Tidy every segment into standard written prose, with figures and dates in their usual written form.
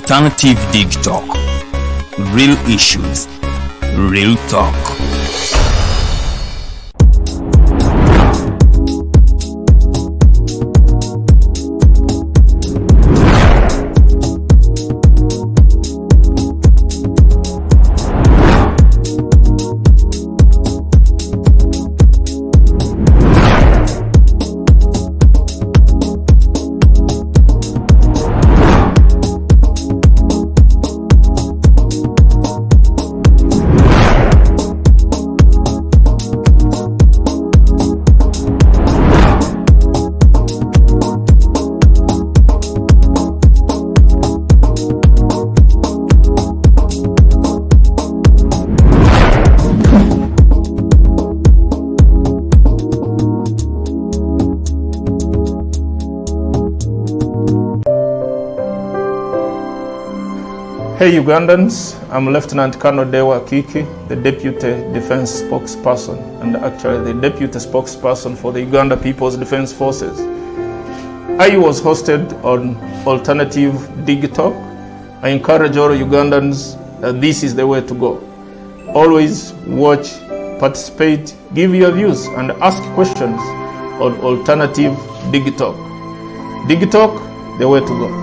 Alternative Dig Talk. Real issues, real talk. Hey Ugandans, I'm Lieutenant Colonel Deo Akiiki, the Deputy Defense Spokesperson, and actually the Deputy Spokesperson for the Uganda People's Defense Forces. I was hosted on Alternative Dig Talk. I encourage all Ugandans that this is the way to go. Always watch, participate, give your views, and ask questions on Alternative Dig Talk. Dig Talk, the way to go.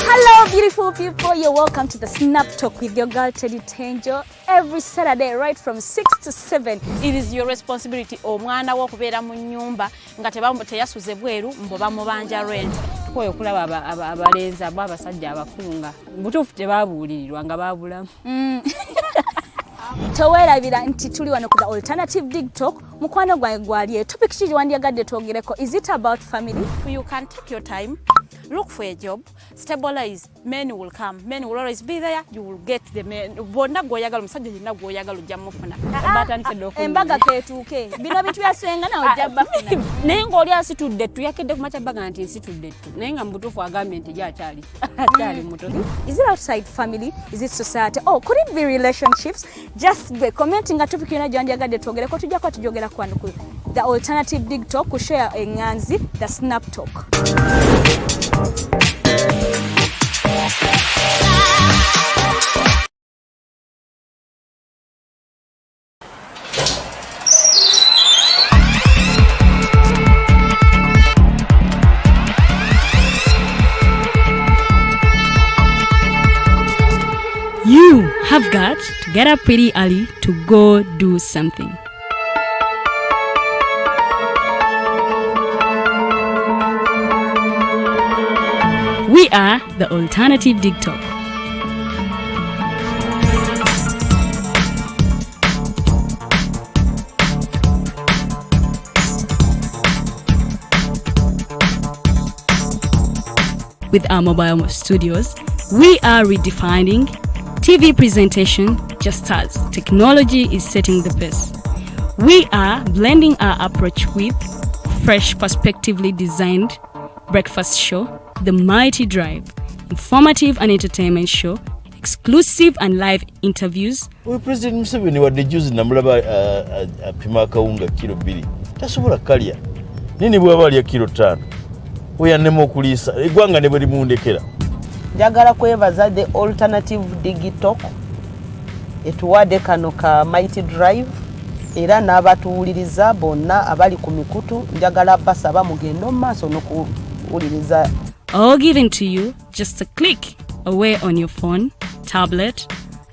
Hello, beautiful people. You're welcome to the Snap Talk with your girl Teddy Tenjo every Saturday, right from 6 to 7. It is your responsibility omwana wo okubeera mu nnyumba nga teyasuze bweru mbu bamubanja rent. Tukooye okulaba abalenzi abo abasajja abakulu nga butuufu tebabuulirirwa nga baabulamu. Toweerabira nti tuli wano ku the Alternative Dig Talk. Mukwano gwange gwali topic ki wandyagadde twogereko? Is it about family? You can take your time, look for a job, stabilize, men will come, men will always be there, you will get the men. Bonna gw'oyagala, omusajja yenna gw'oyagala ojja mufuna. Embaga keetuuke, bino bintu byasenga nawe ojja bafuna. Naye ng'oli asitudde ettu, yakedde ku makya baga nti nsitudde ettu, naye nga mu butuufu agambye nti ye akyali muto. Is it outside family? Is it society? Oh, could it be relationships? Just be commenting nga topic yonna gyewandyagadde twogereko, tujja kuba tujogera kwano ku the Alternative Dig Talk ku show ya Enganzi, the Snap Talk. You have got to get up pretty early to go do something. We are the Alternative Dig Talk. With our mobile studios, we are redefining TV presentation just as technology is setting the pace. We are blending our approach with fresh, perspectively designed breakfast show, The Mighty Drive, informative and entertainment show, exclusive and live interviews. Oyo President Museveni wadde juzi namulaba apima akawunga kilo 2 tasobola kalya, nini bwaba alya kilo 5 oyo annema okuliisa eggwanga ne bwe limundekera. Njagala kwebaza the Alternative Dig Talk etuwadde kano ka Mighty Drive, era n'abatuwuliriza bonna abali ku mikutu njagala basaba mugende mu maaso n'okuwuliriza. All given to you just a click away on your phone, tablet,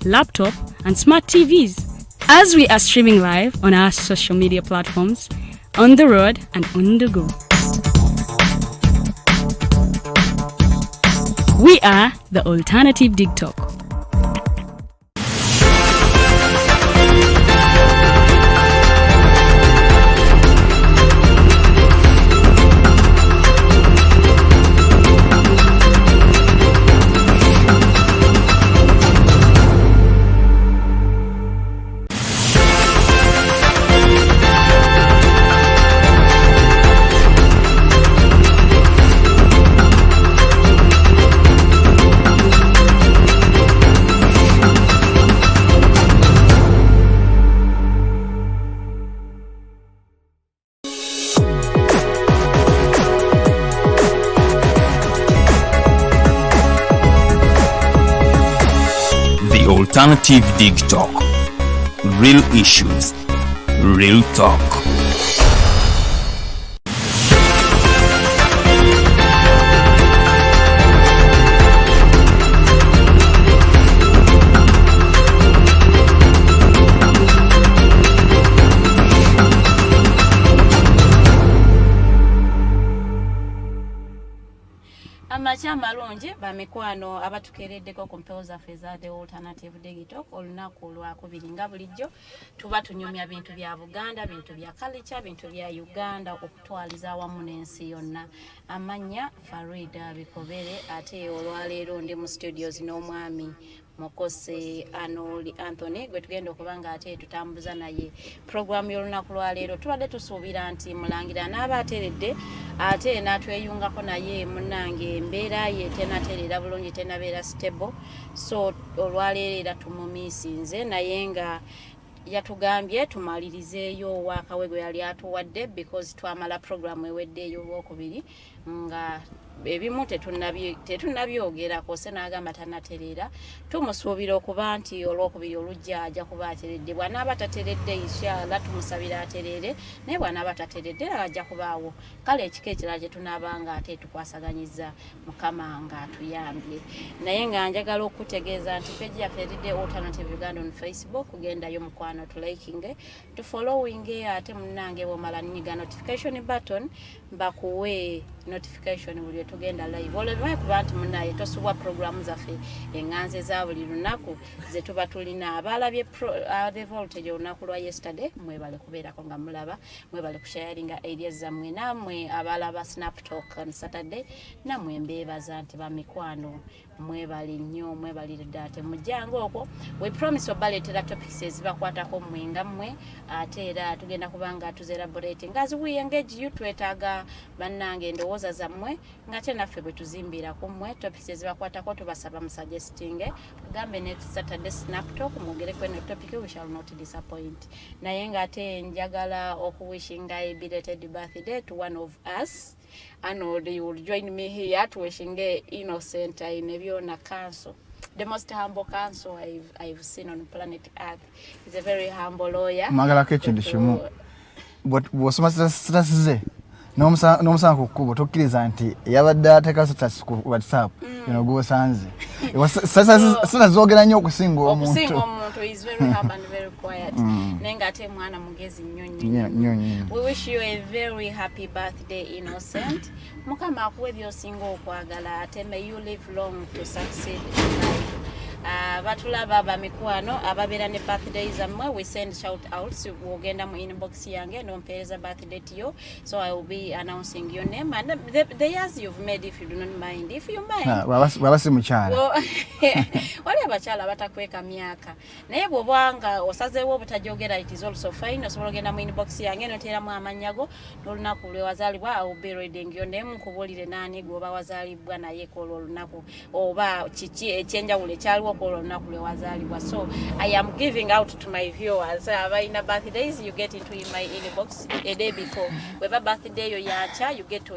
laptop, and smart TVs, as we are streaming live on our social media platforms, on the road and on the go. We are the Alternative Dig Talk. Alternative Dig Talk. Real issues, real talk. Amakya amalungi bamikwano abatukereddeko ku mpewo zaffe eza The Alternative Digital. Olunaku olwakubiri nga bulijjo tuba tunyumya bintu bya Buganda, bintu bya culture, bintu bya Uganda okutwaliza awamu n'ensi yonna. Amannya Farida Bikobere, ate olwaleero ndi mu studios n'omwami Mukose Anoli Anthony gwe tugenda okuba nga ate tutambuza naye puroguramu y'olunaku lwaleero. Tubadde tusuubira nti Mulangira n'aba ateredde ate n'atweyungako, naye munnange embeera ye tenatereera bulungi, tenabeera stable, so olwaleero era tumumiisinze, naye nga yatugambye tumalirizeeyo owakawe gwe yali atuwadde, because twamala puroguramu ewedde ey'olwokubiri nga ebimu tetunnabyogerako, se n'agamba tanatereera. Tumusuubira okuba nti olwokubiri olujja ajja kuba ateredde. Bw'anaaba tateredde, inshallah tumusabira atereere, naye bw'anaaba tateredde era ajja kubaawo kale ekika ekirala kye tunaaba nga ate tukwasaganyiza, Mukama ng'atuyambye. Naye nga njagala okutegeeza nti page yaffe eridde Alternative Uganda on Facebook, gendayo mukwano, tulikinge, tufollowinge, ate munnange bwomala nyiga notification button bakuwe notification buli tugenda live, oleme kuba nti munaye tosubwa programu zaffe eŋŋanze za buli lunaku ze tuba tulina. Abalabye The Voltage olunaku lwa yesterday, mwebale kubeerako nga mulaba, mwebale kusharinga ideas zammwe. Nammwe abalaba Snap Talk on Saturday, nammwe mbeebaza nti bamikwano mwebale nnyo, mwebaliridde. Ate mujjangu okwo, we promise obaleetera topics ezibakwatako mmwe nga mmwe, ate era tugenda kubanga tuzielaborate nga as we engage you. Twetaaga bannange endowooza zammwe, nga te naffe bwe tuzimbira ku mmwe topics ezibakwatako. Tubasaba musuggestinge, gambe next Saturday Snap Talk mwogereko eno topic, we shall not disappoint. Naye ng'ate njagala okuwishinga a belated birthday to one of us. Arnold, you will join me here to wishing Innocent Ainebyona Council, the most humble counsel I've seen on planet Earth. He's a very humble lawyer. Mwagalako ekintu kimu, bw'osoma status ze n'omusanga ku kkubo, tokkiriza nti yabadde ateeka status ku WhatsApp eno gw'osanze. Status zoogera nnyo okusinga okusinga omuntu. Omuntu is very humble and very quiet, naye ng'ate mwana mugezi nnyo nnyo. Nnyo nnyo nnyo. We wish you a very happy birthday, Innocent. Mukama akuwe by'osinga okwagala, ate may you live long to succeed in life. Batulaba bamikwano ababeera ne birthday zammwe, we send shout outs. Wogenda mu inbox yange nompeereza birthday yo, so I will be announcing your name and the years you've made, if you do not mind. If you mind, Ah, bw'aba si mukyala. Wali abakyala abatakweka myaka, naye bw'oba nga osazeewo obutajogera, it is also fine. Osobola ogenda mu inbox yange noteeramu amannya go n'olunaku lwe wazaalibwa. I will be reading your name, nkubuulire naani gweoba wazaalibwa naye kwolwo olunaku, oba kiki ekyenjawulo ekyaliwo kwolwo olunaku lwe wazaalibwa. So I am giving out to my viewers abalina birthdays, you get into my inbox a day before. Bweba birthday yo yakya, you get to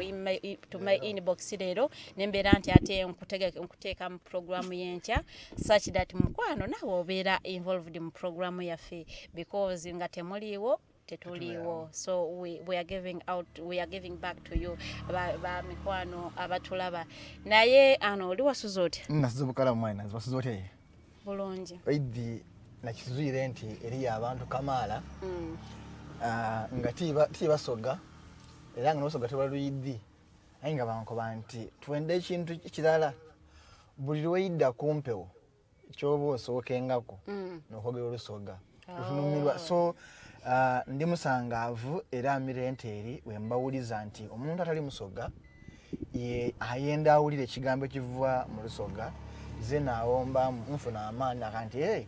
my inbox leero, nembeera nti ate nkuteeka mu programu y'enkya, such that mukwano naawe obeera involved mu programu yaffe, because nga temuliiwo tetuliiwo. So we are giving out, we are giving back to you, ba mikwano abatulaba. Naye ano oli wasuza otya? Nasuza bukalamu mwana, wasuza otya ye? Bulungi. Oidi nakizwire nti eriyo abantu kamaala nga tibasoga, era nga nobusoga tebaluyiddi, aye nga bankoba nti twende ekintu kirala, buli lweidda kumpewo kyoba osookengako nokwogera olusoga lutunumirwa. So ndi musangaavu era mirente eri wembawuliza nti omuntu atali musoga ye ayenda awulira ekigambo ekiva mu lusoga, ze naawomba nfuna amaanyi aka nti hey,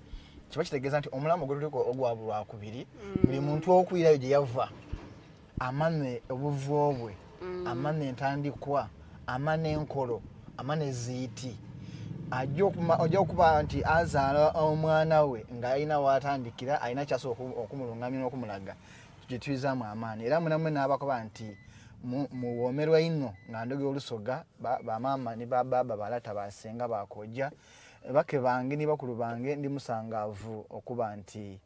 kiba kitegeeza nti omulamu gwe tuliko ogwa lwakubiri, buli muntu okwirayo gye yava, amane obuvo bwe, amane entandikwa, amane enkolo, amane ziiti, ajja okuba nti azaala omwana we ng'alina watandikira, alina kyasobola okumulungamya n'okumulaga gyetuyizaamu amaanyi. Era munamwe n'abakoba nti muwoomerwa ino nga ndogera olusoga, bamaama ne babaaba, balata, basenga, bakojja. Bake bange ni bakulu bange ndi musangaavu okuba nti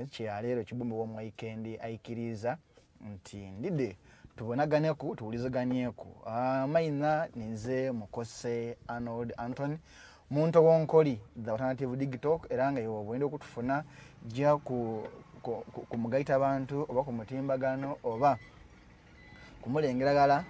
kyaleero Kibumba w'omwaikendi aikiriza nti ndide tubonaganeku tuwulizaganyeku. Maina ninze Mukose Arnold Anthony muntu wonkoli the Alternative Digitalk, era nga iwe obwenda okutufuna jja ku mugaita abantu oba ku mutimbagano oba kumulengeragala,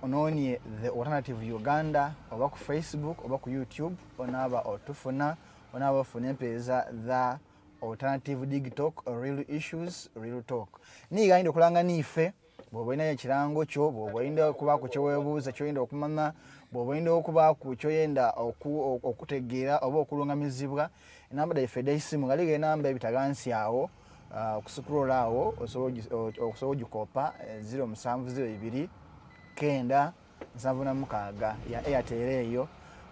onoonye The Alternative Uganda oba ku Facebook oba ku YouTube, onaaba otufuna, onaaba ofuna empeereza The Alternative Digitalk, real issues, real talk. Niigayinda okulanga niife bw'oba olinayo ekirango kyo, bw'oba oyinda okubaako kyeweebuuza kyoyinda okumanya, bw'oba oyinda okubaako kyoyenda okutegeera oba okulungamizibwa, enamba daife ed'eisimu ghaligho enamba ebita ghansi awo, okusukulola awo osobola ogikopa 0702 976 ya Airtel eyo,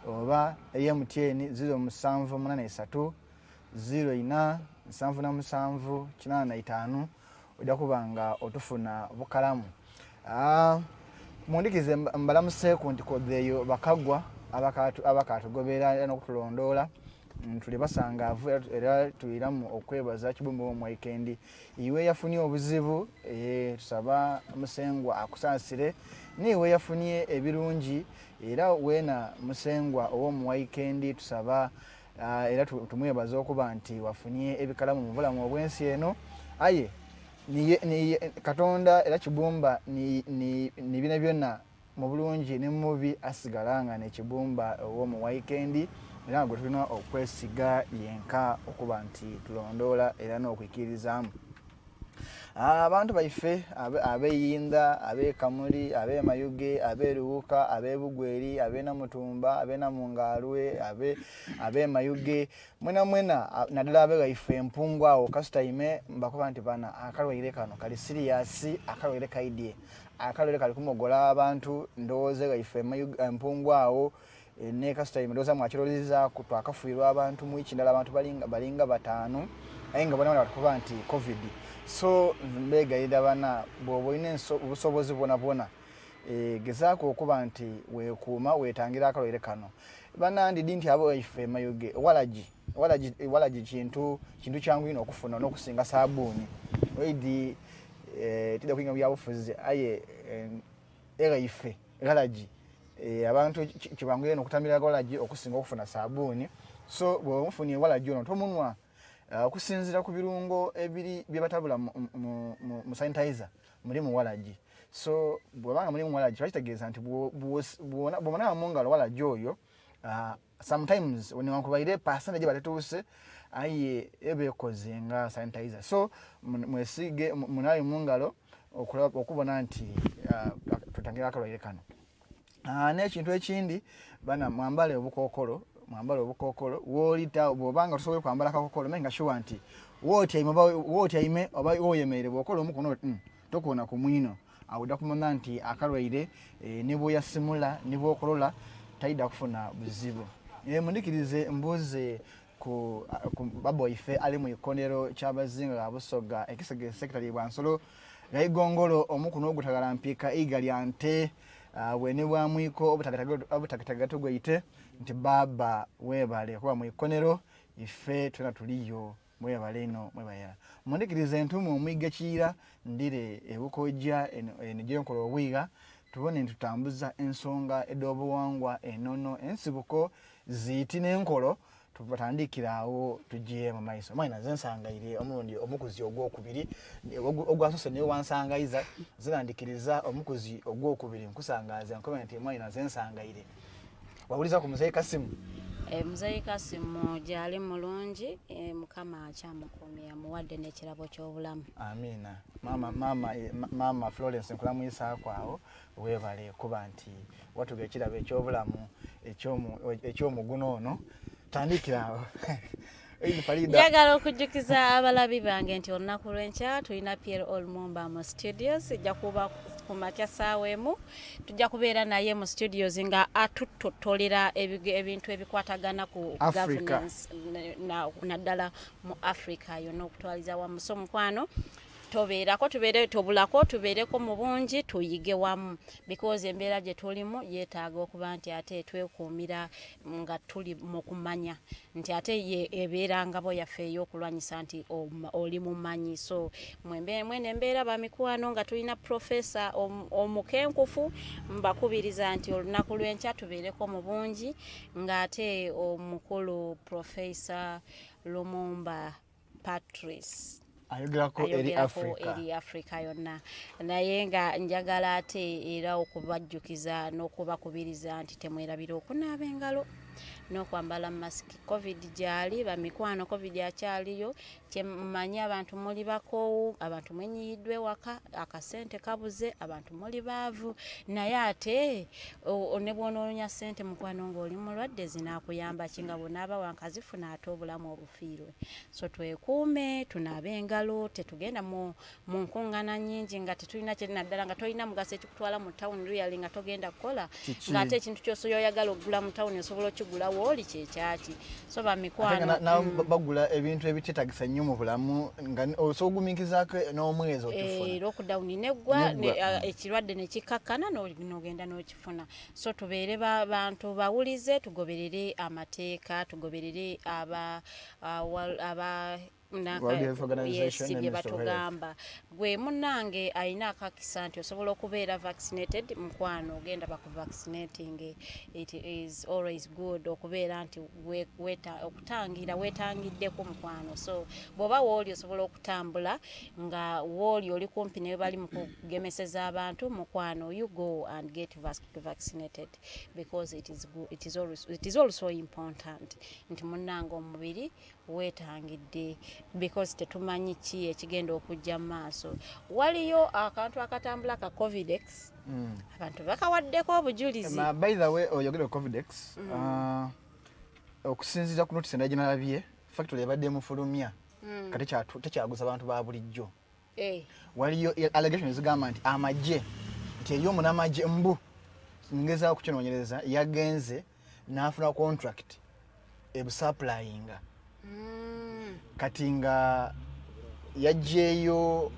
oba eya MTN 0783 04 77 85, ojja kuba nga otufuna bukalamu. Mundikize mbalamuseeku nti kodheeyo bakagwa abakatugobera era n'okutulondoola. Tuli basangaavu era tuyiramu okwebaza Kibumba w'omwaikendi iwe yafunye obuzibu, tusaba Musengwa akusaasire, niiwe yafunye ebirungi era weena Musengwa ow'omuwaikendi tusaba era tumwebaza okuba nti wafunye ebikalamu mu bulamu obw'ensi eno. Aye niye Katonda era Kibumba ni bina byonna mu bulungi ne mubi asigala nga nekibumba ow'omuwaikendi, era nga gwe tulina okwesiga yenka okuba nti tulondoola era n'okwikirizaamu. Abantu baife ab'eyinda, ab'ekamuli, ab'emayuge, ab'eruwuka, ab'ebugweri, ab'enamutumba, ab'enamungaalwe, ab'emayuge, mwena mwena naddala abe baife empungu awo kasitaime mbakuba nti bana akalwaire kano kali siriyasi, akalwaire kaidye, akalwaire kali kumogola abantu. Ndowooza baife empungu awo ne kasitaime ndowooza mwakirolezaaku twakafiirwa abantu mu wiiki ndala abantu balinga 5, aye nga bona batukuba nti COVID. So mbegayirira bana bw'oba olina obusobozi bwona bwona, gezaako okuba nti weekuuma weetangira akalwaire kano. Banandidi nti abo baife mayuge walagi kintu kyangu ino okufuna n'okusinga sabuuni. Oidi tidda kuyinga byabufuzi, aye era ife galagi abantu kibanguyire n'okutamira walagi okusinga okufuna sabuuni. So bw'oba omufunye walagi ono tomunwa, okusinziira ku birungo ebiri bye batabula mu sanitizer mulimu walagi. So bw'obanga mulimu walagi kiba kitegeeza nti bw'onaaba mu ngalo walagi oyo, sometimes newankubaire percentage batetuuse, aye eba ekoze nga sanitizer. So mwesige munaabe mu ngalo okubona nti tutangira akalwaire kano. N'ekintu ekindi bana mwambale obukookolo, mwambale obukookolo woolita bw'obanga tosobola kwambala akakokolo, naye nga sure nti wootyaime oba woyemereire bw'okola omukono tokoona ku mwino, awo ojja kumanya nti akalwaire ne bw'oyasimula ne bw'okolola taidda kufuna buzibu. Mundikirize mbuuze ku baba waife ali mu ikonero ky'abazinga ga Busoga ekisege sekitali bwa nsolo gaigongolo omukuno ogutagala mpiika eiga lya nte, bwene bwa mwiko obutagataga tugwaite nti baba weebale kuba mu ikonero ife twena tuliyo, mwebale ino mwebayala. Mundikirize entumu omwiga Kiira ndire ebukojja eno gyenkola obwiga tubone nti tutambuza ensonga ed'obuwangwa enono ensibuko ziiti n'enkolo tubatandikira awo tujje mu maiso. Mwana nze nsangaire omulundi omukuzi ogwokubiri ogwasose niwe wansangaiza, zinandikiriza omukuzi ogwokubiri nkusangaza nkobe nti mwana nze nsangaire. Wawuliza ku Muzeeyi Kasimu? Muzeeyi Kasimu gyali mulungi, Mukama akyamukuumye amuwadde n'ekirabo ky'obulamu. Amiina. Maama Florence nkulamwisaako awo, weebale kuba nti watuga ekirabo eky'obulamu eky'omuguno ono. Tandikira awo. Njagala okujjukiza abalabi bange nti olunaku lw'enkya tulina Pierre Olumumba mu studios, ejja kuba ku makya ssaawa 1, tujja kubeera naye mu studios nga atuttotolera ebintu ebikwatagana ku governance naddala mu Africa yonna okutwaliza wamu. So mukwano Tobeerako, tubeere, tobulako, tubeereko mu bungi, tuyige wamu, because embeera gye tulimu yeetaaga okuba nti ate twekuumira nga tuli mu kumanya nti ate ye ebeera ngabo yaffe ey'okulwanyisa nti oli mumanyi. So mwene embeera, bamikwano, nga tulina profesa omukenkufu, mbakubiriza nti olunaku lw'enkya tubeereko mu bungi ng'ate omukulu Profesa Lumumba Patrice ayogerako eri ayogerako Africa. Eri Africa yonna. Naye nga njagala ate era okubajjukiza n'okubakubiriza nti temwerabira okunaaba engalo n'okwambala masiki. COVID gyali, bamikwano, COVID akyaliyo. Kyemmanyi, abantu muli bakoowu, abantu mwenyiyiddwa ewaka, akasente kabuze, abantu muli baavu. Naye ate ne bw'onoonya ssente, mukwano, ng'oli mulwadde, zinaakuyamba ki nga bw'onaaba wankazifuna ate obulamu obufiirwe? So twekuume, tunaabe engalo, tetugenda mu nkuŋŋaana nnyingi nga tetulina kye, naddala nga tolina mugaso ekikutwala mu town really, nga togenda kukola. Kiki? Ng'ate ekintu ky'osobola oyagala okugula mu town osobola okigula wooli, kyekyaki. So Ate nga bamikwano, bagula ebintu ebitetagisa nnyo mu bulamu nga osobola ogumiikizaako n'omwezi okifuna. Lockdown neggwa. Neggwa. Ekirwadde nekikakkana, n'ogenda n'okifuna. So tubeere bantu bawulize, tugoberere amateeka, tugoberere aba World Health Organization Yes, ne bye Ministry of Health. batugamba. Gwe munnange alina akakisa nti osobola okubeera vaccinated, mukwano, ogenda bakuvaccinating. It is always good okubeera nti okutangira weetangiddeko, mukwano. So bw'oba wooli osobola okutambula nga wooli oli kumpi ne bali mu kugemeseza abantu, mukwano, you go and get vaccinated because it is good, it is also important nti munnange omubiri weetangidde, because tetumanyi ki ekigenda okujja mu maaso. Waliyo akantu akatambula ka Covidex, abantu bakawaddeko obujulizi. By the way, oyogere Covidex, okusinziira ku notice endala gye nalabye, factory ebadde emufulumya kati tekyaguza abantu ba bulijjo. Waliyo allegation ezigamba nti amagye, nti eri omunamagye, mbu ngezaako kukinoonyereza, yagenze n'afuna contract ebusupplyinga. Kati nga yajjeeyo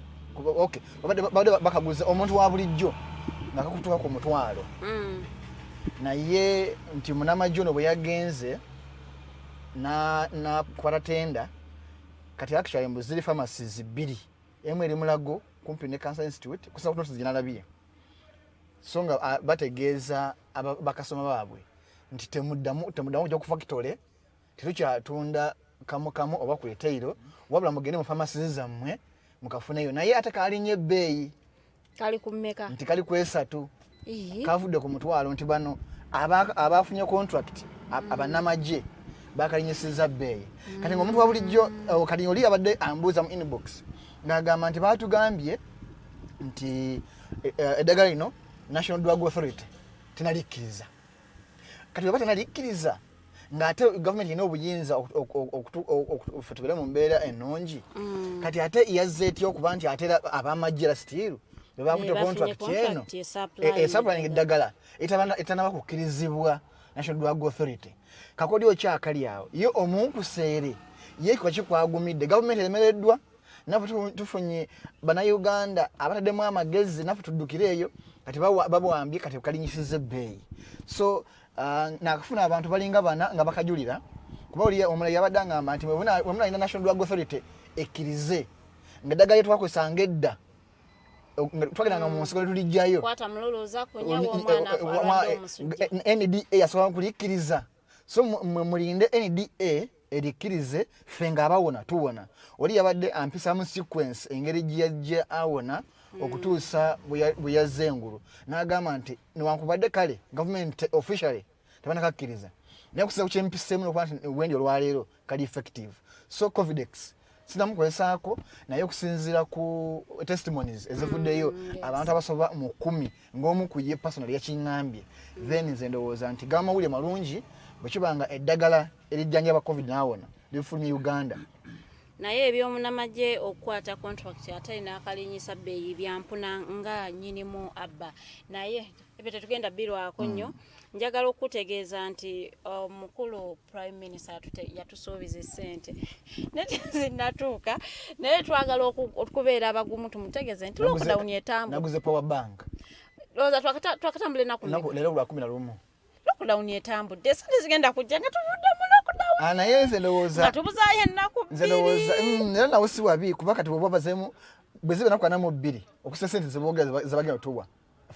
okay, babadde bakaguza omuntu wa bulijjo nga kakutuka ku 1000, naye nti munamagye ono bwe yagenze nakwata tenda. Kati actually mbu ziri pharmacies bbiri, emu eri Mulago kumpi ne Cancer Institute, kusa ku notice gye nalabye. So nga bategeeza bakasoma baabwe nti temuddamu kujja ku factory, tetukyatunda kamu kamu oba ku retail, wabula mugende mu pharmacies zammwe mukafuneyo. Naye ate kalinnya ebbeeyi. Kali ku mmeka? Nti kali ku 3. Ii. Kavudde ku 1000, nti bano abafunye contract, abannamagye bakalinyisiza bbeeyi. Kati ngaomuntu wa bulijjo, oh, kati oli abadde ambuuza mu inbox ng'agamba nti baatugambye nti eddagala lino National Drug Authority tenalikkiriza. Kati bweba tenalikkiriza, ng'ate gavumenti erina obuyinza ffe tubeere mu mbeera ennungi, kati ate yazze etya okuba nti ate era abamagye era still bebakutte Be bafunye contract eno contract esupplying esupplying eddagala etanaba kukkirizibwa National Drug Authority? Kakodyo kyakali awo. Ye omunkuseere ye kiba kikwagumidde, gavumenti eremereddwa, naffe tufunye bannayuganda abataddemu amagezi, naffe tuddukire eyo. Kati babwambye, kati kalinyisiza ebbeeyi. So nakafuna abantu balinga bana nga bakajulira, kuba oli omulala yabadde angamba nti bwe munalina National Drug Authority ekkirize nga eddagala lyetwakozesanga edda, nga twagendanga mu nsiko ne tulijjayo. Kwata mululuuza kunyawa omwana alwadde omusujja. NDA yasobola kulikkiriza, so mwe mulinde NDA erikkirize, ffe ng'abawona tuwona. Oli yabadde ampisamu sequence engeri gye yajja awona okutuusa bwe yazza engulu, n'agamba nti newankubadde kale gavumenti officially tebanakakkiriza, naye okusinza ku kyempiseemu nokuba nti wendi olwaleero kali effective. So Covidex sinamukozesaako, naye okusinziira ku testimonies ezivuddeyo, abantu abasoba mu 10 ng'omu ku ye personal yakiŋŋambye, then nze ndowooza nti gamawulire malungi bwe kiba nga eddagala erijjanjaba COVID naawona lifulumye Uganda. Naye ebyomunamagye okukwata contract ate n'akalinyisa bbeeyi byampuna nga nnyinimu abba naye. Ebyo tetugenda birwako nnyo. Njagala okutegeeza nti omukulu Prime Minister yatusuubiza essente, naye tezinnatuuka, naye twagala okubeera abagumu, tumutegeeze nti lockdown etambula. Naguze power bank. Lowooza twakatambula ennaku Ennaku mmeka? Leero lwa 11. Lockdown etambudde, esente zigenda kujja nga tuvudde mu lockdown. Ah, naye nze ndowooza Nga tubuzaayo ennaku nze ndowooza 2. Era nawo si wabi, kuba kati bwoba bazeemu bwe ziba ennaku 42 okusa sente zeboogera zebagenda otuwa.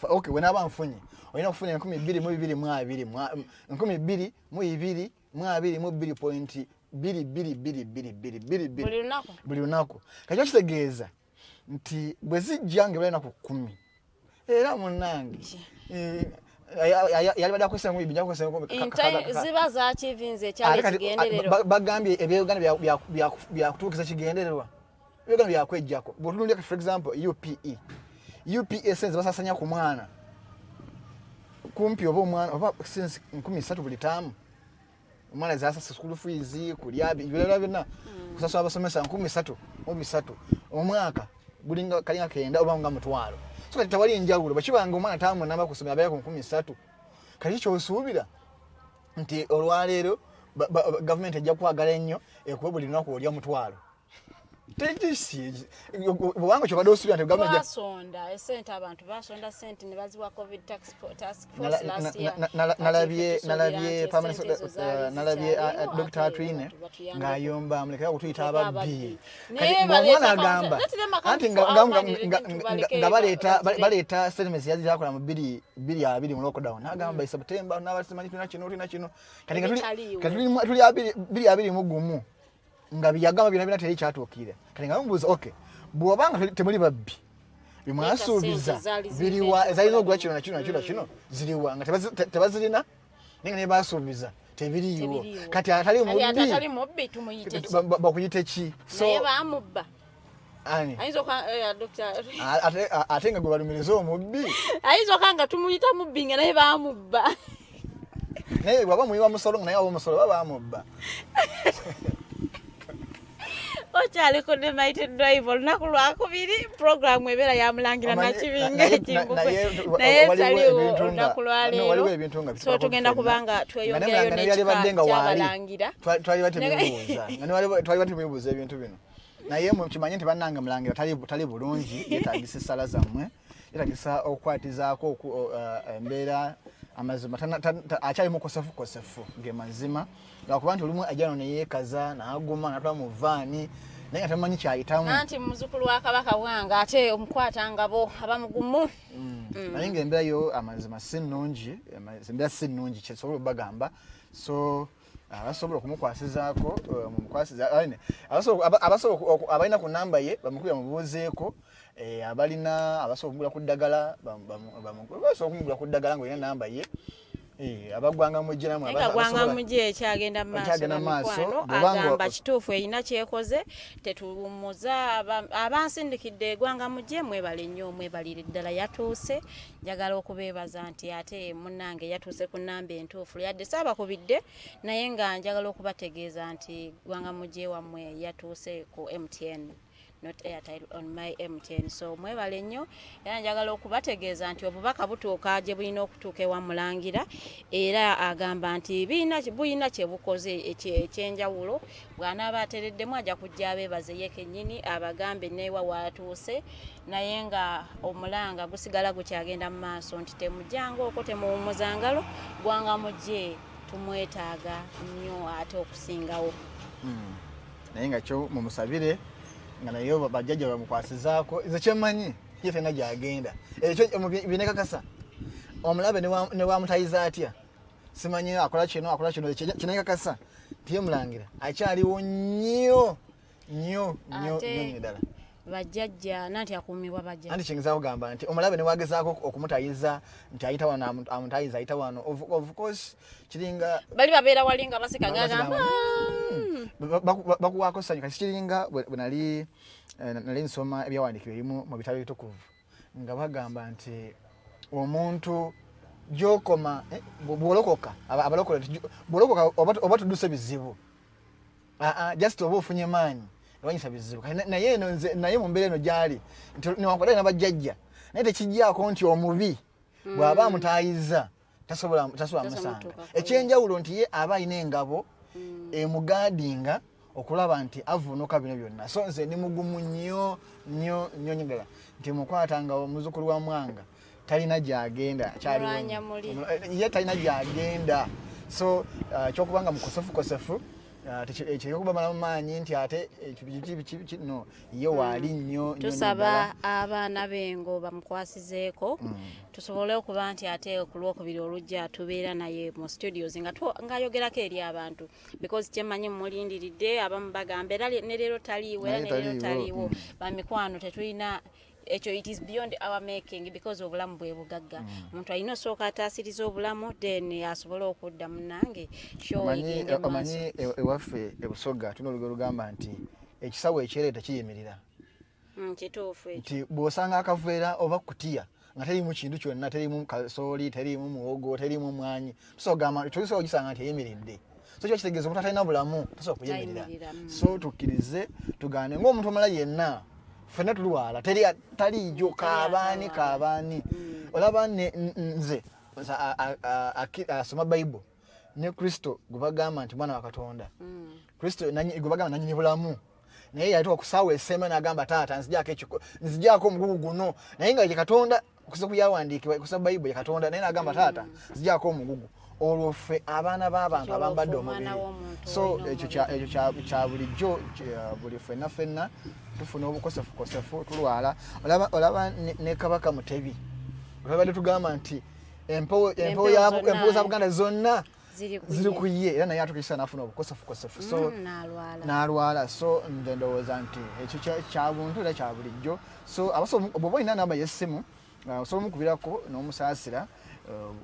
Okay, bwe naaba nfunye, olina okufuna 2220 2222 22.22222. Buli lunaku. Buli lunaku. Kati kitegeeza nti bwe zijja nga ebula ennaku 10, era munnange yali badde akozesa 2000, nja kukozesa enkumi Ziba zakivinze ekyali Ate kati, ekigendererwa. Bagambye ebyeuganda byakutuukiza kigendererwa, ebyeuganda byakwejjako. Bwotulundya, for example, UPE, UPE sente basasanya ku mwana kumpi oba omwana oba since 3000 buli taamu, omwana zasasa school fees, kulya, ebirala byonna, kusasula abasomesa, 3300 omwaka, gulinga kalinga kenda oba nga 500. So kati tewali enjawulo bwekibanga omwana taamu namba kusomera abeera ku 3000. Kati kyosuubira nti olwaleero gavumenti ejja kwagala ennyo ekuwe buli lunaku olya 500? Bwobanga kyobadde osuubira nti gavumenti Twasonda esente, abantu basonda sente ne baziwa COVID task force last year. Nalabye Kati nalabye tusuubira nti esente ezo zaali nalabye zikyaliwo, Dr. ate Atwine abantu batuyambeko. ng'ayomba mulekera okutuyita Tuleke ababbi. ababbi. Kati Naye ng'omwana baleeta agamba let them account anti for our money, tubaleke nga baleeta bagire. Baleeta statements yazakola mu bbiri bbiri abiri mu lockdown, n'agamba September n'abasimanyi tulina kino, tulina kino. Kati nga Ebitaliiwo. Kati tuli 2021, nga byagamba byonna byonna teri kyatuukirira. Kati nga bamubuuza, okay, bw'obanga temuli babbi, bimwasuubiza Sente zaali ziriwa? zirina. Zalina ogula kino nakino nakino nakino, ziriwa? Nga tebazirina, naye nga nebasuubiza tebiriiwo. Tebiriiwo. Kati atali Kati ate atali mubbi mubbi tumuyite ki? Bakuyite ki? So Naye bamubba. Ani? Ayinza okuba Dr. Ate nga gwe balumiriza omubbi. Ayinza okuba nga tumuyita mubbi nga naye bamubba. Naye bwaba muyiwa musolo, nga naye waba omusolo, baba bamubba. Okyali ku The Mighty Drive, olunaku lwakubiri, programu ebeera yamulangira nakibinga ekimbugwe, naye Waliwo taliwo ebintu olunaku no, waliwo ebintu nga lwaleero, so tugenda kubanga tweyongerayo yalibadde n'ekika nga waali kyabalangira. Twaliba tebibuuza nga twaliba tebibuuza ebintu bino, naye mwe kimanye nti bannange mulangira tali bulungi, yeetagisa essala zammwe, yeetagisa okukwatizaako embeera. Amazima akyali mukosefu kosefu, ge mazima, lwakuba nti olumu ajja no neyeekaza n'aguma natula mu vaani, naye nga tamanyi kyayitamu. Anti muzukulu wa kabaka wange, ate omukwata ngabo aba mugumu. Naye ngaembeera yo amazima si nnungi, embeera si nnungi kyesobola obagamba. So abasobola okumukwasizaako, mumukwasiza, abasobola abalina ku namba ye bamukubira mubuuzeeko, abalina abasobola okumugula ku ddagala, basobola okumugula ku ddagala ng'olina namba ye. Abagwanga mujje namwe Naye nga gwanga mujje ekyagenda mu maaso. Ekyagenda mu maaso, Bamikwano, agamba kituufu, erina kyekoze, tetuwummuza. Abansindikidde egwanga mujje, mwebale nnyo, mwebalire ddala. Yatuuse, njagala okubeebaza nti ate munnange yatuuse ku nnamba entuufu, yadde saabakubidde, naye nga njagala okubategeeza nti gwanga mujje wammwe yatuuse ku MTN, not Airtel, on my MTN. So mwebale nnyo, era njagala okubategeeza nti obubaka butuuka gye bulina okutuuka ewa mulangira, era agamba nti bulina kye bukoze ekyenjawulo. Bw'anaaba atereddemu ajja kujja abeebaze ye kennyini, abagambe neewa waatuuse, naye nga omulanga gusigala gukyagenda mu maaso nti temujjanga okwo, temuwummuza ngalo, gwanga mujje tumwetaaga nnyo ate okusingawo. Naye nga kyo mumusabire, nga naye bajjajja bamukwasizaako. Nze kyemmanyi, ye talina gyagenda, ekyo binekakasa. Omulabe ne wamutayiza atya, simanyi akola kino, akola kino, kinekakasa nti ye mulangira akyaliwo nnyo nnyo nnyo Ate nnyo nnyo ddala. Bajjajja nanti akuumibwa bajjajja. Anti kyengezaako kugamba nti omulabe newagezaako okumutayiza nti ayita wano, amutayiza ayita wano, of course kiringa bali babeera wali nga baseka. Baseka. Gagamba Bakuwaako ssanyu. Kati kiringa bwe nali nsoma ebyawandiikibwa ebimu mu bitabo ebitukuvu, nga bagamba nti omuntu gyokoma, bw'olokoka, abalokole nti bw'olokoka oba tudduse bizibu. Just oba ofunye maanyi lwanyisa bizibu. Kati naye eno nze naye mu mbeera eno gyali nti newankubadde alina bajjajja, naye tekijjaako nti omubi. Bw'aba amutaayiza tasobola tasobola musanga. Mutuukako. Ekyenjawulo nti ye aba alina engabo emugaadinga okulaba nti avunuka bino byonna. So nze ndi mugumu nnyo nnyo nnyo nnyo ddala nti mukwatanga omuzukulu wa Mwanga talina gyagenda. Akyaliwo Mulwanya nnyo. Muli. Ye talina gyagenda. So ekyokubanga mukosefukosefu ekireka mu maanyi nti ate no ye waali nnyo nnyo nnyo Tusaba ddala. abaana b'engo bamukwasizeeko tusobole okuba nti ate ku Lwokubiri olujja tubeera naye mu studios nga ng'ayogerako eri abantu, because kyemmanyi mulindiridde. Abamu bagamba era ne leero taliiwo, era Naye ne leero taliiwo. Taliiwo. Bamikwano, tetulina ekyo, it is beyond our making, because obulamu bwe bugagga. Omuntu alina osooka ataasiriza obulamu, then asobole okudda munange show egende mu maaso. Omanyi ewaffe ebusoga tulina olugero lugamba nti ekisawo ekyere tekiyimirira. Kituufu ekyo. Nti bw'osanga akaveera oba kutiya nga terimu kintu kyonna, terimu kasooli, terimu muwogo, terimu mwanyi, tusobola tusobola ogisanga nti eyimiridde. So kiba kitegeeza omuntu atalina bulamu tasobola kuyimirira. Tayimirira. So tukkirize tugaane ng'omuntu omulala yenna, ffenna tulwala, teri taliijo kaabaani kaabaani. Olaba nze asoma Bayibuli ne Kristo gwe bagamba nti mwana wa Katonda, Kristo gwe bagamba nanyini bulamu, naye yatuuka ku ssaawa esemba n'agamba, "Taata, nzigyako omugugu guno." Naye nga ye Katonda, okusa kuyawandiikibwa kusa Bayibuli, ye Katonda, naye n'agamba, "Taata, nzigyako omugugu." Olwo ffe abaana b'abantu Ekyo abambadde olwo omwana omubiri? w'omuntu So olina ekyo ekyo kya bulijjo. Buli ffenna ffenna tufuna obukosefukosefu, tulwala. Olaba ne Kabaka Mutebi olabadde tugamba nti empewo Empewo zonna, empewo za Buganda zonna ziri ku ziri ye. ku ye, era naye atuukisa n'afuna obukosefukosefu. So N'alwala. N'alwala. So nze ndowooza nti ekyo kya buntu era kya bulijjo. So bw'oba olina namba y'essimu, osobola omukubirako n'omusaasira,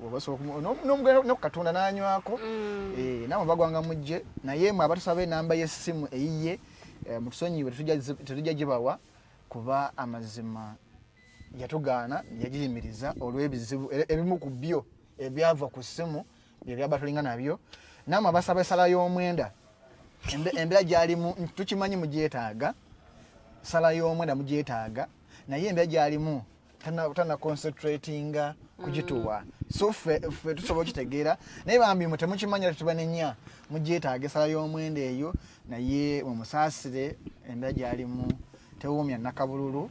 oba osobola n'omugenda ne ku Katonda n'anywako. Nammwe bagwanga mujje, naye mwe abatusaba enamba y'essimu eyiye, mutusonyiwe, tetujja gibawa, kuba amazima yatugaana, yagiyimiriza olw'ebizibu ebimu ku byo ebyava ku ssimu byebyaba tulinga nabyo. Nammwe abasaba esala y'omwenda, embeera gyalimu tukimanyi mugyetaaga, sala y'omwenda mugyetaaga, naye embeera gyalimu tana concentratinga kugituwa. So ffe tusobola okitegeera, naye bambi mwe temukimanya, tetubanenya, mugyetaaga esala y'omwenda eyo, naye mumusaasire, embeera gyalimu tewuumya nakabululu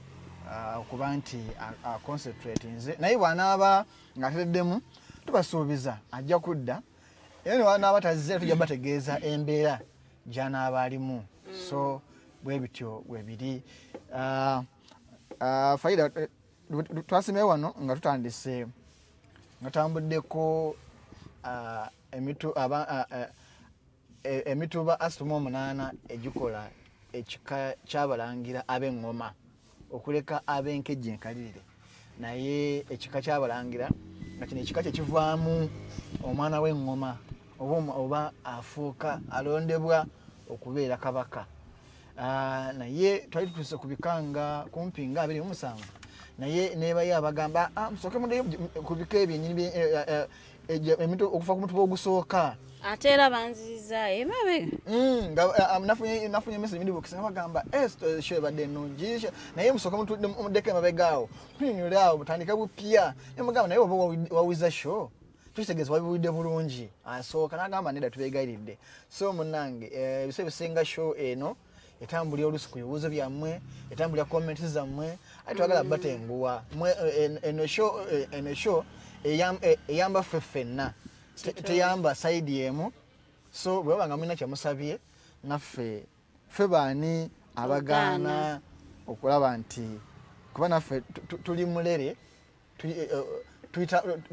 okuba nti aconcentratinze. Naye bw'anaaba ng'atereddemu, tubasuubiza ajja kudda, era newanaaba tazze tujja bategeeza embeera gy'anaaba alimu. So bwe bityo bwe biri. Faida, twasimye wano nga tutandise nga tambuddeko emituba 38 egikola ekika ky'abalangira ab'eŋŋoma, okuleka ab'enkejje enkalirire. Naye ekika ky'abalangira nga kino ekika kyekivaamu omwana w'eŋŋoma oba afuuka alondebwa okubeera kabaka. Naye twali tutuuse ku bika nga kumpi nga 27, naye nebayo abagamba, "Ah, musooke muddeyo ku bika ebyenyini okuva ku mutuba ogusooka." Ate era banzizaayo emabega. Nga nafunye message inbox nga bagamba, "Show ebadde ennungi, naye musooke muddeko emabega awo, tunyonyole awo, mutandike bupya." Nemugamba, "Naye oba wawiza show tukitegeeza wabiwulidde bulungi." Asooka n'agamba, "Nedda, tubeegayiridde." So munnange, ebiseera ebisinga show eno etambulira oluusi ku bibuuzo byammwe, etambulira comments zammwe, ate twagala batenguwa. Mwe, eno show eyamba ffe ffenna, teyamba side emu. So bwe baba nga mulina kyemusabye, naffe ffe baani abagaana okulaba nti kuba naffe tuli mulere,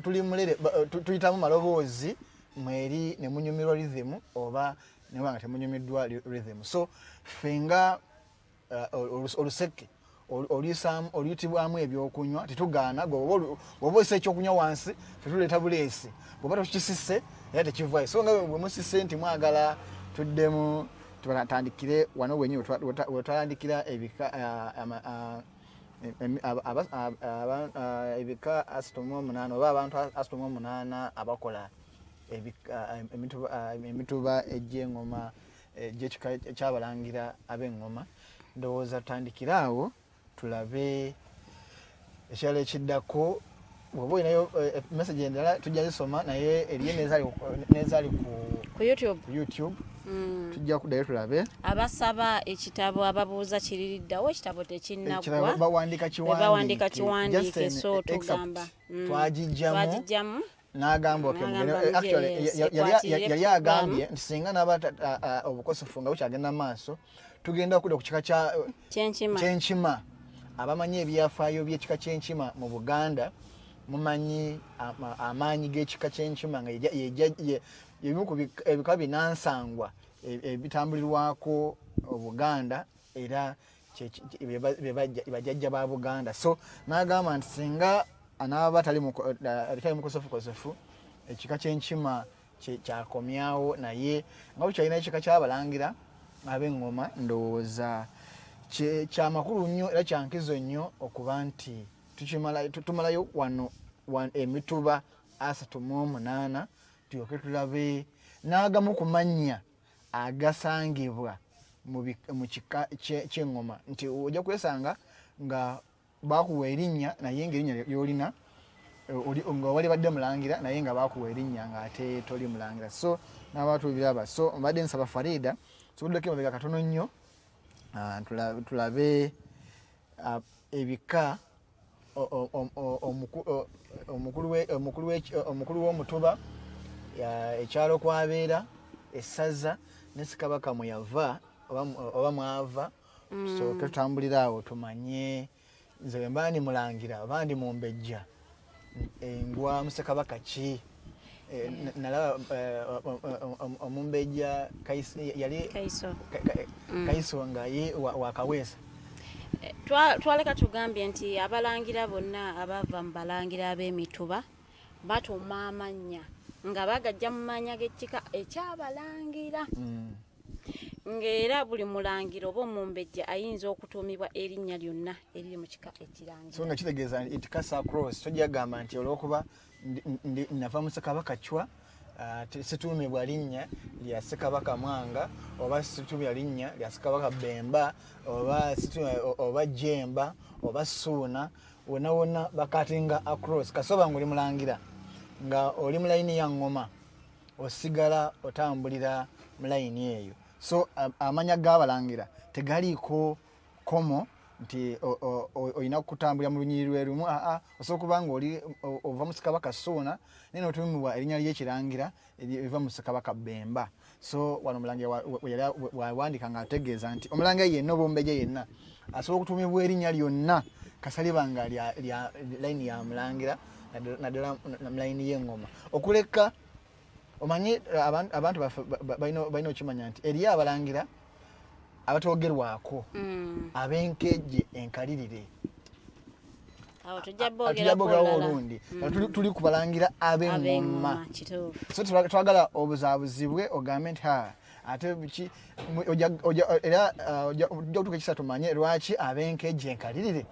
tuli mulere, tuyitamu maloboozi mweri ne munyumirwa rhythm oba neba nga temunyumiddwa rhythm. So ffe nga oluseke oluyitibwamu ebyokunywa, tetugaana. Gwe bw'oba oyisa ekyokunywa wansi, ffe tuleeta buleesi. Bw'oba tokisise era tekivaayo. So nga bwe musise nti mwagala tuddemu tutandikire wano wenyini wetwatandikira ebika ebika 38 oba abantu 38 abakola emituba egy'eŋŋoma egy'ekika ky'abalangira ab'eŋŋoma. Ndowooza tutandikire awo, tulabe ekirala ekiddako. Bw'oba olinayo message endala tujja zisoma, naye eriyo n'ezaali ku YouTube. Ku YouTube. Tujja kuddayo tulabe. Abasaba ekitabo, ababuuza kiririddawo, ekitabo tekinnaggwa. Bawandika. Bawandika kiwandiike, so tugamba Twagijjamu. Twagijjamu. N'agamba okay, N'agamba mugende. Actually, yes, ekwatire yali agambye nti singa naba obukosefu nga bukyagenda maaso, tugenda kudda ku kika kya kyenkima. Kyenkima. Abamanyi ebyafaayo by'ekika ky'enkima mu Buganda mumanyi amaanyi g'ekika ky'enkima nga yebimu ku ebika binansangwa ebitambulirwako Obuganda, era bajjajja ba Buganda. So n'agamba nti singa anaaba tali mukosefukosefu, ekika ky'enkima kyakomyawo, naye nga bukyalina ekika ky'abalangira ab'eŋŋoma, ndowooza kyamakulu nnyo era kyankizo nnyo okuba nti tumalayo wano emituba 38, tulyoke tulabe n'agamu ku mannya agasangibwa mu kika ky'eŋŋoma, nti ojja kwesanga nga bakuwa erinnya naye nga erinnya lyolina nga wali badde mulangira, naye nga bakuwa erinnya ng'ate toli mulangira. So n'abantu biraba. So mbadde nsaba Farida tubuddeko emabega katono nnyo, tulabe ebika, omukulu w'omutuba, ekyalo kwabeera, essaza ne ssekabaka mwe yava oba mwava. Tusooke tutambulire awo tumanye nze bwe mba ndi mulangira oba ndi mumbejja, ngwa mu ssekabaka ki? Nalaba omumbejja yali Kaiso. Kaiso nga ye wa Kaweesa. Twaleka tugambye nti abalangira bonna abava mu balangira ab'emituba batuuma amannya nga bagajja mu mannya g'ekika ekyabalangira, ng'era buli mulangira oba omumbejja ayinza okutuumibwa erinnya lyonna eriri mu kika ekirangira. So nga kitegeeza nti cuts across, tojja kugamba nti olwokuba nava mu Ssekabaka Chwa, situumibwa linnya lya Ssekabaka Mwanga, oba situumibwa linnya lya Ssekabaka Bemba, oba oba Jemba, oba Suuna. Wonna wonna bacuttinga across. Kasoba nga oli mulangira nga oli mu layini ya ngoma, osigala otambulira mu layini eyo. So amanya g'abalangira tegaliiko komo nti olina kutambulira mu lunyiriri lwe lumu. Aa, osobola okuba nga oli ova mu Ssekabaka Suuna naye notumibwa erinnya ly'ekirangira eriva mu Ssekabaka Bemba. So wano omulangira yali wawandika nga ategeeza nti omulangira yenna oba omumbejja yenna asobola okutumibwa erinnya lyonna kasaliba nga lya layini ya mulangira, naddala mu layini y'engoma. Okuleka omanyi abantu baffe balina okimanya nti eriyo abalangira abatoogerwako, ab'enkeje enkalirire. Awo tujja Tujja boogerako boogerawo olulala. olundi. Tuli kubalangira ab'engoma. Ab'engoma, kituufu. So twagala obuzaabuzibwe ogambe nti ha ate biki era ojja kutuuka ekisa tumanye lwaki ab'enkeje enkalirire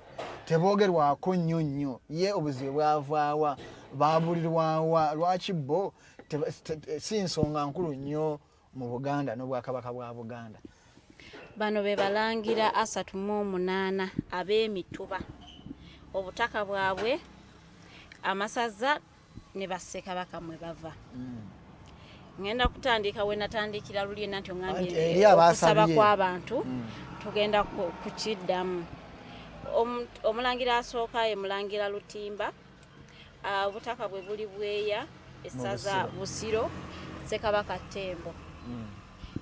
teboogerwako nnyo nnyo. Ye obuzibu bwavaawa, baabulirwawa, lwaki bo si nsonga nkulu nnyo mu Buganda n'Obwakabaka bwa Buganda? Bano be balangira 38 ab'emituba, obutaka bwabwe, amasaza ne bassekabaka mwe bava. Ngenda kutandika we natandikira luli ena nti oŋambye Anti eri abasabye. okusaba kw'abantu tugenda kukiddamu. Omulangira asooka ye Mulangira Lutimba. Obutaka bwe buli Bweya, essaza Busiro, Ssekabaka Tembo.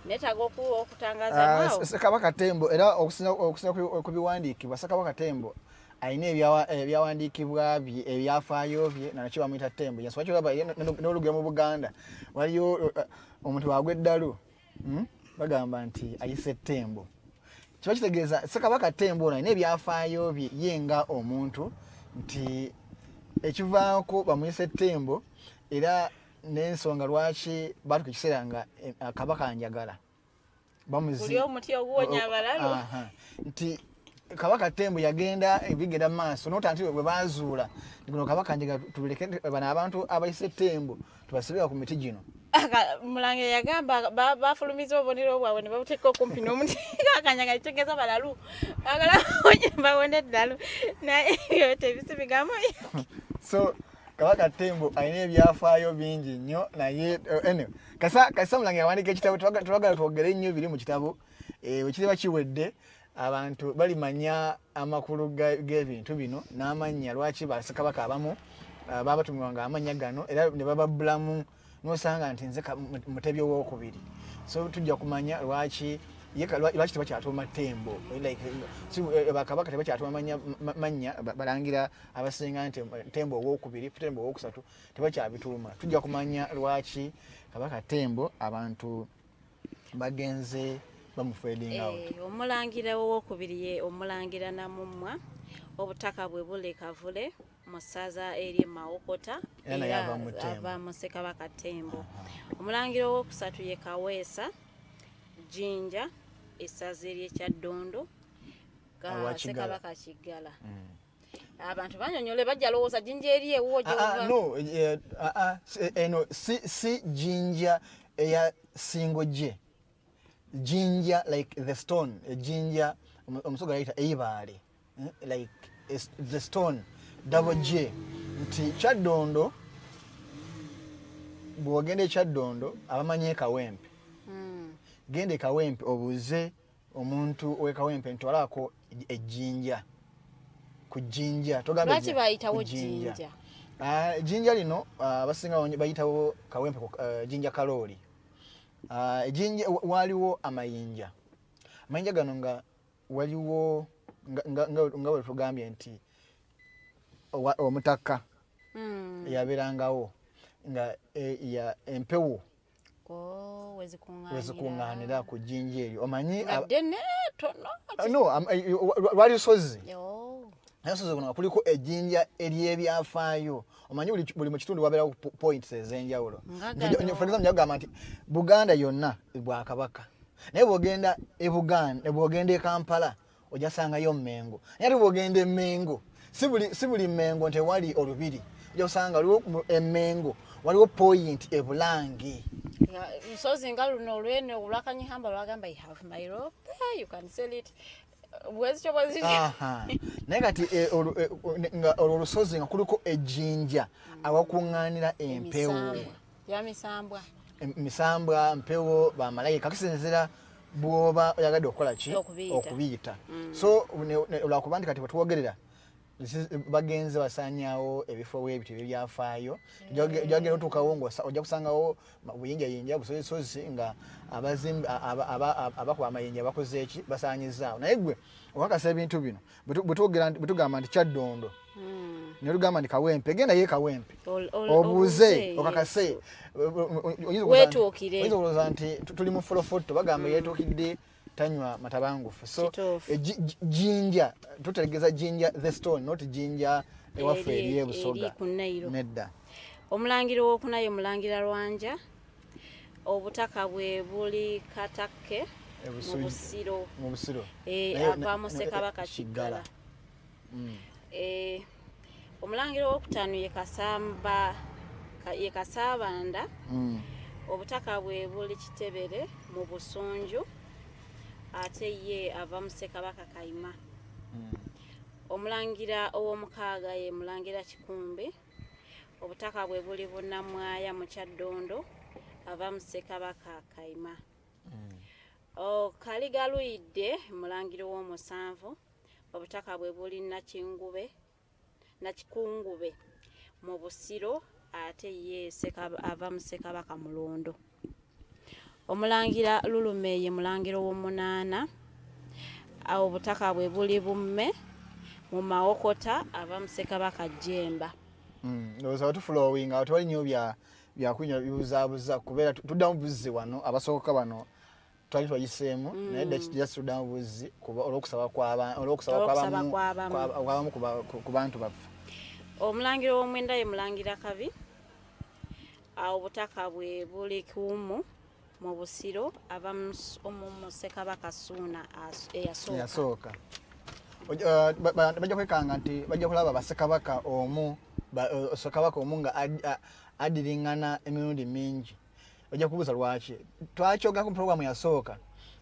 Neetaaga okutangaza awo. Ssekabaka Tembo, era okusinza ku biwandiikibwa, Ssekabaka Tembo alina ebyawandiikibwa bye, ebyafaayo bye, nakyo bamuyita Tembo. Yensonga kyolaba n'olugero mu Buganda waliyo omuntu bwagwa eddalu, Bagamba nti ayise Tembo. Kiba kitegeeza Ssekabaka Tembo ono alina ebyafaayo bye ye nga omuntu, nti ekivaako bamuyise Tembo, era n'ensonga lwaki batuuka ekiseera nga Kabaka Njagala Guli omuti oguwonya abalalu. Aha. Nti Kabaka Tembo yagenda ebigenda mu maaso nota nti bwe bazuula guno Kabaka Njagala, tuleke bano abantu abayise Tembo tubasibira ku miti gino. Mulangira yagamba bafulumiza obubonero bwabwe ne babuteeka okumpi n'omuti akanyaga, kitegeeza balalu bagala bawone eddalu, naye ebyo tebisi bigambo. So Kabaka Tembo alina ebyafaayo bingi nnyo, naye anyway, kasa Mulangira yawandiika ekitabo. Twagala twogere nnyo biri mu kitabo. Bwe kiriba kiwedde, abantu balimanya amakulu g'ebintu bino n'amannya, lwaki bassekabaka abamu babatumibwanga amannya gano era ne bababulamu, nosanga nti nze Mutebi owokubiri. So tujja kumanya lwaki lwaki tebakyatuuma Tembo, like bakabaka tebakyatuuma mannya balangira abasinga nti Tembo owokubiri, Tembo owokusatu, tebakyabituuma. Tujja kumanya lwaki Kabaka Tembo abantu bagenze bamufading out. Omulangira owokubiri ye Omulangira Namummwa. Obutaka bwe buli Kavule mu ssaza ery'e Mawokota. Era naye ava mu Tembo. Ava mu Ssekabaka Tembo. Omulangira owokusatu ye Kaweesa, Jjinja, essaza ery'Ekyaddondo. Awa Kiggala. Ssekabaka Kiggala. Abantu banyonyole, bajja lowooza Jjinja eri ewuwo gy'ova. No, eno si Jinja eya singo J. Jinja like the stone, ejinja omusoga yayita eibaale, like the stone, double J. Nti Kyaddondo, bw'ogenda e Kyaddondo, abamanyi e Kawempe, genda e Kawempe obuuze omuntu ow'e Kawempe nti walabako ejjinja ku Jjinja. Togambe Lwaki bayitawo ku Jjinja. Jjinja? Ah, ejjinja lino abasinga bayitawo Kawempe ku Jjinja Kalooli. Ejjinja waliwo amayinja gano nga waliwo nga bwe tugambye nti omutaka yabeerangawo nga ya empewo Oh, wezikuŋŋaanira. Wezikuŋŋaanira ku jjinja eryo, omanyi. Nga ddene tono. No, lwali lusozi. Oh. Naye olusozi guno nga kuliko ejjinja ery'ebyafaayo. Omanyi buli mu kitundu wabeerawo points ez'enjawulo. Nga gano. For example, njagamba nti Buganda yonna bwakabaka, naye bw'ogenda e Buganda, bw'ogenda e Kampala ojja sangayo Mmengo, naye ate bw'ogenda e Mmengo si buli Mmengo nti ewali olubiri. Ojja kusanga waliwo e Mmengo waliwo point e Bulange. Lusozi nga luno olwene olwakanyihamba lwagamba, "I have my rock there, you can sell it." Bwezityo bwezityo. Aha. Naye kati nga olwo olusozi nga kuliko ejjinja awakuŋŋaanira empewo. Emisambwa. Ya misambwa. Misambwa, mpewo, bamalayika, kisinzira bwoba oyagadde okukola ki. Okubiyita. Okubiyita. So lwakuba nti kati bwetwogerera bagenze basanyawo ebifo bwebityo ebyafaayo, ojagenda otuukawo nga ojja kusangawo buyinjayinja, busozisozi, nga abazimbi abakuba amayinja bakoze eki, basanyizaawo. Naye gwe okakasa ebintu bino, bwe tugamba nti Kyaddondo ne tugamba nti Kawempe, genda ye Kawempe obuuze, obuuze, okakase. Weetuukire. Oyinza okulowooza nti tuli mu folofoto, bagamba yeetuukidde tanywa matabangufu. So Kituufu. Jinja tutegeeza jinja the stone, not jinja ewaffe eri ebusoga. Eri ku Nairo. Nedda. Omulangira owokuna ye Mulangira Lwanja. Obutaka bwe buli Katakke mu Busiro. Mu Busiro. Ava mu Ssekabaka Kiggala. Kiggala. Omulangira owokutaano ye Kasamba, ye Kasaabanda. Obutaka bwe buli Kitebere mu Busunju, ate ye ava mu Ssekabaka Kayima. Omulangira ow'omukaaga ye Mulangira Kikumbi. Obutaka bwe buli Bunamwaya mu Kyaddondo, ava mu Ssekabaka Kayima. Kaliga Luyidde mulangira ow'omusanvu. Obutaka bwe buli Nakingube, Nakikungube mu Busiro, ate ye ava mu Ssekabaka Mulondo. Omulangira Lulume ye mulangira ow'omunaana. Awo obutaka bwe buli Bumme mu Mawokota, ava mu Ssekabaka Jjemba. Ndowooza watuflowinga awo, tewali nnyo byakunywa bibuzaabuza, kubeera tuddamu buzzi wano. Abasooka bano twali twayiseemu, naye just tuddamu buzzi kuba olw'okusaba Olw'okusaba kw'abamu kw'abamu. Kw'abamu ku bantu baffe. Omulangira ow'omwenda ye Mulangira Kabi. Awo obutaka bwe buli Kuumu mu Busiro, ava mu Ssekabaka Ssuuna eyasooka. Eyasooka. Bajja kwekanga nti bajja kulaba bassekabaka omu ssekabaka omu nga adiriŋŋana emirundi mingi. Ojja kubuuza lwaki twakyogako mu programu yasooka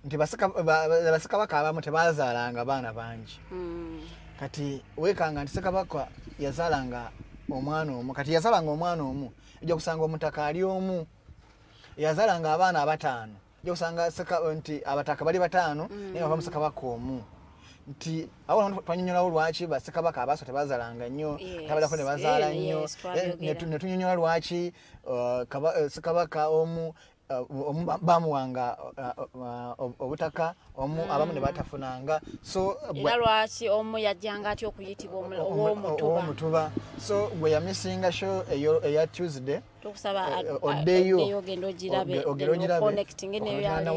nti bassekabaka abamu tebazaalanga baana bangi. Kati weekanga nti ssekabaka yazaalanga Omwana omu. Kati yazaalanga omwana omu, ojja kusanga omutaka ali omu. Yazaalanga abaana abataano, ojja kusanga nti abataka bali bataano, naye bava mu ssekabaka omu. Nti awo twanyonyolawo lwaki bassekabaka abaaso tebazaalanga nnyo, tabalako ne bazaala nnyo. Ne tunyonyola lwaki ssekabaka omu bamuwanga obutaka omu, abamu ne batafunanga. So era lwaki omu yajjanga atya okuyitibwa ow'omutuba? So gwe yamissinga show eya Tuesday, tukusaba oddeyo ogenda ogirabe, connecting.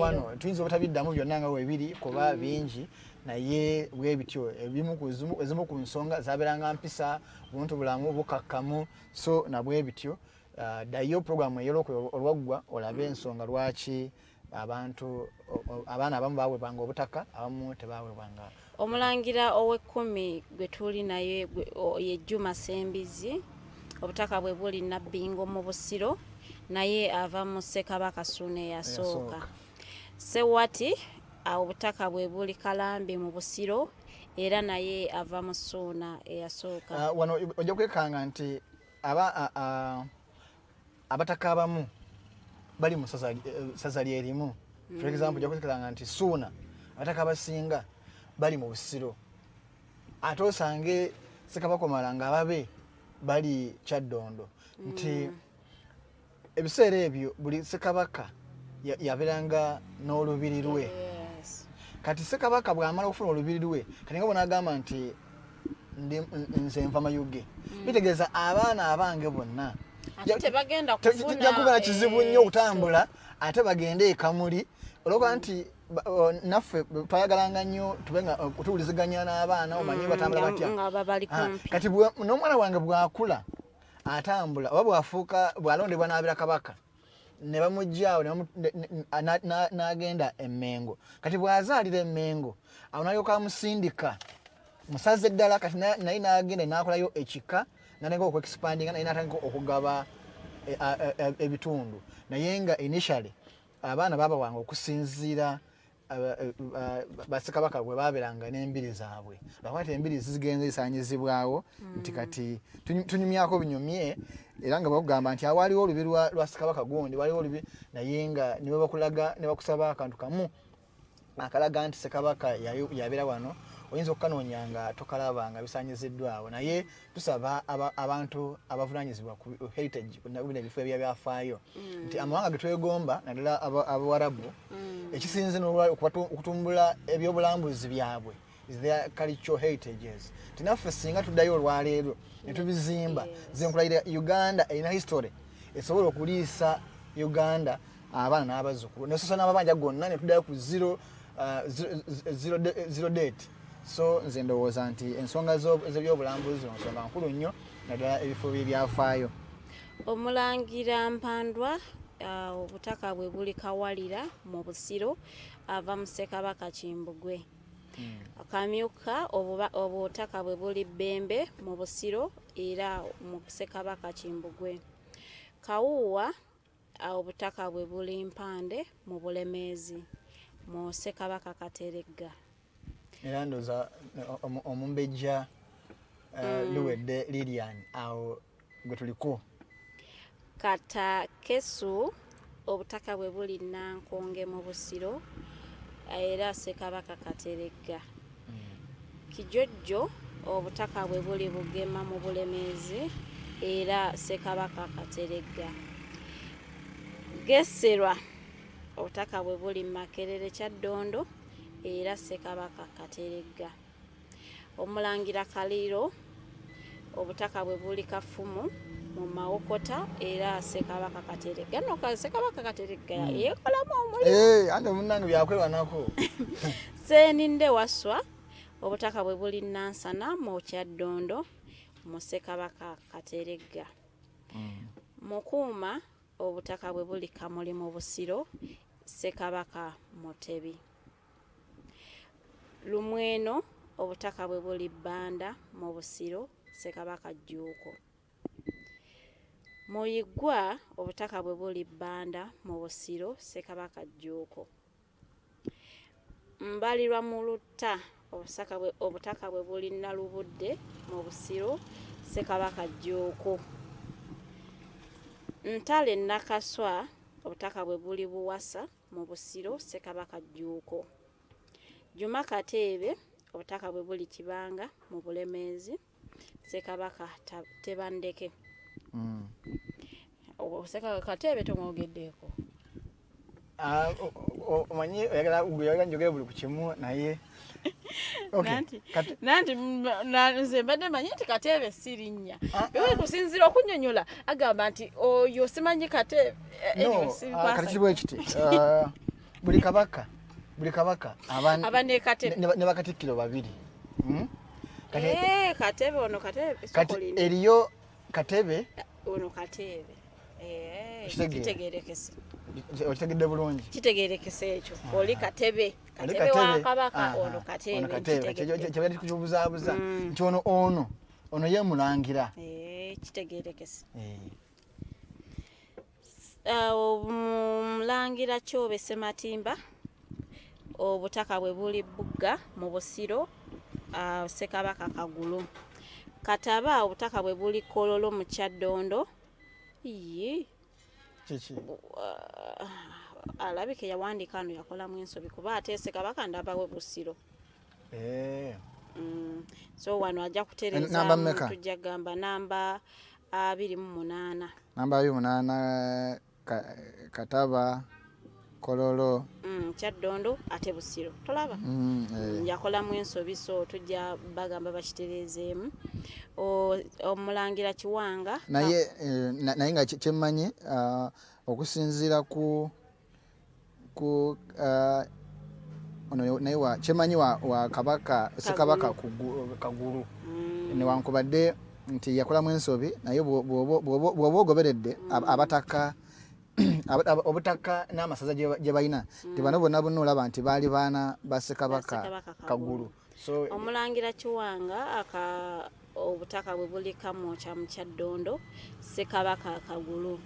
Wano tuyinza obutabiddamu byonna nga webiri kuba bingi, naye bwe bityo ezimu ku nsonga zabeeranga mpisa, buntu bulamu, bukakkamu. So nabwe bityo, ddayo programu ey'olwokubiri olwaggwa olabe ensonga lwaki abantu, abaana abamu baweebwanga obutaka, abamu tebaweebwanga. Omulangira ow'ekkumi gwe tuli naye ye Juma Sembizi. Obutaka bwe buli Nabbingo mu Busiro, naye ava mu Ssekabaka Ssuuna eyasooka. Sewati, obutaka bwe buli Kalambi mu Busiro, era naye ava mu Ssuuna eyasooka. Wano ojja kwekanga nti abataka abamu bali mu ssaza lyerimu. For example, ojja kwekanga nti Ssuuna abataka abasinga bali mu Busiro, ate osange Ssekabaka omala nga ababe bali Kyaddondo. Nti ebiseera ebyo buli ssekabaka yabeeranga n'olubiri lwe. Kati ssekabaka bw'amala okufuna olubiri lwe, kati nga bw'anaagamba nti nze nva Mayuge, bitegeeza abaana abange bonna tebagenda kubeera kizibu nnyo okutambula ate bagende ekamuli, olwokuba nti naffe twayagalanga nnyo tube nga tuwuliziganya n'abaana, omanye batambula batya. Kati n'omwana wange bw'akula atambula, oba bwafuuka, bw'alondebwa n'abeera kabaka, ne bamuggyaawo n'agenda Emmengo. Kati bw'azaalira Emmengo, awo n'alyoka amusindika musaze eddala. Kati naye n'agenda n'akolayo ekika, n'atandika okuexpandinga, naye n'atandika okugaba ebitundu. Naye nga initially abaana babawanga okusinziira bassekabaka bwe babeeranga n'embiri zaabwe, lwakuba ti embiri zigenze zisaanyizibwawo. Nti kati tunyumyako binyumye, era nga bakugamba nti awaliwo olubi lwa ssekabaka gundi, waliwo olubi, naye nga ne bakulaga ne bakusaba akantu kamu akalaga nti ssekabaka yabeera wano, oyinza okukanoonya nga tokalaba nga bisaanyiziddwawo. Naye tusaba abantu abavunanyizibwa ku heritage, bino ebifo ebyabyafaayo, nti amawanga getwegomba naddala Abawarabu, ekisinze okutumbula ebyobulambuzi byabwe is their cultural heritages. Nti naffe singa tuddayo olwaleero ne tubizimba, nze nkulayira Uganda erina history esobola okuliisa Uganda abaana n'abazzukulu, nesosa n'amabanja gonna ne tuddayo ku zero date. So nze ndowooza nti ensonga z'ebyobulambuzi zino nsonga nkulu nnyo, naddala ebifo by'ebyafaayo. Omulangira Mpandwa, obutaka bwe buli Kawalira mu Busiro, ava mu Ssekabaka Kimbugwe. Kamyuka, obutaka bwe buli Bbembe mu Busiro, era mu Ssekabaka Kimbugwe. Kawuwa, obutaka bwe buli Mpande mu Bulemeezi, mu Ssekabaka Kateregga. Era ndowooza omumbejja Luwedde Lilian, awo gwe tuliko. Katakesu, obutaka bwe buli Nankonge mu Busiro, era Ssekabaka Kateregga. Kijojjo, obutaka bwe buli Bugema mu Bulemeezi, era Ssekabaka Kateregga. Geserwa, obutaka bwe buli Makerere Kyaddondo, era Ssekabaka Kateregga. Omulangira Kaliro, obutaka bwe buli Kafumu mu Mawokota, era Ssekabaka Kateregga. No Ssekabaka Kateregga yeekolamu omulimu. Ante munnange byakwerwanako. Seeninde Waswa, obutaka bwe buli Nansana mu Kyaddondo, mu Ssekabaka Kateregga. Mukuuma, obutaka bwe buli Kamuli mu Busiro, Ssekabaka Mutebi. Lumweno, obutaka bwe buli Bbanda mu Busiro, Ssekabaka Jjuuko. Muyigwa, obutaka bwe buli Bbanda mu Busiro, Ssekabaka Jjuuko. Mbalirwa mu Lutta, obutaka bwe buli Nalubudde mu Busiro, Ssekabaka Jjuuko. Ntale Nakaswa, obutaka bwe buli Buwasa mu Busiro, Ssekabaka Jjuuko. Juma Kateebe, obutaka bwe buli Kibanga mu Bulemeezi, Ssekabaka Tebandeke. Ssekabaka Kateebe tomwogeddeeko. Ah, omanyi oyagala oyagala njogere buli ku kimu naye. Okay, Nanti kati nanti nze mbadde manyi nti Kateebe si linnya. Ah, Bwe kusinziira okunnyonnyola agamba nti oyo simanyi Kateebe. No, Anyway, kati kiri bwe kiti. Buli kabaka aba ne Katebe. Ne bakatikkiro babiri. Kati, Katebe ono Katebe kati Sokolini. Eriyo Katebe. Ono Katebe. Kitegeera. Kitegeerekese. Okitegedde bulungi. Kitegeerekese ekyo. Oli Katebe. Oli Katebe wa Katebe. Kabaka Aha, ono Katebe. ono Katebe. Nkitegedde. Kyebadde tukibuzaabuza nti ono ye mulangira. Kitegeerekese. Omulangira Kyobe Sematimba, obutaka bwe buli Bugga mu Busiro, Ssekabaka Kagulu. Kataba, obutaka bwe buli Kololo mu Kyaddondo. Iyi, Kiki? Alabike yawandiika ano yakolamu ensobi kuba ate Ssekabaka ndabawe Busiro. So wano ajja Namba kutereezaamu. mmeka? Tujja kugamba namba 28. Namba 28, Kataba, Kololo. Kyaddondo ate Busiro, tolaba? Yakolamu ensobi, so tujja bagamba bakitereezeemu. Omulangira Kiwanga. Naye nga kyemmanyi, okusinziira ku ono naye kyemmanyi wa kabaka, Ssekabaka Kagulu, newankubadde nti yakolamu ensobi, naye bw'oba ogoberedde abataka obutaka n'amasaza gye balina, ti bano bonna bonna olaba nti baali baana ba Ssekabaka Ssekabaka Kagulu. So Omulangira Kiwanga aka obutaka bwe buli Kamwokya mu Kyaddondo, Ssekabaka Kagulu.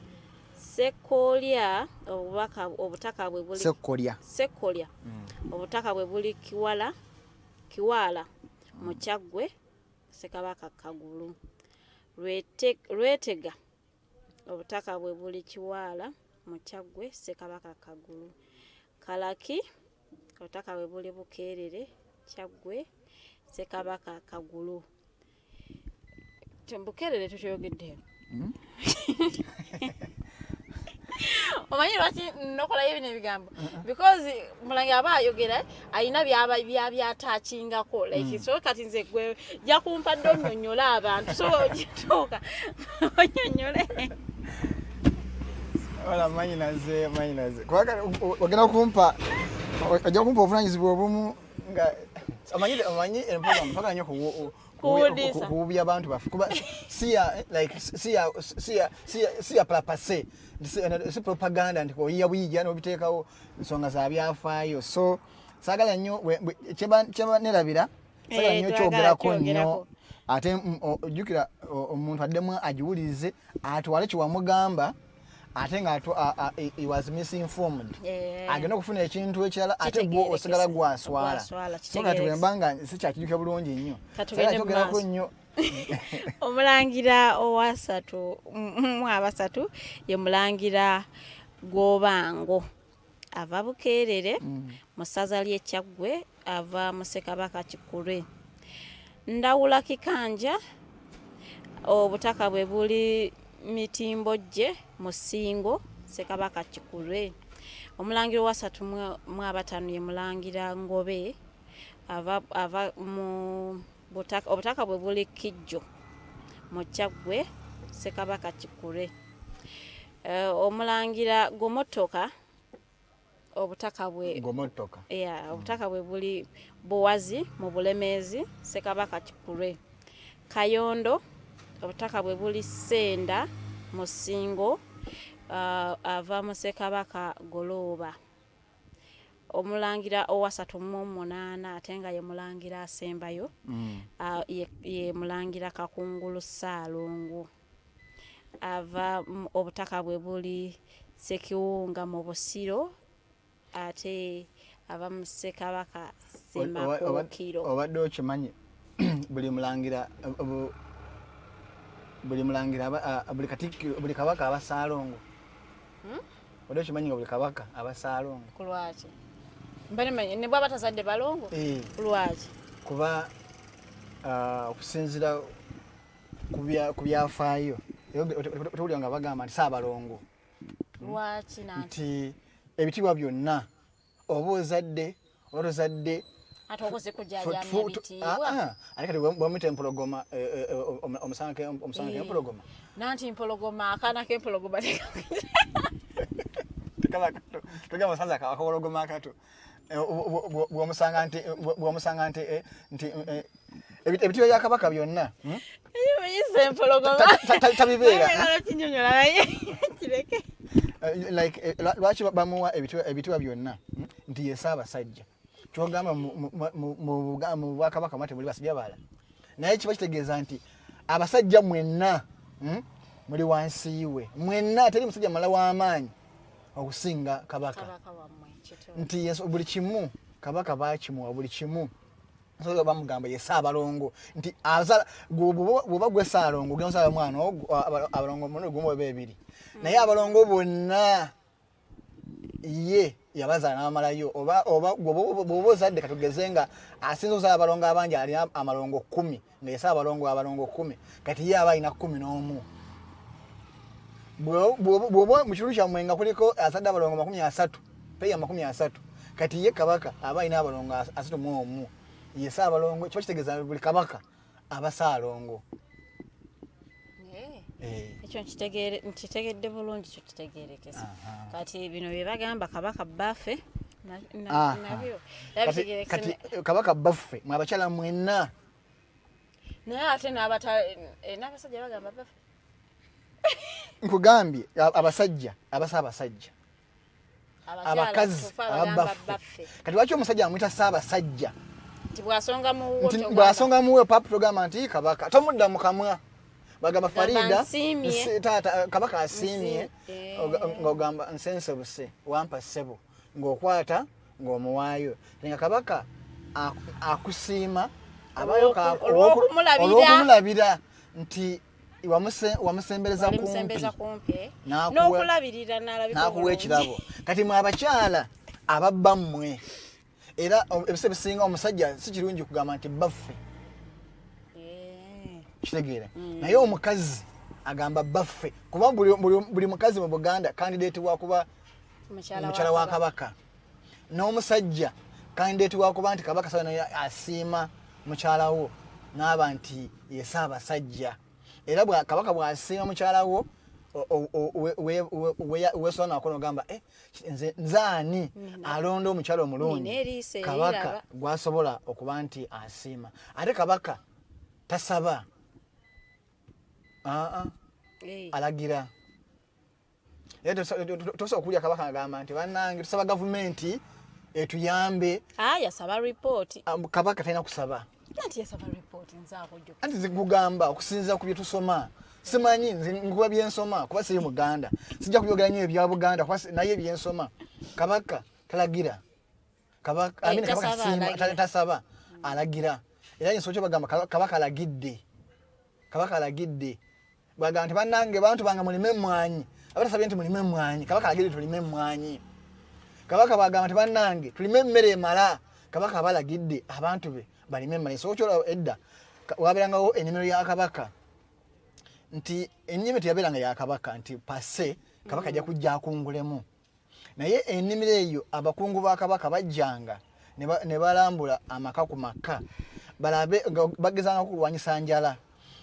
Sekkolya, obutaka bwe buli Sekkolya. Sekkolya, obutaka bwe buli Kiwala, Kiwala mu Kyaggwe, Ssekabaka Kagulu. Lwetega, obutaka bwe buli Kiwala mu Kyaggwe, Ssekabaka Kagulu. Kalaki, obutaka bwe buli Bukeerere, Kyaggwe, Ssekabaka Kagulu. Bukeerere tukyogeddeyo. Omanyi lwaki nokolayo bino ebigambo? Because mulangira aba ayogera alina byaba byatakingako like, so kati nze gwe jakumpadde onnyonnyola abantu, so gituuka onnyonnyole. Wala manyinaze manyinaze, kubanga ogenda kumpa ojja kumpa obuvunanyizibwa obumu nga omanyi empoga mpaka nnyo Kuwudiisa. Kuwubya abantu baffe kuba siya like siya purpose, si propaganda nti oyiya buyiya n'obiteekawo, nsonga za byafaayo. So saagala nnyo kyeba nerabira, saagala nnyo twagala kyogerako nnyo. kyogerako. Ate ojjukira omuntu addemu agiwulirize atwale kyewamugamba, ate nga he was misinformed, agenda okufuna ekintu ekirala, ate gwe osigala gwaswala. Gwaswala, So kati kitegeerekese. bwe mba nga sikyakijjukira bulungi nnyo, Katugende mu kyogerako maaso. nnyo. Omulangira owasatu mu abasatu ye mulangira Gobango, ava Bukeerere mu ssaza ly'e Kyaggwe, ava mu Ssekabaka Kikulwe. Ndawula Kikanja, obutaka bwe buli Mitimbojje mu Ssingo, Ssekabaka Kikulwe. Omulangira owasatu mu abataano ye mulangira Ngobe, ava mu obutaka bwe buli Kijjo mu Kyaggwe, Ssekabaka Kikulwe. Omulangira Gomotoka, obutaka bwe Gomotoka. Yeah, obutaka bwe buli Buwazi mu Bulemeezi, Ssekabaka Kikulwe. Kayondo, obutaka bwe buli Senda mu Ssingo, ava mu Ssekabaka Golooba. Omulangira owasatu mu munaana, ate nga ye mulangira asembayo, ye mulangira Kakungulu Ssaalongo, ava obutaka bwe buli Ssekiwunga mu Busiro, ate ava mu Ssekabaka Ssemakookiro. Obadde okimanyi buli mulangira Buli mulangira buli katikkiro, buli kabaka aba Ssaalongo. Wadde okimanyi nga buli kabaka aba Ssaalongo? Kulwaki? Mba ne bwaba tazadde balongo? Eh. Kulwaki? Kuba okusinziira ku byafaayo, otowulira nga bagamba nti Ssaabalongo. Lwaki nanti? Nti ebitiibwa byonna oba ozadde oba tozadde, ate okuzikujajamya ebitiibwa. Ate kati bwamuyita empologoma, omusanga empologoma. Nanti mpologoma, akaana k'empologoma. Tekaba kato, togamba osanze akawologoma akato. Bw'omusanga nti ebitiibwa bya kabaka byonna, Muyise empologoma. Tabibeera. Kinyonyola naye kireke. Like lwaki bamuwa ebitiibwa byonna? Nti ye Ssaabasajja. Kyogamba mu bwakabaka mwa temuli basajja balala, naye kiba kitegeeza nti abasajja mwenna, muli wansi we mwenna, teri musajja mulala w'amaanyi okusinga kabaka. Kabaka wammwe kituufu. Nti yesu buli kimu kabaka bakimuwa, buli kimu. So bamugamba ye Ssaabalongo nti azala bw'oba gwe Ssaalongo ogenda osala mwana ogwo, abalongo muno gumu oba ebiri, naye abalongo bonna ye yabazaala n'amalayo. Oba bw'oba ozadde, katugeze nga asinza ozaala abalongo abangi, alina amalongo 10, nga ye Ssaabalongo abalongo 10, kati ye aba alina 11. Bw'oba mu kitundu kyammwe nga kuliko azadde abalongo 30, peya 30, kati ye kabaka aba alina abalongo 31, ye Ssaabalongo. Kiba kitegeeza buli kabaka aba Ssaalongo. Ekyo nkitegedde bulungi, kyo kitegeerekesa. Kati bino bye bagamba kabaka bbaffe nabyo Kati kabaka baffe mwe abakyala mwenna. Naye ate n'abasajja bagamba baffe. Nkugambye abasajja abasa abasajja, abakazi ababaffe. Kati lwaki omusajja amuyita Ssaabasajja? Nti bw'asonga muwo. Nti bw'asonga muwe papu togamba nti kabaka, tomudda mu kamwa, bagamba Gamba Farida nsiimye. Taata kabaka asiimye. Ng'ogamba nsensebuse wampa ssebo, ng'okwata ng'omuwaayo, nga kabaka akusiima abayo Olw'okumulabira. Olw'okumulabira nti wamusembereza kumpi. Walimusembeza kumpi. N'akuwa N'okulabirira n'alabika n'akuwa obulungi. ekirabo. Kati mwe abakyala ababba mmwe, era ebiseera ebisinga omusajja si kirungi kugamba nti baffe. Kitegeera? Naye omukazi agamba baffe, kuba buli mukazi mu Buganda candidate wakuba mukyala mukyala wa kabaka, n'omusajja candidate wakuba nti kabaka sawa naye asiima mukyala wo n'aba nti ye Ssaabasajja. Era kabaka bw'asiima mukyala wo, weesonako nogamba, nze nzaani alonda omukyala omulungi Nina eriiso kabaka eriraba. gwasobola okuba nti asiima. Ate kabaka tasaba. Aa, alagira. Era tosobola okuwulira kabaka agamba nti bannange tusaba gavumenti etuyambe. Ah, yasaba ripooti. Kabaka talina kusaba. Anti yasaba ripooti, nze akujjukira. Anti zikugamba okusinziira ku bye tusoma, simanyi nze nkuba byensoma kuba siri muganda, sijja kubyogera nnyo ebya Buganda kuba naye byensoma, kabaka talagira. Kabaka, I mean, kabaka tasaba, siima, alagira. Tasaba, alagira. Era ensonga kyo bagamba kabaka alagidde, kabaka alagidde. Bagamba nti bannange bantu bange mulime emmwanyi, aba tasabye nti mulime emmwanyi, kabaka alagidde tulime emmwanyi. Kabaka bagamba nti bannange tulime emmere emala, kabaka aba alagidde abantu be balime emmere. Ensonga kyolaba edda wabeerangawo ennimiro ya kabaka, nti ennimiro teyabeeranga ya kabaka nti pase kabaka ajja kujja akungulemu, naye ennimiro eyo abakungu ba kabaka bajjanga ne balambula amaka ku maka balabe nga bagezanga kulwanyisa njala.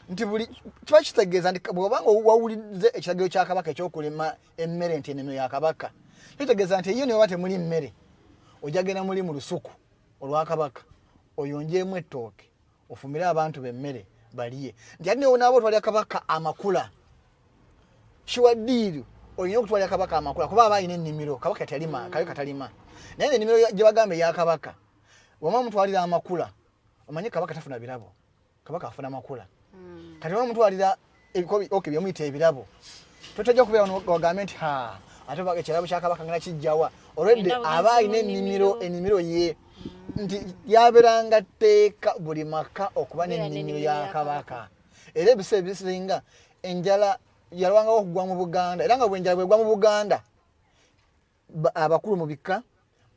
Nti buli kiba kitegeeza nti bw'obanga wawulidde ekiragiro kya kabaka ekyokulima emmere nti ennimiro ya kabaka, kitegeeza nti eyo ne baba temuli mmere, ojja genda muli mu lusuku olwa kabaka oyonjeemu ettooke ofumire abantu b'emmere balye. Nti ate newonaaba otwalira kabaka amakula, kiwaddiiru olina okutwalira kabaka amakula kuba aba alina ennimiro. Kabaka talima, kabaka talima, naye ennimiro gye bagamba eya kabaka, wama omutwalira amakula, omanyi kabaka tafuna birabo, kabaka afuna makula. Kati wama omutwalira ebikobi, okay, byemuyita ebirabo, totajja kubeera wano wagambe nti ha ate ekirabo kya kabaka ngana kijjawa olwedde. Genda bugenzi Aba alina mu ennimiro, nnimiro. Ennimiro ye nti yabeeranga tteeka buli maka okuba Kubeera n'ennimiro n'ennimiro ya ya kabaka. Era ebiseera ebisinga Enjala yalwangawo okugwa mu Buganda, era nga bwenjala bwegwa mu Buganda, abakulu mu bika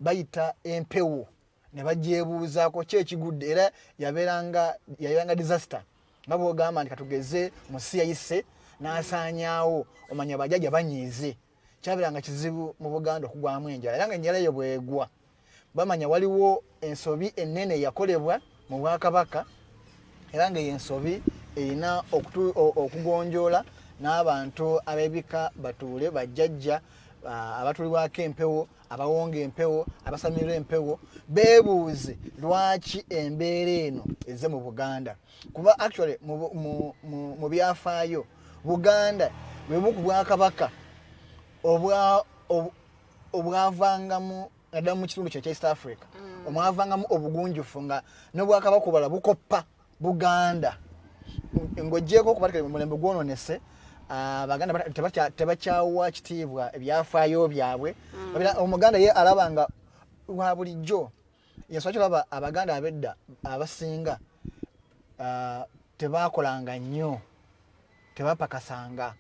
bayita empewo ne bagyebuuzaako ki ekigudde, era yabeeranga disaster, nga bwogamba nti katugeze musi yayise n'asaanyaawo, omanya bajjajja banyiize. Kyabeeranga kizibu mu Buganda okugwamu enjala, era nga enjala eyo bwegwa bamanya waliwo ensobi ennene eyakolebwa mu bwakabaka, era nga eyo ensobi erina okugonjoola n'abantu ab'ebika batuule, bajjajja abatulibwako empewo, abawonga empewo, abasamirwa empewo, beebuuze lwaki embeera eno ezze mu Buganda. Kuba actually mu byafaayo Buganda bwe bumu ku bwakabaka obwavangamu naddala mu kitundu kye East Africa, omwavangamu obugunjufu nga n'obwakabaka obulala bukoppa Buganda. Ng'oggyeeko okuba nti omulembe gwononese, Abaganda tebakyawa kitiibwa ebyafaayo byabwe. Omuganda ye alaba nga lwa bulijjo. Yensonga kiraba Abaganda ab'edda abasinga tebakolanga nnyo, tebapakasanga,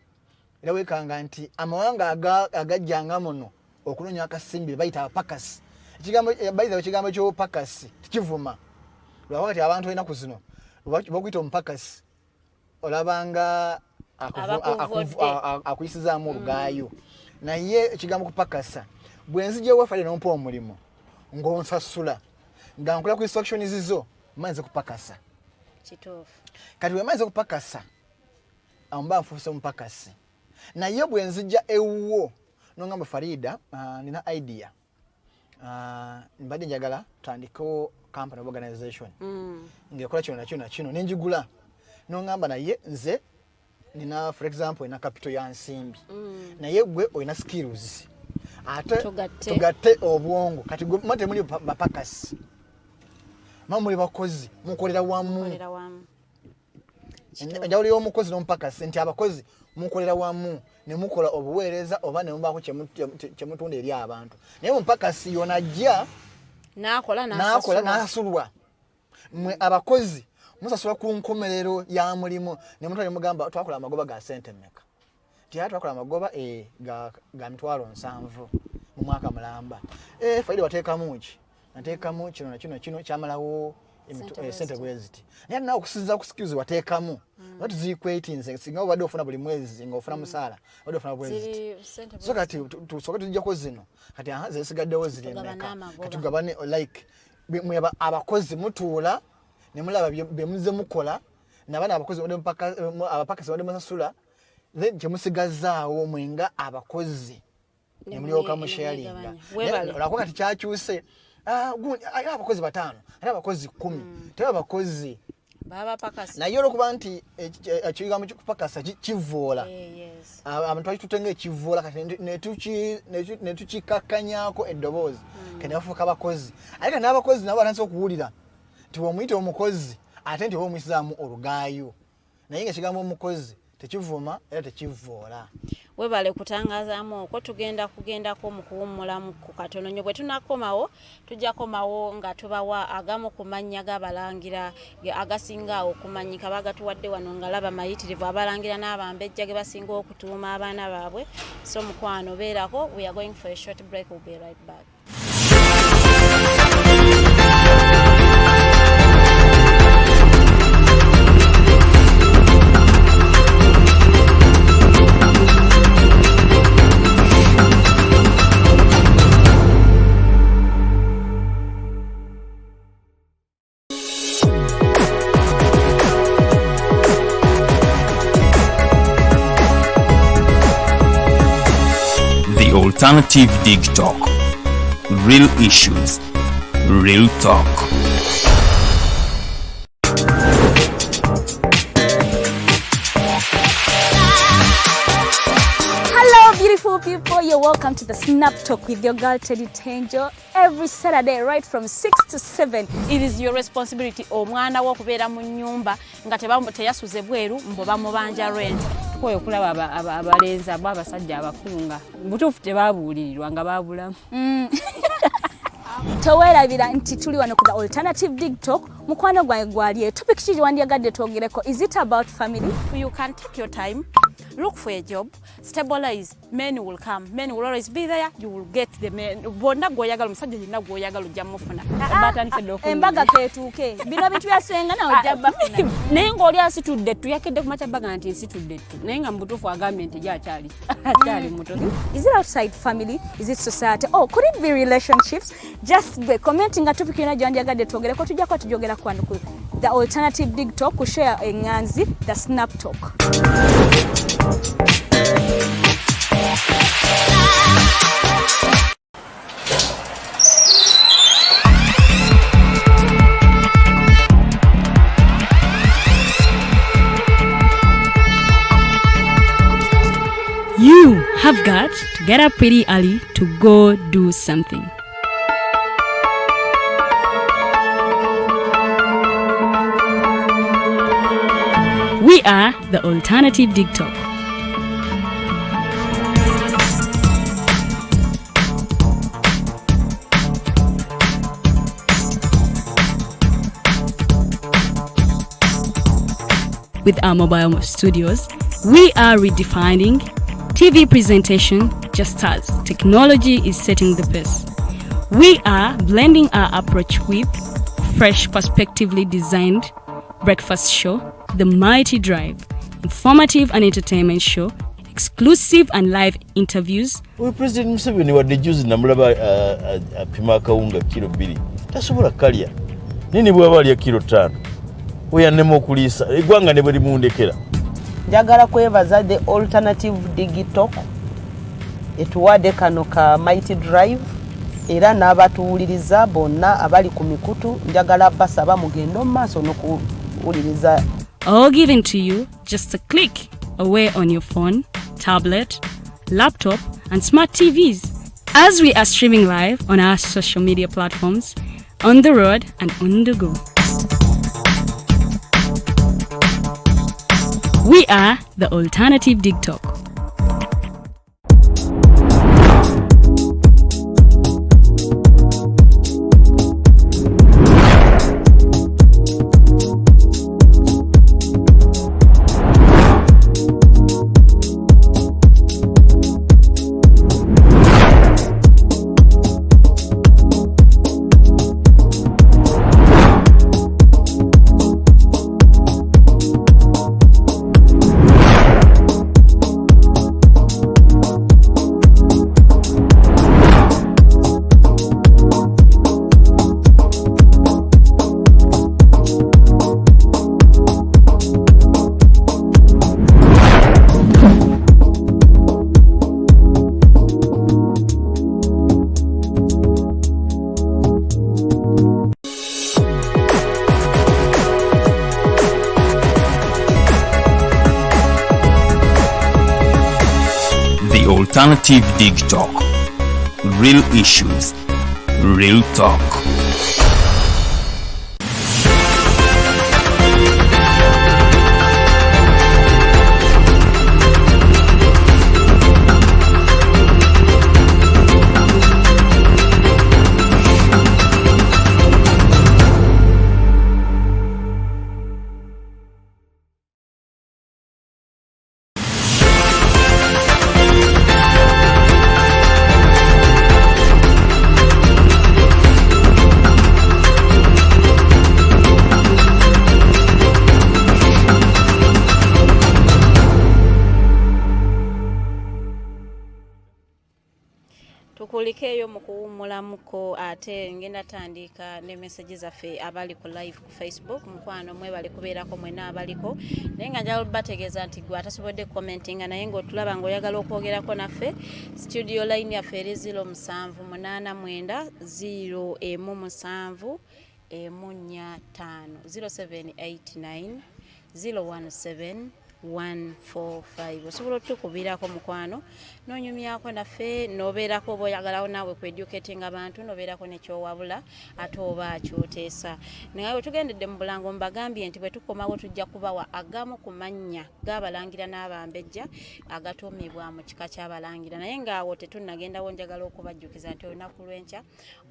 era weekanga nti amawanga agajjanga muno okunoonya akasimbi bayita abapakasi. Ekigambo, bayita ekigambo ky'obupakasi tekivuma, lwakuba kati abantu ennaku zino bakuyita omupakasi olabanga Abakuvodde. Akuyisizaamu olugaayo. Naye ekigambo kupakasa, bwe nzija ewaffe nompa omulimu ng'onsasula nga nkola ku instructions zo, mayinza kupakasa. Kati bwe mayinza okupakasa, awo mba nfuuse omupakasi. Naye bwe nzija ewuwo nongamba, "Farida, nina idea, mbadde njagala tutandikewo company of organization ng'ekola kino nakino nakino," nenjigula, nongamba, "Naye nze nina, for example, nina capital ya nsimbi, naye gwe olina skills, ate Tugatte. tugatte obwongo." Kati gwe mwe temuli bapakasi, mwe muli bakozi, mukolera wamu. Mukolera wamu. Enjawulo y'omukozi n'omupakasi nti abakozi mukolera wamu ne mukola obuweereza oba ne mubaako kyemutunda eri abantu, naye omupakasi yona ajja n'akola n'akola n'asasulwa. N'asasulwa. Mwe abakozi musasula ku nkomerero ya mulimu, ne mutwala ne mugamba, "Twakola amagoba ga sente mmeka?" Nti, "Aa, twakola amagoba ga 700,000 mu mwaka mulamba." "Faida wateekamu ki?" "Nateekamu kino na kino, kino kyamalawo Sente sente bwe bwe ziti." Naye nawe okusinziira ku skills wateekamu, oba tuzikwetinze, singa obadde ofuna buli mwezi ng'ofuna musaala, obadde ofuna bwe ziti. Ziri sente So kati tusooke tujjako zino, kati aha zesigaddewo ziri Tugabane mmeka? amagoba. Kati tugabane, like mwe abakozi mutuula ne mulaba bye muzze mukola nabana abakozi abapakasi badde musasula, then kyemusigazaawo mwenga abakozi Ne nemulyoka ne musharinga. mwegabanya. Weebale. Olwakuba kati kyakyuse, gundi, ate abakozi 5, ate abakozi 10, teba abakozi. Baba pakasi. Naye olwokuba nti ekigambo kikupakasa kivoola, Yes. abantu bakitutte nga ekivoola, kati ne tukikakkanyaako eddoboozi, kati ne bafuuka bakozi. Ate kati n'abakozi nabo batandise okuwulira nti bw'omuyita omukozi ate nti oba omuyisizaamu olugaayo, naye nga ekigambo omukozi tekivuma era tekivoola. Webale kutangazaamu okwo. Tugenda kugendako mu kuwummulamu ku katono nnyo. Bwe tunakomawo, tujja komawo nga tubawa agamu ku mannya g'abalangira agasinga okumanyika. Bagatuwadde wano nga laba mayitirivu, abalangira n'abambejja ge basinga okutuuma abaana baabwe. So mukwano beerako, we are going for a short break, we'll be right back. The Alternative Dig Talk. Real issues, real talk. Hello, beautiful people. You're welcome to the Snap Talk with your girl Teddy Tenjo every Saturday, right from 6 to 7. It is your responsibility omwana wo okubeera mu nnyumba nga teyasuze bweru mbu bamubanja rent. Tukooye okulaba abalenzi abo abasajja abakulu nga butuufu tebabuulirirwa nga babulamu. Teweerabira nti tuli wano ku The Alternative Dig Talk. Mukwano gwange gwali, topic ki gyewandyagadde twogereko? Is it about family? You can take your time, look for a job, stabilize. Men will come, men will always be there. You will get the men bonna gwoyagala, omusajja yenna gwoyagala ojja mufuna. Batandise dda. Embaga keetuuke, bino bintu byasenga nawe ojja bafuna. Naye ng'oli asitudde ettu, yakedde ku makya baga nti nsitudde ettu, naye nga mu butuufu agambye nti ye akyali muto. Is it outside family? Is it society? Oh, could it be relationships? Just be commenting nga topic yonna gyewandyagadde twogereko, tujja kuba tujogera kwano ku The Alternative Dig Talk, ku show eŋŋanzi, The Snap Talk. You have got to get up pretty early to go do something. We are the Alternative Dig Talk. With our mobile studios, we are redefining TV presentation just as technology is setting the pace. We are blending our approach with fresh, perspectively designed breakfast show, The Mighty Drive, informative and entertainment show, exclusive and live interviews. Oyo President Museveni, wadde juzi namulaba apima akawunga kilo 2, tasobola kalya, naye ne bwaba alya kilo 5, oyo annema okuliisa eggwanga ne bwe limundekera. Njagala kwebaza The Alternative Digitalk etuwadde kano ka Mighty Drive, era n'abatuwuliriza bonna abali ku mikutu, njagala basaba mugende omu maaso n'okuwuliriza. All given to you just a click away on your phone, tablet, laptop, and smart TVs. As we are streaming live on our social media platforms, on the road and on the go. We are the Alternative Dig Talk. The Alternative Dig Talk. Real issues, real talk. Tukulikeeyo mu kuwummulamuko, ate ngenda tandika ne message zaffe abali ku live ku Facebook. Mukwano, mwebale kubeerako mwena abaliko, naye nga njagala bategeeza nti gwe atasobodde commentinga naye ng'otulaba ng'oyagala okwogerako naffe, studio line yaffe eri 0789 017 145, 0789 017 145. Osobola otukubirako, mukwano, N'onyumyako naffe, n'obeerako oba oyagalawo naawe kweducatinga abantu, n'obeerako nekyowabula ate oba kyoteesa. Naye bwe tugendedde mu bulango, mbagambye nti bwe tukomawo tujja kubawa agamu ku mannya g'abalangira n'abambejja agatuumibwa mu kika ky'abalangira. Naye ng'awo tetunnagendawo, njagala okubajjukiza nti olunaku lw'enkya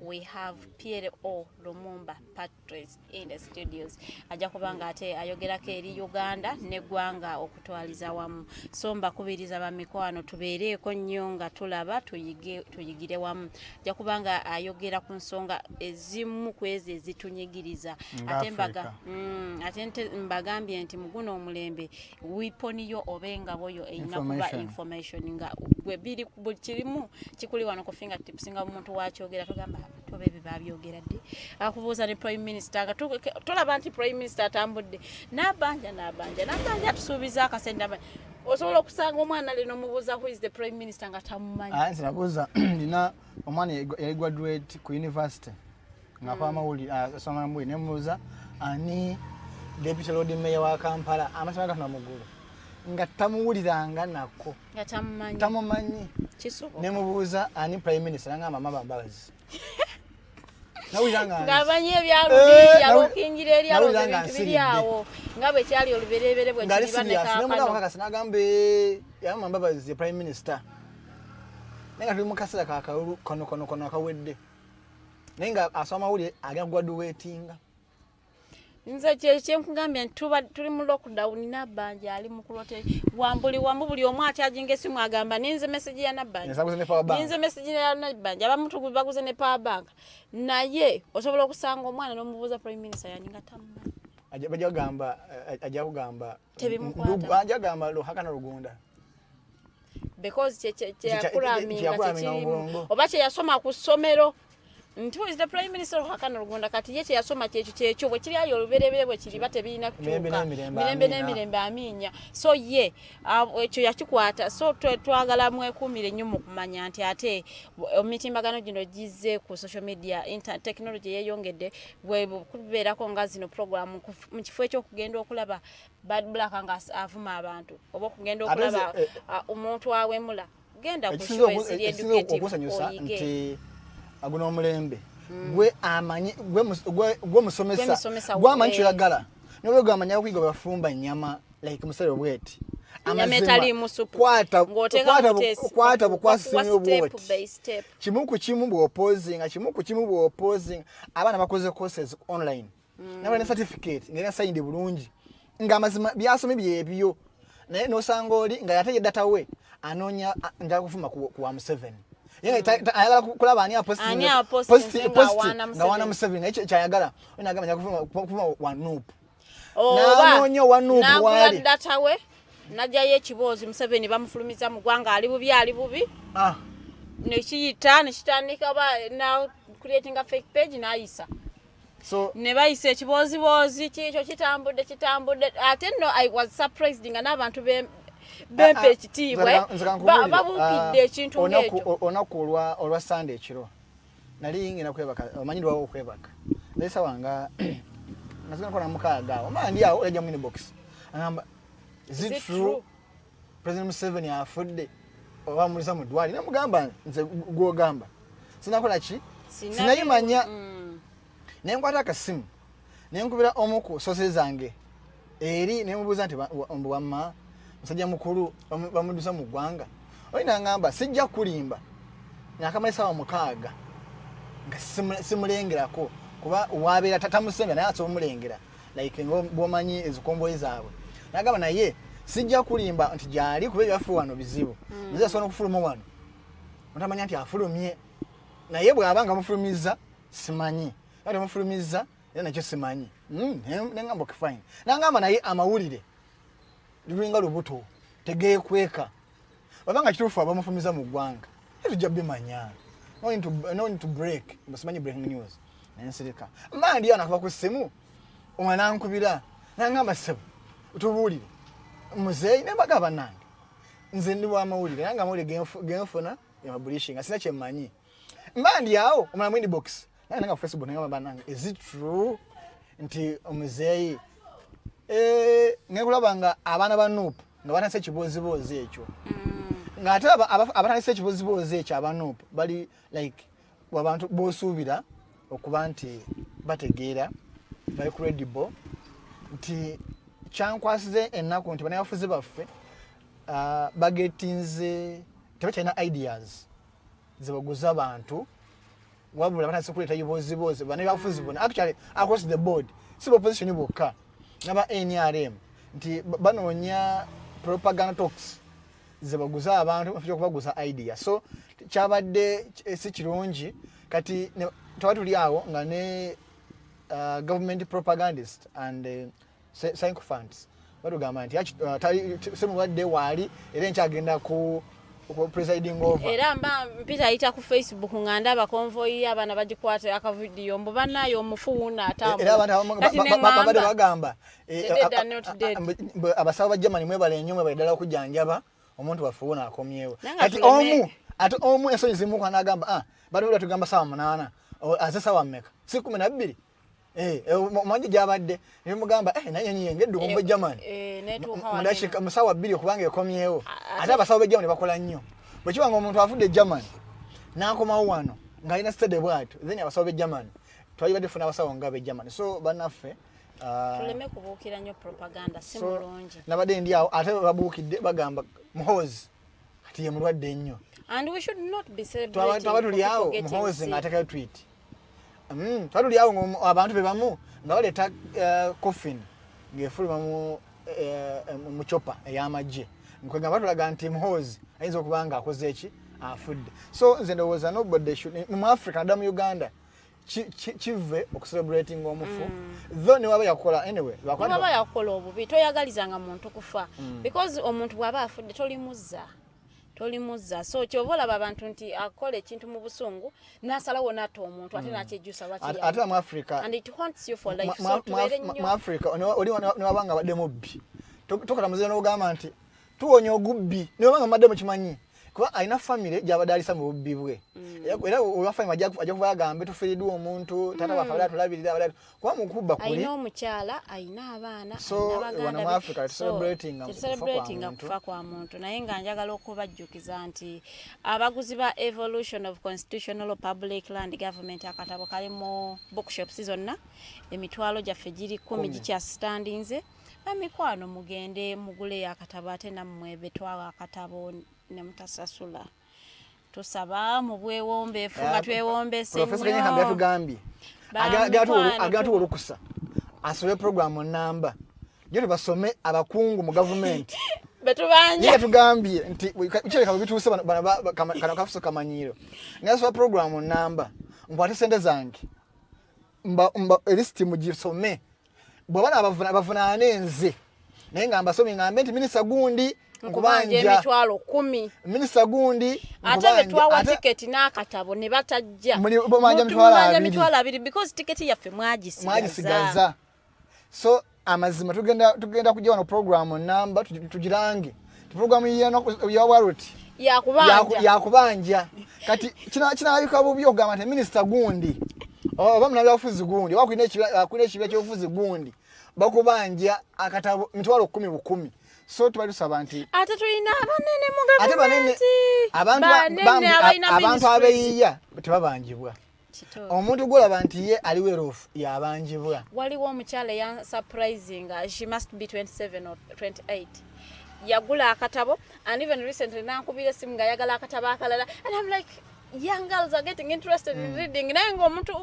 we have PLO Lumumba Patrice in the studios. Ajja kuba nga ate ayogerako eri Uganda n'eggwanga okutwaliza wamu. So mbakubiriza bamikwano, tubeereeko nnyo nga tulaba, tuyige, tuyigire wamu. Ajja kuba nga ayogera ku nsonga ezimu ku ezo ezitunyigiriza. Nga Ate mbaga Africa. Ate mbagambye nti mu guno omulembe weapon yo oba engabo yo erina kuba Information. information, nga gwe biri buli kirimu kikuli wano ku fingertips, nga omuntu wakyogera togamba toba ebyo babyogera ddi. Akubuuza ne prime minister nga tolaba nti prime minister atambudde nabanja nabanja nabanja atusuubiza akasente nabanja. Osobola okusanga omwana lino omubuuza who is the prime minister nga tamumanyi. Ah, nze nabuuza, nina omwana yali graduate ku university ng'akola amawulire, asoma amawulire, nemubuuza ani deputy lord mayor wa Kampala, amasoma gatona mu ggulu nga tamuwuliranga nako. Nga tamumanyi. Tamumanyi. Kisoboka. Nemubuuza ani prime minister, nangamba Amama Mbabazi. Nawulira nga ng'amanyi Eh, ebyalubiri yalookingira eri nawulira alowooza nga ebintu biri nsiridde. awo nga bwe kyali olubereberye bwe Ngali kiriba ne serious, nemugamba kaakano. kakasi, nagamba Amama Mbabazi ye prime minister, naye nga tuli mu kaseera kakalulu kano kano kano akawedde, naye nga asoma amawulire agenda kugraduatinga. Nze kyenkugambye nti tuba tuli mu lockdown, Nabbanja ali mu kulote wambuli wamu, buli omu akyajinga esimu agamba ninze message ya Nabbanja. Nsaguze ne power bank. Ninze message ya Nabbanja. Abamu baguze ne power bank, naye osobola okusanga omwana n'omubuuza prime minister yani nga tamumanyi. Bajja kugamba ajja kugamba Tebimukwata. Ajja kugamba Luhakana Rugunda. Because kyeyakulaminga Kyeyakulaminga mu tekirimu bwongo. Oba kyeyasoma ku ssomero nti who is the prime minister, Ruhakana Rugunda. Kati ye kyeyasoma kyekyo kyekyo bwe kiri ayo olubereberye bwe kiriba tebirina Mirembe kukyuka. n'emirembe, Mirembe amiina. n'emirembe, amiina. So ye ekyo yakikwata. So twagala mwekuumire nnyo mu kumanya nti ate emitimbagano gino gizze ku social media, technology yeeyongedde bwe kubeerako nga zino program mu kifo ekyokugenda okulaba Bad Black nga avuma abantu oba okugenda Ate okulaba omuntu awemula, genda ku Ekisinza show eziri ekisinza educative okusanyusa oyige. nti guno omulembe gwe amanyi gwe musomesa. Gwe musomesa. Gwe amanyi kyoyagala, niwe gwe amanyi okuyiga bafumba ennyama like musere bweti. Ennyama Amazima, etaliimu supu. Ng'oteeka buteesi. Kwata bukwasi Bakuwa nnyo step bwoti. by step. Kimu ku kimu bw'opozinga, kimu ku kimu bw'opozinga. Abaana bakoze courses online, nabala ne certificate ngera signed bulungi, nga amazima byasomye byebyo, naye nosanga oli nga yate ye data we anoonya njagala kufuma ku wa Museveni. Ye nga ayagala kulaba ani apostinze- Ani apostinze nga awaana nga awaana Museveni. Museveni, naye kyayagala. Oyo nagamba njagala kufuma wa NUP. Oba N'anoonya owa NUP n'agula waali. data we n'ajjayo ekiboozi Museveni bamufulumiza mu ggwanga, ali bubi, ali bubi. Nekiyita nekitandika ba na creatinga fake page n'ayisa. So ne bayisa ekibooziboozi kikyo kitambudde kitambudde. Ate nno I was surprised nga n'abantu bempa ekitiibwa Nze kankubuulire, babuukidde ekintu ng'ekyo. Olunaku olwa Sande ekiro nali ngenda kwebaka, omanyi ndwawo okwebaka, naye sawa nga nga zigenda 5:30 awo, omaa ndi awo, ojja mu inbox agamba, is Is it it true true? President Museveni afudde oba muliza mu ddwaliro? Namugamba nze gwogamba sinakola ki, sinayimanya. Nenkwata akasimu nenkubira omu ku sources zange eri, nemubuuza nti mbu wamma musajja mukulu bamudusa mu ggwanga? Oli nangamba sijja kulimba, nakamala esaawa 6 nga simulengerako, kuba wabeera tamusembya, naye asobola omulengera like nga bwomanyi ezikomboyi zaabwe. Nagamba naye sijja kulimba nti gyali, kuba ebyaffe wano bizibu, nze asobola okufuluma wano otamanya nti afulumye, naye bw'aba nga mufulumiza simanyi, ate mufulumiza era nakyo simanyi. Nengamba okay fine. Nangamba naye amawulire lulinga lubuto, tegeekweka, bwaba kituufu abamufulumiza mu ggwanga tujja bimanya. No need to break, simanyi breaking news. Nensirika mba ndi awo, nakuba ku ssimu, omwana nankubira nangamba ssebo tubuulire muzeeyi. Nembaga bannange nze ndi wamawulire, nange amawulire genfuna emabulishinga, sina kyemmanyi. Mba ndi awo, omwana mu inbox nange nanga ku Facebook, nangamba bannange is it true nti omuzeeyi ngekulaba nga abaana ba NUP nga banase ekibooziboozi ekyo. Ng'ate abatandise ekibozibozi ekyo aba NUP bali like abantu bosuubira okuba nti bategeera, bali credible, nti kyankwasize ennaku nti bannabyabufuzi baffe bagetinze tebakyalina ideas zebaguza bantu, wabula batandise kuleeta bibozibozi. Bannabyabufuzi bonna actually across the board, si opposition bokka, naba NRM, nti banoonya propaganda talks zebaguza abantu bafite okubaguza idea. So kyabadde si kirungi. Kati tuba tuli awo nga ne government propagandist and sycophants batugamba nti si mulwadde, waali era enkyagenda ku presiding over. Era mba mpita ayita ku Facebook nga ndaba convoy y'abaana bagikwata akavidiyo, mbu bannaayo omufu wuuno. Era abantu abamu Kati ne babadde ŋŋamba, bagamba The dead are not dead. Abasawo ba Germany, mwebale nnyo, mwebale ddala okujjanjaba omuntu waffe wuuno akomyewo. Naye nga Kati omu ate omu ensonyi zimuka n'agamba, ah, bali tugamba sawa 8, aze sawa mmeka? Si 12? Eh, omanyi gyabadde nemugamba, eh, naye nyiye ngedduka okuva e Germany netuuka mu wano. dakiika mu saawa 2 okubanga ekomyewo. Ate abasawo b'e Germany bakola nnyo. Bwe kiba nga omuntu avudde e Germany n'akomawo wano ng'alina steady bw'atyo, then abasawo b'e Germany twali badde funa abasawo nga b'e Germany. So bannaffe, Tuleme kubuukira nnyo propaganda, si so, mulungi. Nabadde ndi awo ate babuukidde bagamba Muhoozi kati ye mulwadde ennyo. And we should not be celebrating Twaba tuli for awo people getting Muhoozi sick. ng'ateekayo tweet. Twaba tuli awo abantu be bamu nga baleeta coffin ng'efuluma mu chopper ey'amagye, nkwegamba batulaga nti Muhoozi ayinza okuba nga akoze eki, afudde. So nze ndowooza nobody should mu Africa, naddala mu Uganda, kive okucelebrating omufu, though newaba yakola anyway lwakuba Niwaba yakola obubi, toyagalizanga muntu kufa, because omuntu bw'aba afudde tolimuzza, tolimuzza. So kyova olaba abantu nti akola ekintu mu busungu n'asalawo n'atta omuntu, ate n'akyejjusa lwaki Ate mu Africa and it haunts you for life. So mu tubeere mu nnyo Africa oli newaba nga abadde mubbi, tokola muzira n'ogamba nti tuwonya ogubbi, newaba nga mubadde mukimanyi, kuba alina famire gyabadde alisa mu bubbi bwe. Era olwa famire ajja kuba agambe tufiiriddwa omuntu, taata waffe abadde atulabirira, abadde kuba mukubba kuli. Alina omukyala, alina abaana, So, alina baganda wano mu be. Africa, So, celebrating nga kufa kwa celebrating nga muntu. kufa kwa muntu. Naye nga njagala okubajjukiza nti abaguzi ba Evolution of Constitutional Public Land Government, akatabo kali mu bookshops zonna, emitwalo gyaffe giri 10 10. gikyasitandinze. Bamikwano, mugende muguleyo akatabo. Ate nammwe betwawa akatabo ne mutasasula, tusaba mu bwewombeefu nga twewombese Profesa Kanyehambe nnyo. yatugambye Bamikwano, agenda tuwa olukusa asome programu namba jo tebasome abakungu mu gavumenti. Betubanja. Ye yatugambye nti kireka bwe bituuse bano kano kafuso kamanyiiro, ngasoma programu namba, nkwate sente zange, mba elisiti mugisome, bw'aba bavunaane nze, naye nga mbasomye ngambe nti minisita gundi nkubanja nkubanja emitwalo 10. Minisita gundi Ate nkubanja. betwawa tiketi n'akatabo ne batajja. Mubanja mitwalo Mubanja abiri. 20,000 because tiketi yaffe mwagisigaza. Mwagisigaza. So amazima tugenda kujja wano programu namba tugirange programu ya waruti yakubanja. Yakubanja. Kati kinalabika bubi okugamba nti minisita gundi oba munabyabufuzi gundi oba akulina ekibira ky'obufuzi gundi bakubanja akatabo 10,000 bukumi. So tuba tusaba nti Ate tulina abanene mu ate banene gavumenti, abantu banene abalina abantu ministries. abeyiya tebabanjibwa. Kituufu. Omuntu gwolaba nti ye ali werofu yabanjibwa. Waliwo omukyala eyansurprising, she must be 27 or 28, yagula akatabo and even recently nankubira esimu ng'ayagala akatabo akalala, and I'm like, young girls are getting interested in reading. Naye ngaomuntu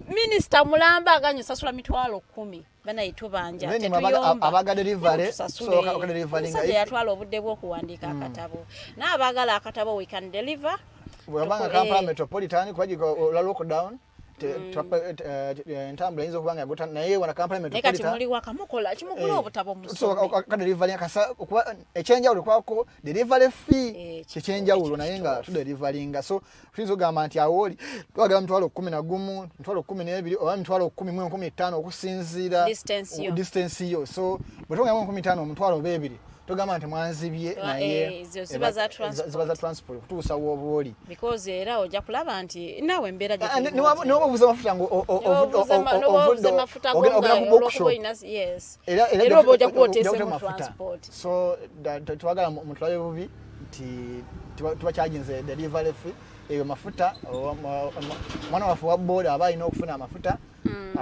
minisita mulamba aganye osasula 10,000, banaye tubanja. Then Tetuyomba. Abaga delivery, Tusasule. so oka delivery nga Omusajja yatwala obudde bw'okuwandiika akatabo. N'abaagala akatabo, we can deliver. Bwabanga Kampala Metropolitan kuba olwa lockdown entambula eyinza okuba nga yagota, naye wana Kampala Naye kati Metropolitan muli waka mukola kimugula obutabo tusobola musome. ka delivery kasa okuba ekyenjawulo kwako delivery fee kyekyenjawulo, Ekyo naye nga kituufu. tudeliveringa. So tuyinza okugamba nti awo oli twagala 11,000, 12,000 oba 10,500 okusinziira Distance yo. Distance yo. So bwe tugamu 5,000, omutwalo oba ebiri, togamba nti mwanzibye, naye ezo ziba za transport. Ziba za transport okutuusa wooba oli. Because era ojja kulaba nti naawe embeera gye Ah, tulimu niwaba ovuze amafuta nga N'oba mafuta go ogenda nga ku bookshop. olwokuba olina, yes. Era Era oba ojja kuba ojja oteesemu kuteeka mafuta. transport. So twagala mutulabe bubi. Nti tubakyajinze delivery fee, eyo mafuta. Omwana waffe wa boda aba alina okufuna amafuta.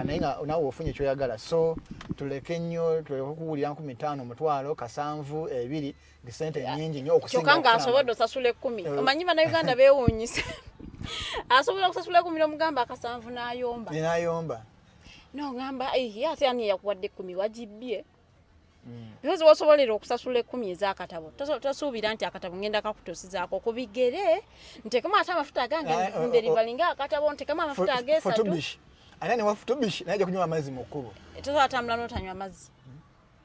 Naye nga nawe ofunye kyoyagala, so tuleke nnyo, tuleke okuwulira 5,000, omutwalo, kasanvu, ebiri nti sente nyingi nnyo okusinga Kyokka nga okufuna asobodde osasula 10. Eh. Omanyi Bannayuganda beewuunyisa, asobola okusasula 10 n'omugamba akasanvu n'ayomba. Ninayomba. Nogamba, "Eh, ate ani yakuwadde 10? Wagibbye?" Because wosobolera okusasula 10 ez'akatabo, tosuubira nti akatabo ngenda kakutuusizaako ku bigere, ntekemu ate amafuta agange, Ah, oh, oh, nderivalinga akatabo, ntekemu amafuta agesatu. Futubish ate ne wafutubish naye ajja kunywa amazzi mu kkubo. Tosobola tambula n'otanywa amazzi.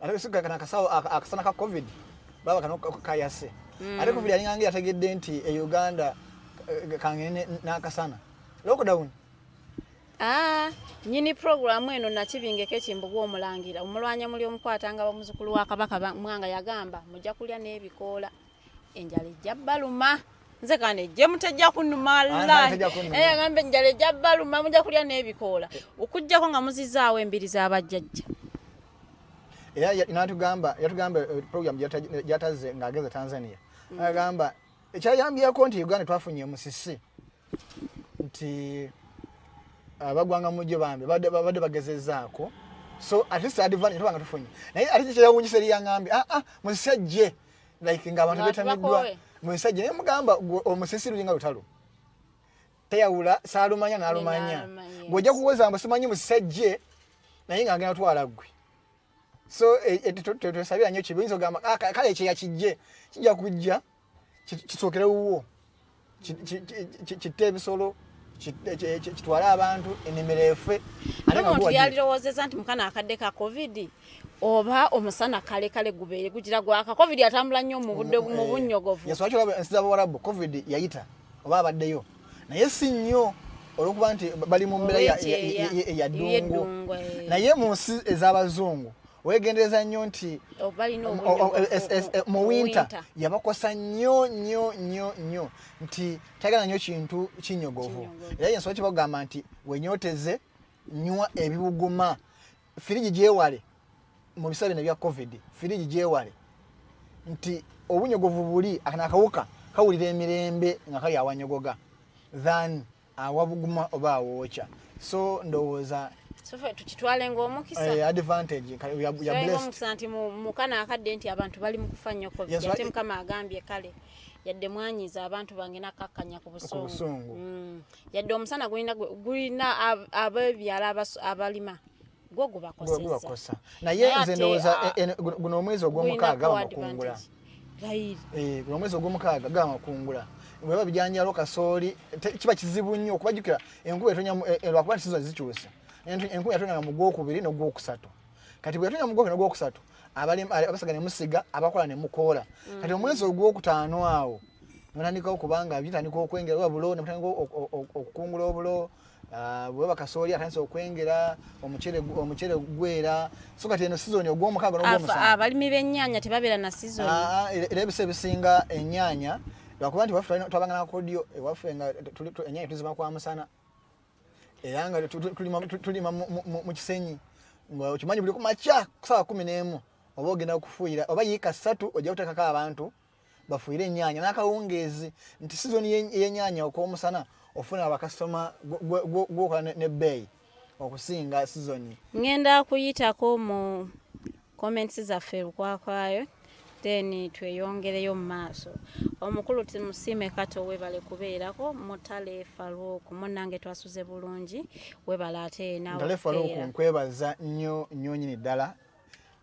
Ate sika kana akasawo akasana ka COVID baba kano kayase. Ate COVID yalinga yategedde nti e Uganda kangene n'akasana lockdown. Ah, nyini programu eno nakibingeko ekimbugwa omulangira omulwanya muli omukwatanga bamuzukulu wa Kabaka Mwanga yagamba mujja kulya n'ebikoola, enjala ejja baluma. Nze kane ejje mutejja kunnuma. Ah, tejja kunnuma. Eh, agamba enjala ejja baluma, mujja kulya n'ebikoola okuggyako nga muzizaawo embiri z'abajjajja. Era n'atugamba, yatugamba program gyatazze ng'agenze Tanzania, agamba ekyayambyeko nti Uganda twafunye musisi, nti abagwanga mujjo bambi babadde bagezezzaako, so at least advantage tubanga tufunye. Naye ate kyekyawunyisa eri yaŋambye, ah, ah, musisi ajje like ng'abantu Nga betamiddwa. bakoowe. Musisi ajje, naye mugamba gwe omusisi lulinga lutalo, teyawula saalumanya n'alumanya. N'alumanya, yes. Bw'ojja kuwoza mbu simanyi musisi ajje, naye ng'agenda twala ggwe. So twesabira nnyo kibi. Oyinza ogamba, "Ah, kale ekyeya kijje, kijja kujja kisookere wuwo, kitte ebisolo, kitwale abantu, ennimiro efe." Ate nga N'omuntu gwe wagira. Yalirowoozezza nti mukana akadde ka COVID oba omusana kale kale gubeere gugira gwaka, COVID atambula nnyo mu budde mu bunnyogovu. Yes, lwaki olaba ensi z'Abawarabu COVID yayita oba abaddeyo, naye si nnyo olwokuba nti bali mu mbeera Olw'ekyeya, ya ddungu. Y'eddungu, eh. Naye mu nsi ez'abazungu weegendereza nnyo nti balina mu mu winter yabakosa nnyo nnyo nnyo nnyo, nti tayagala nnyo kintu kinyogovu. Era yensonga kibagamba nti wenyoteze, nywa ebibuguma, firiji gyewale mu biseera bino ebya COVID, firiji gyewale, nti obunyogovu buli akano akawuka kawulira emirembe nga kali awanyogoga than awabuguma oba awookya. So ndowooza So ffe tukitwale ng'omukisa. Advantage we are blessed. Omukisa nti mukana akadde nti abantu bali mu kufa nnyo COVID. Yes, ate Mukama agambye kale yadde mwanyiza abantu bange nakkakkanya ku busungu. Busungu. Yadde omusana gulina ab'ebyalo abalima gwo gubakosezza. Gubakosa, naye nze Ate, ndowooza ah, guno omwezi ogw'omukaaga gulinako bamakungula. advantage. Layiri. Eh, guno omwezi ogw'omukaaga gamakungula bweba bijanjalo, kasooli, kiba kizibu nnyo okubajjukira enkuba etonya lwakuba nti season zikyuse. Enkuba yatonyanga mu gwokubiri n'ogwokusatu. Kati bwe yatonya mu gwokubiri n'ogwokusatu, abasaga ne musiga, abakola ne mukoola. Kati omwezi ogwokutaano awo notandika okubanga bitandika okwengera, oba bulo nemutandika okukungula obulo, bweba kasooli atandise okwengera, omuceere gwera. So kati eno season ogwomukaaga n'ogwomusanvu. Abalimi b'ennyaanya tebabeera na season. Ah, ah, era ebiseera ebisinga ennyaanya lwakuba nti waffe twabanga nakodyo ewaffe nga ennyaanya tuzima kwa musana, era nga tulima mu kisenyi, nga okimanyi buli kumakya ku saawa 11 oba ogenda okufuuyira oba yiika 3, ojja kuteekako abantu bafuuyire ennyaanya n'akawungeezi, nti sizoni y'ennyaanya okw'omusana ofuna abakasitoma gwokola n'ebbeeyi okusinga sizoni. Ngenda kuyitako mu comments zaffe lukwakwayo, then tweyongereyo mu maaso. Omukulu Timusiime Kato, webale kubeerako. Mutale Faruku munnange, twasuze bulungi, webale ate naawe Ntale Faruku, okubeera. Nkwebaza nnyo nnyo nyini ddala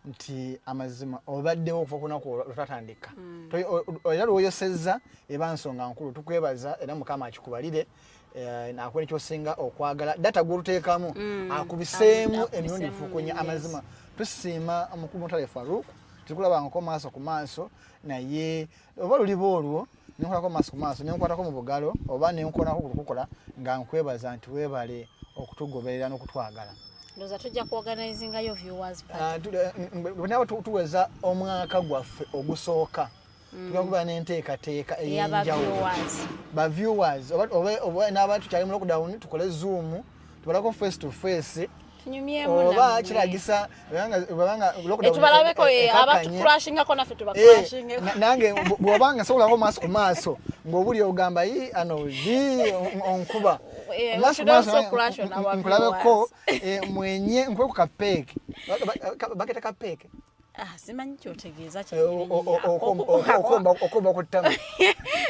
nti amazima obaddewo okuva ku lunaku lwetwatandika. Era lwoyosezza eba nsonga nkulu. Tukwebaza era Mukama akikubalire, akuwe nekyosinga okwagala. Data gwoluteekamu akubiseemu emirundi fukunya. Amazima tusiima omukulu Mutale Faruk. Tikulabangako maaso ku maaso, naye oba luliba olwo nenkolako maaso ku maaso, nenkwatako mu bugalo oba nenkonako ku lukukola, nga nkwebaza nti weebale okutugoberera n'okutwagala. Ndowooza tujja kuorganizingayo viewers party. Ah, bwe tuweza omwaka gwaffe ogusooka, tugenda kubeera n'enteekateeka Ey'aba ey'enjawulo. Viewers. Ba viewers oba n'aba tukyali mu lockdown, tukole Zoom, tubalako face to face. Tunyumyemu Oba nammwe. kiragisa bwebanga lockdown Tubalabeko ekakkanye. abatucrushingako naffe tubacrushingeko. Nange bw'obanga nsobolako maaso ku maaso ng'obuli ogamba yi ano di onkuba We Maaso should ku maaso also nange crush on our nkulabeko, mwenye nkuwe ku kapeeke. Baketa kapeeke. Ah, simanyi kyotegeeza. Okomba ku ttama.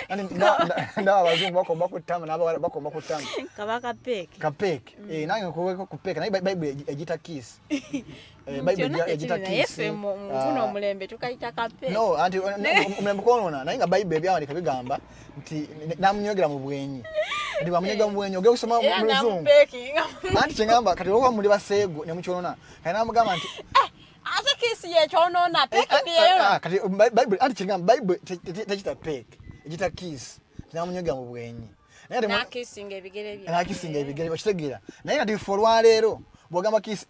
Anti ndaba abazungu bakomba ku ttama n'abawala bakomba ku ttama. Kaba kapeeke. Kapeeke. Nange nkuweko ku peeke, naye Bayibuli egita kiss. Bayibuli Kyonna egita kyekiri, naye kiss. ffe mu guno omulembe tukayita kapeeke. No, anti omulembe kwonoona, naye nga Bayibuli ebyawandiika bigamba nti namunywegera mu bwenyi, nti bamunywega mu bwenyi ogenda okusoma Era mu Luzungu. namupeekinga. Anti kyengamba kati olwokuba muli baseegu ne mukyonoona, kati namugamba nti Ate kiss yekyonoona, peeki yeyo. Kati Bayibuli, anti kyengamba Bayibuli tekita peeke, egita kiss, namunywega mu bwenyi. Naye ate Nakisinga ebigere bye. Nakisinga ebigere, okitegeera? Naye kati ffe olwaleero bw'ogamba kiss,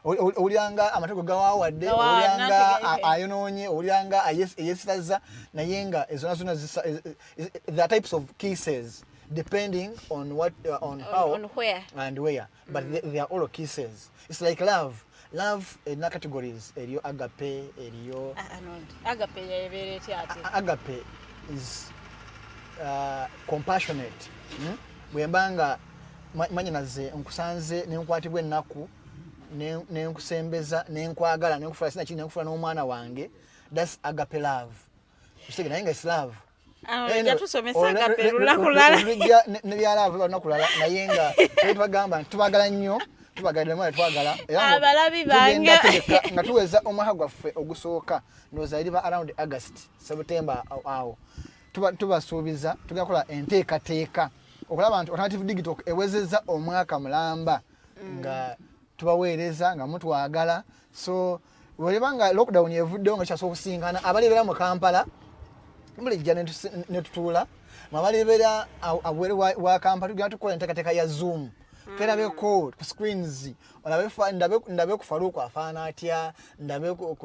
owuliranga amatego gawawadde, owuliranga ayonoonye, owuliranga eyesitaza, naye nga ezona zona there are types of kisses depending on what, on how On where. and where, but they are all kisses. It's like love. Love erina categories, eriyo agape, eriyo Ah, Arnold, agape yebeera etya ate? Agape is compassionate, Bwe mba nga manyinaze nkusanze nenkwatibwa ennaku, nenkusembeza, nenkwagala, nenkufula sinakiri, nenkufula n'omwana wange, that's agape love. Okitegeera? Naye nga it's love. Arnold, Anyway, ojja tusomesa agape lunaku lulala. Olujja ne bya love lunaku lulala, naye nga tuli tubagamba nti tubagala nnyo, tubagalira mwana twagala. Era Abalabi tugenda bange. tegeka nga tuweza omwaka gwaffe ogusooka, ndowooza eriba around August, September awo. Tubasuubiza tugenda kukola enteekateeka okulaba nti Alternative Digital ewezezza omwaka mulamba nga tubaweereza, nga mutwagala. So bweba nga lockdown evuddewo nga kyasobola okusinkana abalibeera mu Kampala, mulijja ne tutuula, mwabalibeera awere wa Kampala, tugenda tukola enteekateeka ya Zoom, twerabeko ku screens, olabe ndabe ku Faruku afaana atya, ndabe ku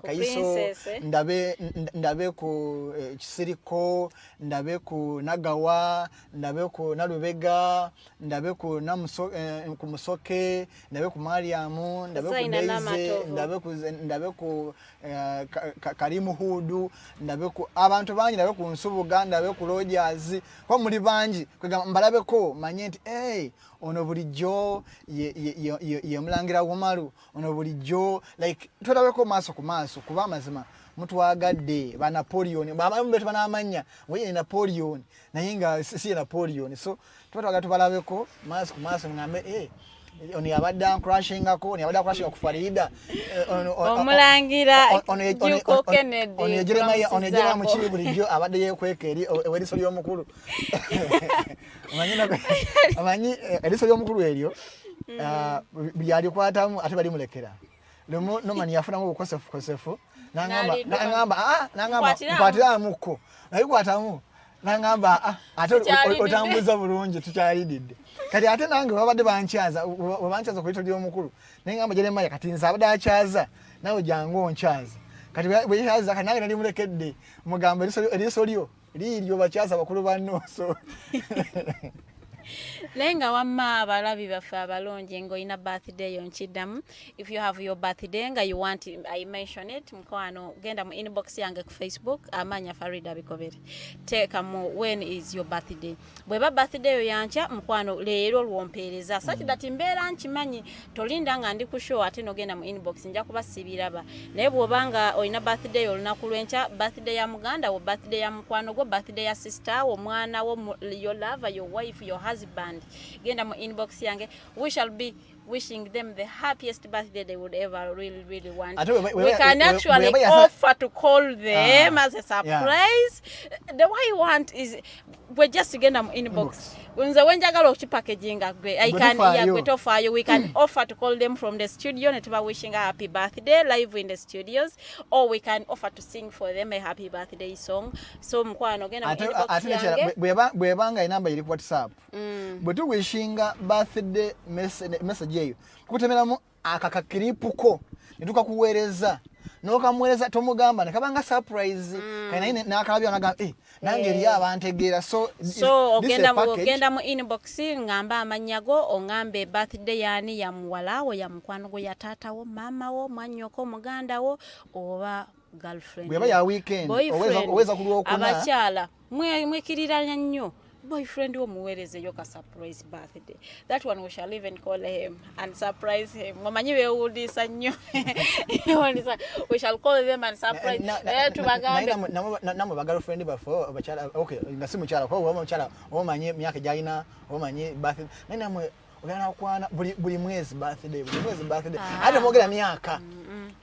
Kaiso, Princess, eh? ndabe ku Kisiriko, ndabe ku Nagawa, ndabe ku Nalubega, ndabe ku Namuso, ku Musoke, ndabe ku Mariamu, ndabe ku Zaina Daisy, Namatovu. ndabe ku Karimu Hudu, ndabe ku abantu bangi, ndabe ku Nsubuga, ndabe ku Rogers, kuba muli bangi. Kwegamba mbalabeko manye nti hey, ono bulijjo ye mulangira Wumalu, ono bulijjo, like twerabeko maaso ku maaso, kuba amazima mutwagadde. Ba Napoleon abamu betu banamanya we ye Napoleon, naye nga si ye Napoleon. So tuba twagala tubalabeko maaso ku maaso, ngambe ono yabadde ancrushingako, ono yabadde ancrushinga ku Farida. Omulangira Juko Kennedy, Ono ye Jeremiah, ono ye Jeremiah tulamusizaako. Mukibi bulijjo abadde yeekweka eri ew'eriiso ly'omukulu. Omanyi eriiso ly'omukulu eryo, buli alikwatamu ate balimulekera. Lumu Norman yafunamu obukosefu kosefu, N'alidduka. nangamba, nangamba Nkwatiramu. nkwatiramuko, nabikwatamu, nangamba, ate Tukyalididde. otambuza bulungi, tukyalididde. Kati ate nange babadde bankyaza, webankyaza ku liiso ly'omukulu, naye ngamba Jeremiah, kati nze abadde akyaza, nawe jangu onkyaza. Kati bwe yakyaza, kati nange nali mulekedde mugamba eriiso lyo liiryo, bakyaza bakulu banno. So Naye nga wamma abalabi baffe abalungi, ng'olina birthday yo, nkiddamu, if you have your birthday nga you want I mention it, mukwano genda mu inbox yange ku Facebook, amanya Farida Bikobere, teekamu when is your birthday. Bweba birthday yo yankya, mukwano, leero lwompeereza such that mbeera nkimanyi. Tolinda nga ndi ku show ate nogenda mu inbox, nja kuba sibiraba. Naye bw'oba nga olina birthday yo olunaku lwenkya, birthday ya muganda wo, birthday ya mukwano gwo, birthday ya sister wo, omwana wo, your lover, your wife, your husband, genda mu inbox yange. We shall be wishing them the happiest birthday they would ever really really want. Ate We can actually offer to call them as a surprise. The way you want is we just genda mu inbox. Nze wenjagala okipackaginga gwe I Gwe can, tofaayo. yeah, gwe tofaayo. We can offer to call them from the studio ne tuba wishing a happy birthday live in the studios, or we can offer to sing for them a happy birthday song. So mukwano genda mu inbox Ate nekirala, yange. Bw'ebanga enamba eri ku WhatsApp, bwe tuwishinga birthday message eyo, tukutemeramu akakakiripuko ne tukakuweereza. N'okamuweereza, tomugamba, ne kabanga surprise. Kale naye n'akalabya n'agamba, "Eh, nange eri abantegeera." So So this is ogenda a package. Ogenda mu inbox, ngamba amannya go, oŋŋambe birthday yaani, ya muwala wo, ya mukwano gwo, ya taata wo, maama wo, mwannyoko, muganda wo oba girlfriend Bw'eba wo. ya weekend, Boyfriend. Oweza ku Lwokuna. Abakyala mwekiriranya nnyo. Boyfriend wo muweerezeyo ka surprise birthday. That one we shall even call him and surprise him. Omanyi beewuudiisa nnyo. We shall call them and surprise. Tubagambe. Nammwe bagirlfriend baffe, abakyala, okay, nga si mukyala, kuba oba mukyala oba omanyi emyaka gyalina, oba omanyi birthday, naye nammwe ogenda nakwana buli mwezi birthday, buli mwezi birthday, ate temwogera myaka.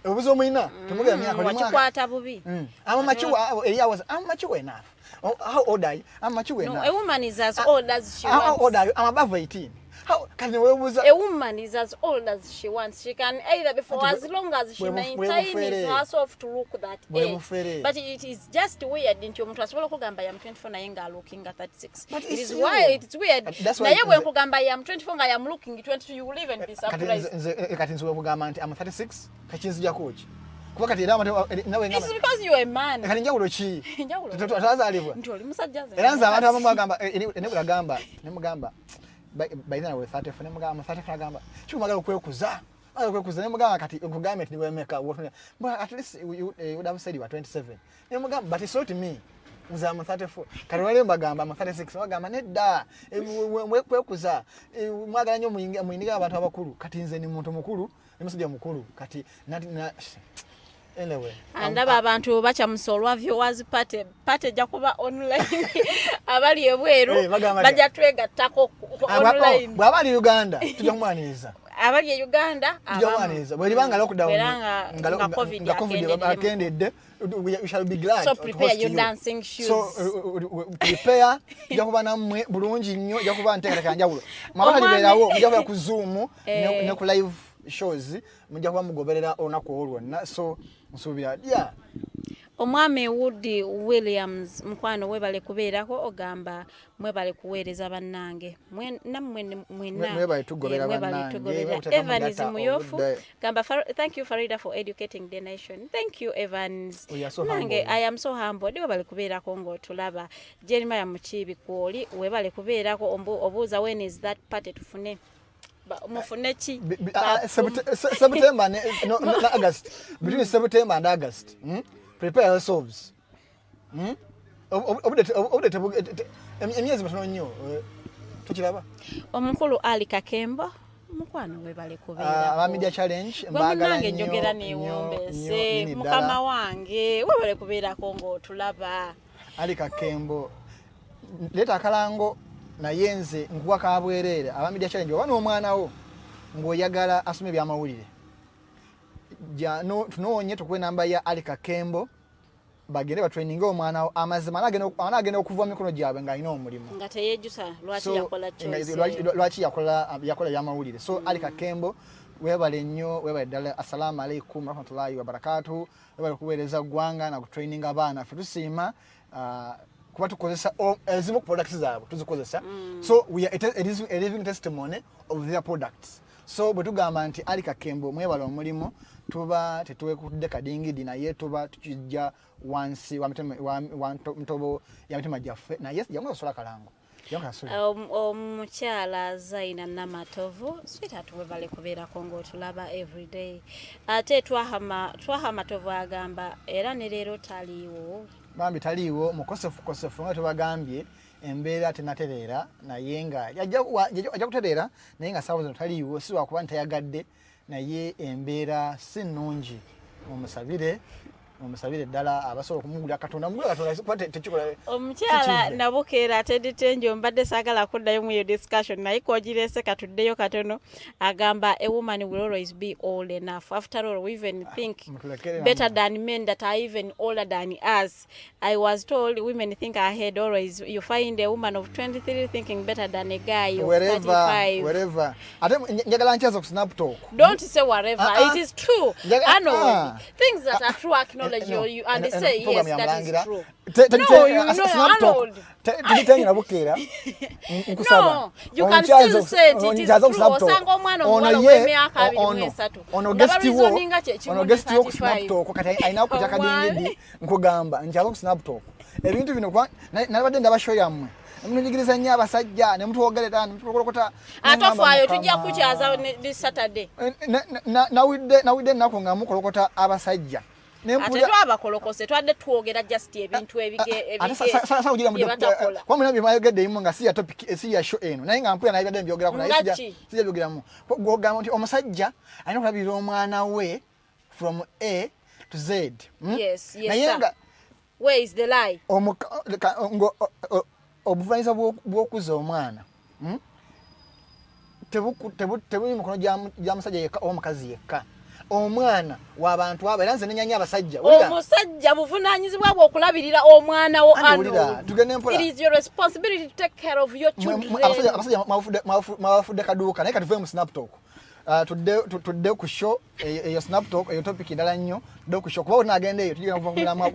Obuzi omulina temwogera myaka, buli mwaka. Wakikwata bubi. I'm mature, eri awas, I'm mature enough. Oh, how old are you? I'm mature No, enough. a woman is as old as she How wants. old are you? I'm above 18. How can weebuuza? A woman is as old as she wants. She can either be for Anti as long as she bwe maintains bufere. herself to look that Bwe age. bufere. But it is just weird nti omuntu asobola okugamba yam 24 naye nga looking at 36. But It it's is you. why it's weird. That's why Naye bwe nze- nkugamba yam 24 nga yam looking 22, you will even be Kati surprised. nze, kati nze wekugamba nti am 36, kakinzijako ki? Kuba kati era nawe It's because you are a man. Kati njawulo ki? Njawulo. Twazaalibwa. Nti oli musajja, nze Era nze abantu abamu mukazi. bagamba, ne bwagamba, nemugamba by then I was 34, nemugamba 34, agamba kikumagala okwekuza, magala okwekuza. Nemugamba kati nkugambye nti niwemeka, but at least you would have said you are 27. Nemugamba, but it's not me, nze am 34. Kati wali mbagamba am 36, bagamba nedda, kwekuza, mwagala nnyo muyinige abantu abakulu. Kati nze ni muntu mukulu, ni musajja mukulu kati anyway. Andaba abantu bakyamusa olwa viewers party. Party ejja kuba online. Abali ebweru Eh, bagamba bajja twegattako online. Oh, bw'aba ali Uganda tujja kumwaniriza. Abali e Uganda Tujja abamu. kumwaniriza bw'eribanga lockdown Era nga COVID nga COVID akendeddemu. akendedde, we shall be glad So to prepare host your you. dancing shoes. So prepare, tujja kuba nammwe bulungi nnyo, ojja kuba nteekateeka njawulo. Mwaba talibeerawo, mujja kuba ku Zoom ne ku live shows, mujja kuba mugoberera olunaku olwo lwonna. So nsuubira, yeah. Omwami Woody Williams, mukwano, webale kubeerako. Ogamba mwebale kuweereza bannange. Nammwe mwenna. Mwebale tugoberera Mwebale bannange, tugoberera. mwebale kuteekamu Evans data Muyofu obudde. gamba, "Thank you, Farida, for educating the nation." Thank you, Evans. We are so Nange humbled. I am so humbled. Webale kubeerako ng'otulaba. Jeremiah Mukiibi kwoli, webale kubeerako. Obuuza when is that party, tufune mufune ki? September ne, no, no, no, August, between September and August. Prepare yourselves. Obudde emyezi mitono nnyo, tukiraba. Omukulu Ali Kakembo, mukwano, webale kubeerako. Aba Media Challenge, Gwe mbaagala munnange, nnyo, njogera nnyo, neewombeese. nnyo, nnyini Mukama ddala. wange, webale kubeerako ng'otulaba. Ali Kakembo, leeta akalango, naye nze nkuwa kabwereere. Aba Media Challenge, oba n'omwana wo ng'oyagala asome ebyamawulire, tunoonye tukuwe namba ya Ali Kakembo, bagende batraininge omwana wo. Amazima anaagenda okuva mu mikono gyabwe ng'alina omulimu, nga teyejusa lwaki So, yakola choice. Lwaki yakola ebyamawulire. So Ali Kakembo, webale nnyo, webale ddala. Assalamu alaikum warahmatullahi wabarakatuh. Webale kuweereza ggwanga na kutraininga abaana. Ffe tusiima, kuba tukozesa ezimu ku products zaabwe tuzikozesa. So we are a living testimony of their products. So bwe tugamba nti Ali Kakembo mwebale omulimu, tuba tetuwekudde kadingidi, naye tuba tukijja wansi wa ntobo ya mitima gyaffe. Naye jangu osola kalango. Jangu kasule. Omukyala Zaina Namatovu, sweetheart, webale kubeerako ng'otulaba everyday. Ate Twaha Matovu agamba era ne leero taliiwo. Bambi taliiwo, mukosefu kosefu, nga tubagambye embeera tenatereera, naye nga ajja kutereera, naye nga saawa zino taliiwo. Si lwakuba ntayagadde, naye embeera si nnungi. Mumusabire, mumusabire ddala. Abasobola okumugulira Katonda, mugulira Katonda, kuba tekikola. Omukyala Sikive. Nabukeera Teditenjo, mbadde saagala kuddayo mu eyo discussion, naye kwogireese katuddeyo katono. Agamba a woman will always be old enough. After all, we even think Mutulekere better nammwe. than men that are even older than us. I was told women think ahead always. You find a woman of 23 thinking better than a guy of Wherever, 35. wherever. Ate njagala nkyaza ku Snaptalk. Don't say whatever. Ah, ah. It is true. Njaga- I know ah. things that are true are Era knowledge No, you and eno say program yes, ya that is Mulangira. true. No, you know, Arnold. Tebitengera bukeera, nkusaba. No, you can still say it, it is true. Osanga omwana omuwala ow'emyaka 23 ono nga guest wo, bareasoninga kye kimu ono ne guest wo ku 35. Snaptalk kati alina kujja kadingidi. Nkugamba nkyalo ku Snaptalk ebintu bino nabadde ndaba show yammwe, munjigiriza nnyo abasajja ne mutwogerera ne mutukolokota. Ate ofaayo, tujja kukyaza this Saturday. Nawulidde ennaku nga mukolokota abasajja. Ne Ate mpulira- twabakolokose, twadde twogera just ebintu Ate sa kugira bye batakola. Kuba mulina bye mwayogedde ebimu nga si ya topic, si ya show eno, naye nga mpulira nabibadde mbyogerako, naye Nga sijja ki? Sijja byogeramu. Gwogamba nti omusajja alina okulabirira omwana we from A to Z, Yes, yes, Naye sir. nga Where is the lie? Obuvunaanyizibwa bw'okuzza omwana, Tebuli mukono gya musajja yekka oba omukazi yekka. Omwana w'abantu abo, era nze nenyanya abasajja. Wulira. Omusajja buvunaanyizibwa bwe okulabirira omwana wo. Anti wulira, Arnold. tugende mpola. It is your responsibility to take care of your children. Abasajja mwabafudde kaduuka, naye katuve mu Snaptalk. Tudde ku show eyo. Snaptalk eyo topic ndala nnyo. Tudde ku show, kuba tunagenda eyo tugenda kuva ku mulamwa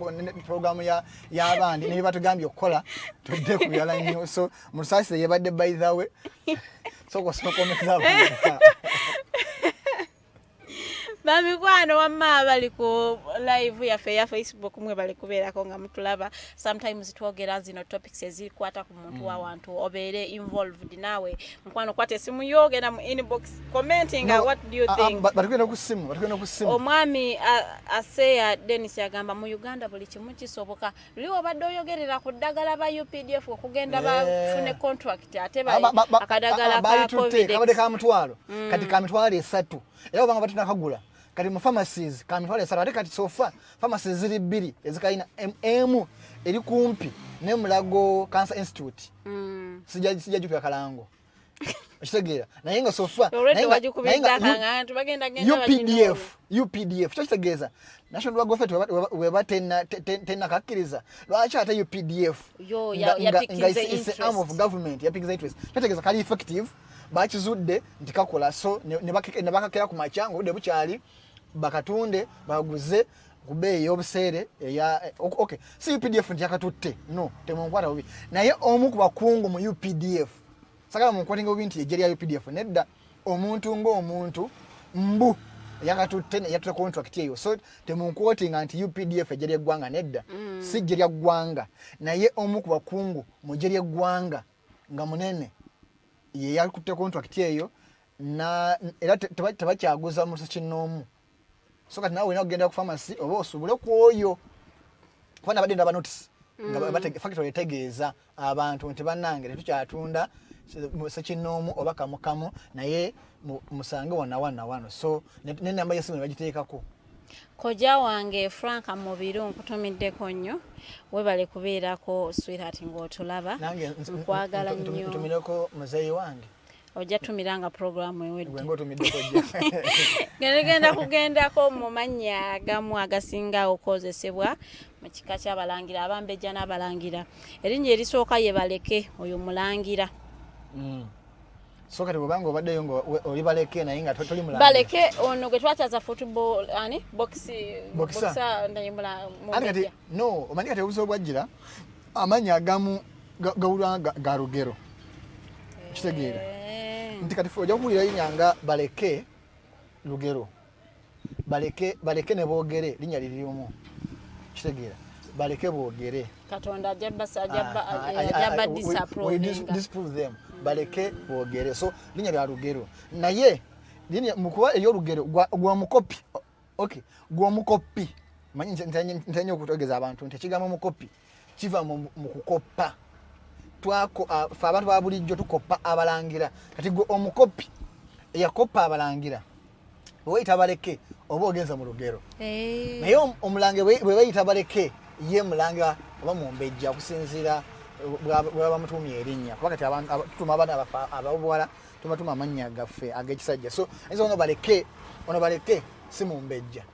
programu y'abandi ne bye batugambye okukola. Tudde ku birala nnyo, so musaasire yebadde. By the way, sooka osoma comments z'abantu. Bamikwano, wamma abali ku live yaffe eya Facebook, mwe bali kubeerako nga mutulaba. Sometimes twogera zino topics ezikwata ku muntu wa wantu, obeere involved naawe. Mukwano, kwata esimu yo, genda mu inbox, commenting. No, What do you think? Batugenda ku ssimu, batugenda ku ssimu. Omwami Aseya Denis agamba mu Uganda buli kimu kisoboka. Luli obadde oyogerera ku ddagala ba UPDF okugenda bafune contract, ate akadagala ka Balitutte, kabadde Covidex. ka 500, kati ka 30,000, era obanga batunakagula kati mu pharmacies ka 30,000. Ate kati so far pharmacies ziri bbiri ezikalina. Emu eri kumpi ne Mulago Cancer Institute. Sijja jukira kalango, okitegeera? Naye nga so far Already naye wagikubidde akantu, bagenda genda. UPDF, UPDF kyo kitegeeza National Drug Authority weba tennakakkiriza, lwaki ate UPDF Yo, yapickinze nga is arm of interest. government yapickinze interest? Kitegeeza kali effective, bakizudde nti kakola, so ne bakakera ku makya nga obudde bukyali, bakatunde baguze ku bbeeyi ey'obuseere eya okay, si UPDF nti yakatutte, no, temunkwata bubi, naye omu ku bakungu mu UPDF. Sagala munkwatinga bubi nti ejje lya UPDF, nedda. Omuntu ng'omuntu mbu yakatutte, yatutte contract eyo, so temunkwotinga nti UPDF ejje lyeggwanga, nedda. Si ggye lya ggwanga, naye omu ku bakungu mu ggye lyeggwanga nga munene ye yakutte contract eyo, na era tebakyaguza mu kinnoomu. So kati naawe olina okugenda ku pharmacy oba osuubule ku oyo, kuba nabadde ndaba notice nga factory etegeeza abantu nti bannange tetukyatunda sekinnoomu oba kamukamu, naye musange wano wano wano, so nenamba yesimu ne bagiteekako. Kojja wange Frank Mubiru, nkutumiddeko nnyo, webale kubeerako sweetheart ng'otulaba. Nange Nkwagala nnyo. ntumireko muzeeyi wange. Ojja tumira nga programu ewedde. Gwe ngaotumidde kojja. Genda kugendako mu mannya agamu agasinga okukozesebwa mu kika ky'abalangira, abambejja n'abalangira. Erinnya erisooka ye Baleke, oyo mulangira. So kati bwobanga obaddeyo nga oli Baleke, naye nga toli mulangira. Baleke ono gwe twakyaza football, ani Boxer. boxer, naye Ate kati mumbejja. No, omanyi kati obuzibu bwajjira amannya agamu gawulwa ga lugero, kitegeera nti kati fe ojja kuwulira linnya nga Baleke lugero, Baleke, Baleke ne boogere linnya liri omu, kitegeera? Baleke boogere. Katonda ajja Ah, ajja ba we disapprovinga. Disprove them. Baleke boogere, so linnya lya lugero, naye linnya mukuba eryolugero gwa mukopi. Okay, gwa mukopi, manyi ntanya okutegeza abantu nti ekigambo mukopi kiva mu kukoppa. Twako fe abantu ba bulijjo tukoppa abalangira. Kati gwe omukopi eyakoppa abalangira, bwe weyita Baleke oba ogenza mu lugero. Naye omulange bwe bayita Baleke, ye mulanga oba mumbejja, okusinziira bwe bamutuumye erinnya, kuba kati tutuma abaana baffe ab'obuwala, tubatuma amannya gaffe ag'ekisajja. So ayinza ono Baleke, ono Baleke si mumbejja,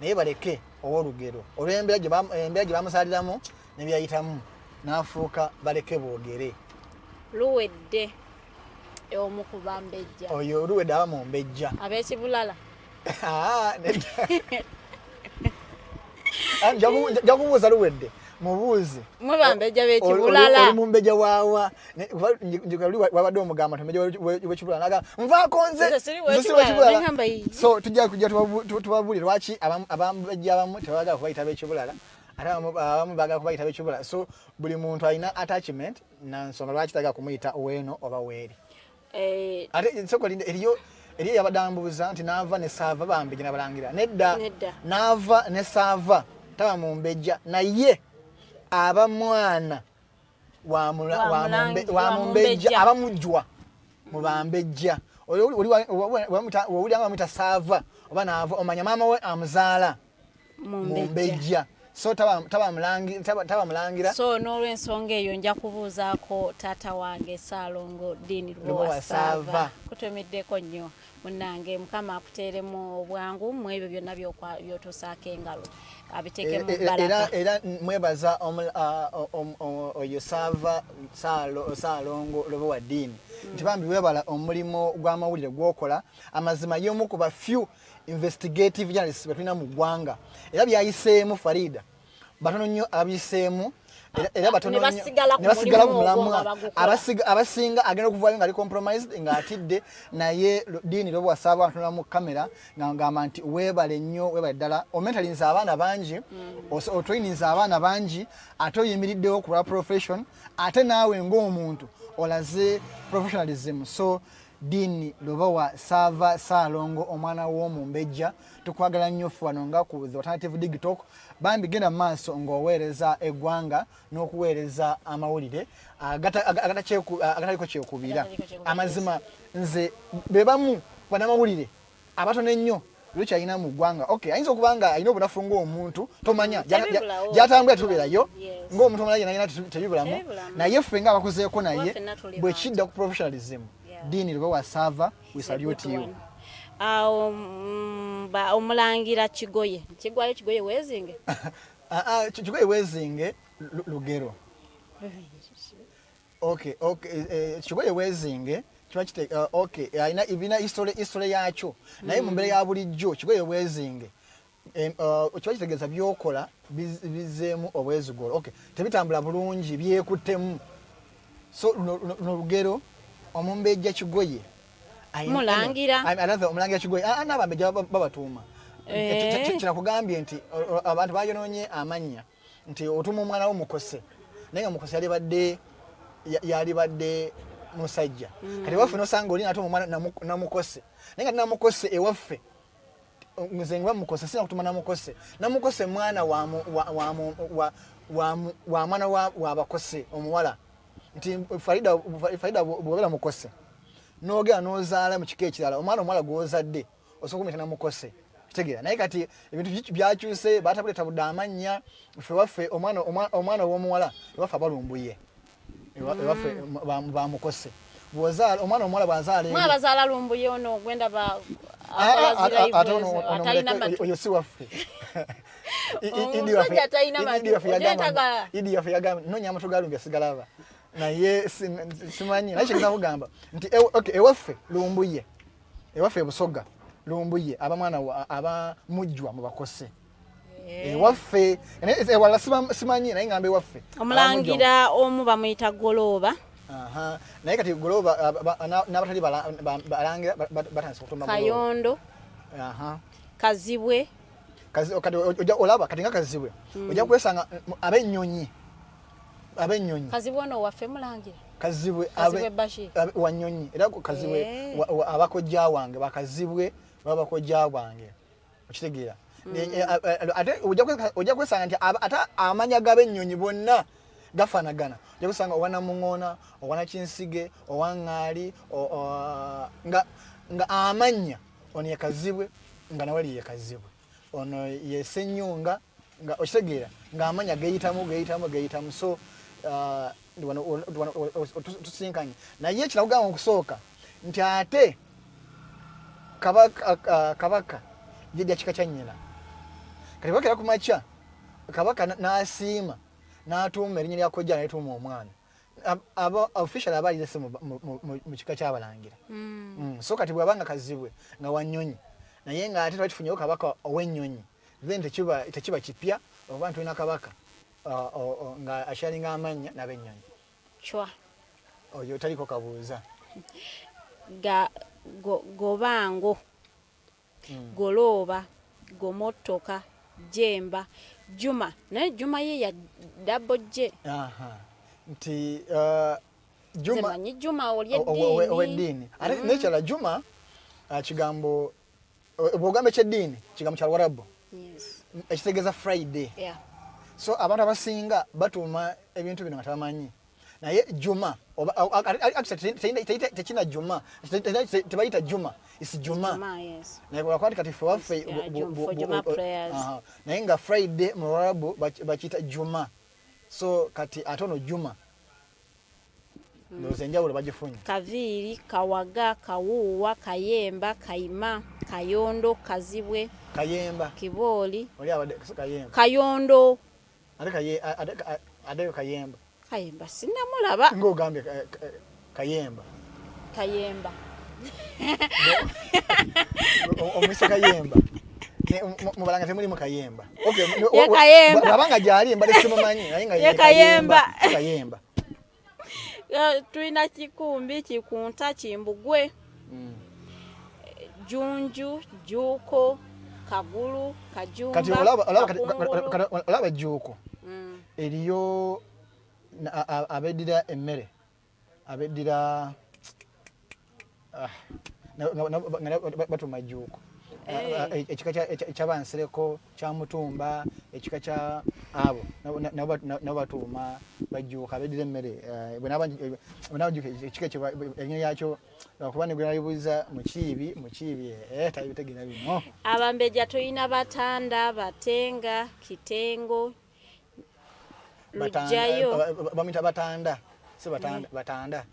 naye Baleke ow'olugero olw'embeera embeera gye bamusaliramu ne byayitamu n'afuuka Baleke boogere. Luwedde omu ku bambejja. Oyo Luwedde aba mumbejja. Ab'ekibulala. Ah, nedda. Ah, nja kubuuza luwedde mubuuze Mwe bambejja b'ekibulala. Oli mumbejja waawa wabadde omugamba nti ombejja w'ekibulala naga nvaako nze Nze siri nze siri w'ekibulala, w'ekibulala. nengamba yi. So tujja kujja tubabuulire lwaki abambejja abamu tebagala kubayita b'ekibulala, ate abamu bagala kubayita b'ekibulala. So buli muntu alina attachment na nsonga lwaki tagala kumuyita weeno oba weeri. Ate nsooka olinde, eriyo yabadde ambuuza nti naava ne saava bambejja nabalangira. Nedda. Nedda. Naava ne saava taba mumbejja, naye aba mwana wa Wa mulangi, wa wa mumbejja, mumbejja. aba mujjwa mu bambejja. Oli, oli, oli, wa, wa, wa, wawulira nga bamuyita saava oba naava, omanya maama we amuzaala Mumbejja. mumbejja. So taba mulangira. So n'olwensonga eyo nja kubuuzaako taata wange Ssaalongo Dean Lubowa Lubowa Saava. Saava. Kutumiddeko nnyo munnange, Mukama akuteeremu obwangu mu ebyo byonna by'otuusaako engalo, abiteekemu baraka. Era mwebaza oyo Saava Ssaalongo Lubowa Dean nti bambi weebala omulimu gw'amawulire gw'okola. Amazima y'omu ku ba few investigative journalists be tulina mu ggwanga, era byayiseemu Farida batono nnyo ababiyiseemu, era batono Ne nnyo basigala ku ne basigala ku mulimu ogwo mulamwa. nga bagukola. Abasinga agenda okuvaayo nga ali compromised ng'atidde, naye Dean Lubowa Saava atunula mu kamera ng'agamba nti weebale nnyo, weebale ddala, omentalinze abaana bangi, otraininze abaana bangi, ate oyimiriddewo ku lwa profession, ate naawe ng'omuntu olaze professionalism. So Dean Lubowa Saava Ssaalongo, omwana w'omumbejja, tukwagala nnyo ffe wano nga ku The Alternative Digitalk. Bambi genda mu maaso ng'oweereza eggwanga n'okuweereza amawulire agataliko kyekubira. Agataliko kyekubira. Amazima nze be bamu bannamawulire abatono ennyo lukyalina mu ggwanga. Okay, ayinza okuba nga alina obunafu ng'omuntu, tomanya, Tebibulawo. gy'atambula tetubeerayo. Yes. Ng'omuntu omulala yenna yenna tebibulamu. Tebibulamu. Naye ffe ng'abakozeeko naye, Kuba ffenna tuli bwe bantu. kidda ku professionalism, Dean Lubowa Saava, we He's a salute good you. one. Awo, omulangira Kigoye. Kigwayo Kigoye weezinge? Ah, ah, Kigoye weezinge lugero. Okay, okay, Kigoye weezinge kiba okay, alina ibina history yakyo. Naye mu mbeera ya bulijjo Kigoye weezinge, kiba kitegeeza by'okola bizzeemu obwezigolo. Okay, tebitambula bulungi, byekuttemu. So luno lugero omumbejja Kigoye Mulangira. Omulangira Kigoye. Ah, ah, n'abambejja babatuuma. Kinakugambye nti abantu bayonoonye amannya nti otuma omwana wo mukose, naye nga mukose yalibadde musajja. Kati ewaffe nosanga oli natuma omwana namukose, naye nga namukose ewaffe nze nga mukose sina kutuma namukose. Namukose mwana wa mwana wa bakose omuwala. Nti Farida bw'obeera mukose n'ogenda n'ozaala mu kika ekirala, omwana omuwala gw'ozadde osobola okumuyita namukose. Kitegeera? Naye kati ebintu byakyuse, batabudde amannya. Ffe waffe omwana ow'omuwala ewaffe abalumbuye. Ewaffe bamukose. Bw'ozaala omwana omuwala bw'azaala Mwe abazaala lumbuye ono gwenda ba Ah, ah, akola zira ah, ate ivu ezo, ono atalina muleke, matu. oyo si waffe. Omusajja atalina matu. Idi waffe yagamba, Ogyetaaga. Idi waffe yagamba, noonya amatu ga lumbuye sigalaba. Naye simanyi, naye kigeza kugamba nti okay, ewaffe lumbuye. Ewaffe e Busoga lumbuye aba mwana wa, aba mujjwa mu bakose. Ewaffe, naye ewala simanyi, naye ngamba ewaffe. Omulangira omu bamuyita Golooba. Aha. Naye kati Golooba, n'abatali balangira, batandise okutuma Golooba. Kayondo. Aha. Kazibwe. Kati ojja olaba kati nga Kazibwe. Ojja kwesanga ab'ennyonyi. Ab'ennyonyi. Kazibwe ono waffe mulangira. Kazibwe, Kazibwe Bashir. abe wa nnyonyi. Era ku Kazibwe abakojja wange, bakazibwe babakojja wange. Okitegeera? Ate ojja kwesanga nti ate amanya g'ab'ennyonyi bonna gafaanagana. Ojja kusanga owa Namuŋŋoona, owa Nakinsige, owa Ŋŋaali, nga amannya ono ye Kazibwe, nga nawe ye Kazibwe. Ono ye Ssenyonga, nga okitegeera, ng'amanya geeyitamu, geeyitamu, geeyitamu. So, wano, wano, tusinkanye. Naye kinakugamba mu kusooka nti ate kabaka yedda kika kya nnyina. Kati bakera ku makya, kabaka n'asiima, n'atuuma erinnya lya kojja n'alituuma omwana. Aba official aba alirese mu kika ky'abalangira. So kati bw'abanga Kazibwe nga wa nnyonyi, naye ng'ate twali tufunyewo kabaka ow'ennyonyi, then tekiba kipya Oba tulina kabaka nga asharinga amannya n'abennyonyi. Chwa. Oyo taliko kabuuza. Ga go, gobango. Golooba, gomottoka, jemba, Juma. Naye Juma ye ya double J. Aha. Nti Juma manyi Juma oli eddiini. Ow'eddiini. Ate n'ekirala Juma kigambo bw'ogamba eky'eddiini kigambo kya Luwarabu. Yes. Ekitegeeza Friday. Yeah. So abantu abasinga batuuma ebintu bino nga tebamanyi. Naye Juma oba actually tekina Juma, tebayita Juma, it's Juma. Juma, yes. Naye lwakuba nti kati ffe waffe Yeah, for Juma prayers. Naye nga Friday mu Luwarabu bakiyita Juma. So kati ate ono Juma. Ndowooza enjawulo bagifunye. Kaviiri, Kawaga, Kawuuwa, Kayemba, Kayima, Kayondo, Kazibwe, Kayemba. Kibooli. Oli abadde Kayemba. Kayondo. Ate ate Kayemba. Kayemba sinnamulaba. Ng'ogambye Kayemba. Kayemba. Omuyise Kayemba. Mubalanga temulimu Kayemba. Okay, Ye Kayemba. Bw'abanga gy'ali mbadde simumanyi naye nga Ye Kayemba. Kayemba. Tulina Kikumbi, Kikunta, Kimbugwe, Junju, Juuko, Kagulu, Kajumba, Kati olaba Juuko. Eriyo abeddira emmere, abeddira batuma Juuko. Ekika ky'abansereko kya Mutumba, ekika kya abo nabo batuuma bajjuuka abeddira emmere. Bwe ekika erinnya lyakyo lwakuba ne gwe nalibuuza Mukiibi, Mukiibi tabitegeera bino. Abambejja tulina Batanda, Batenga, Kitengo, Lujjayo. Bamuyita Batanda, si Batanda, Batanda.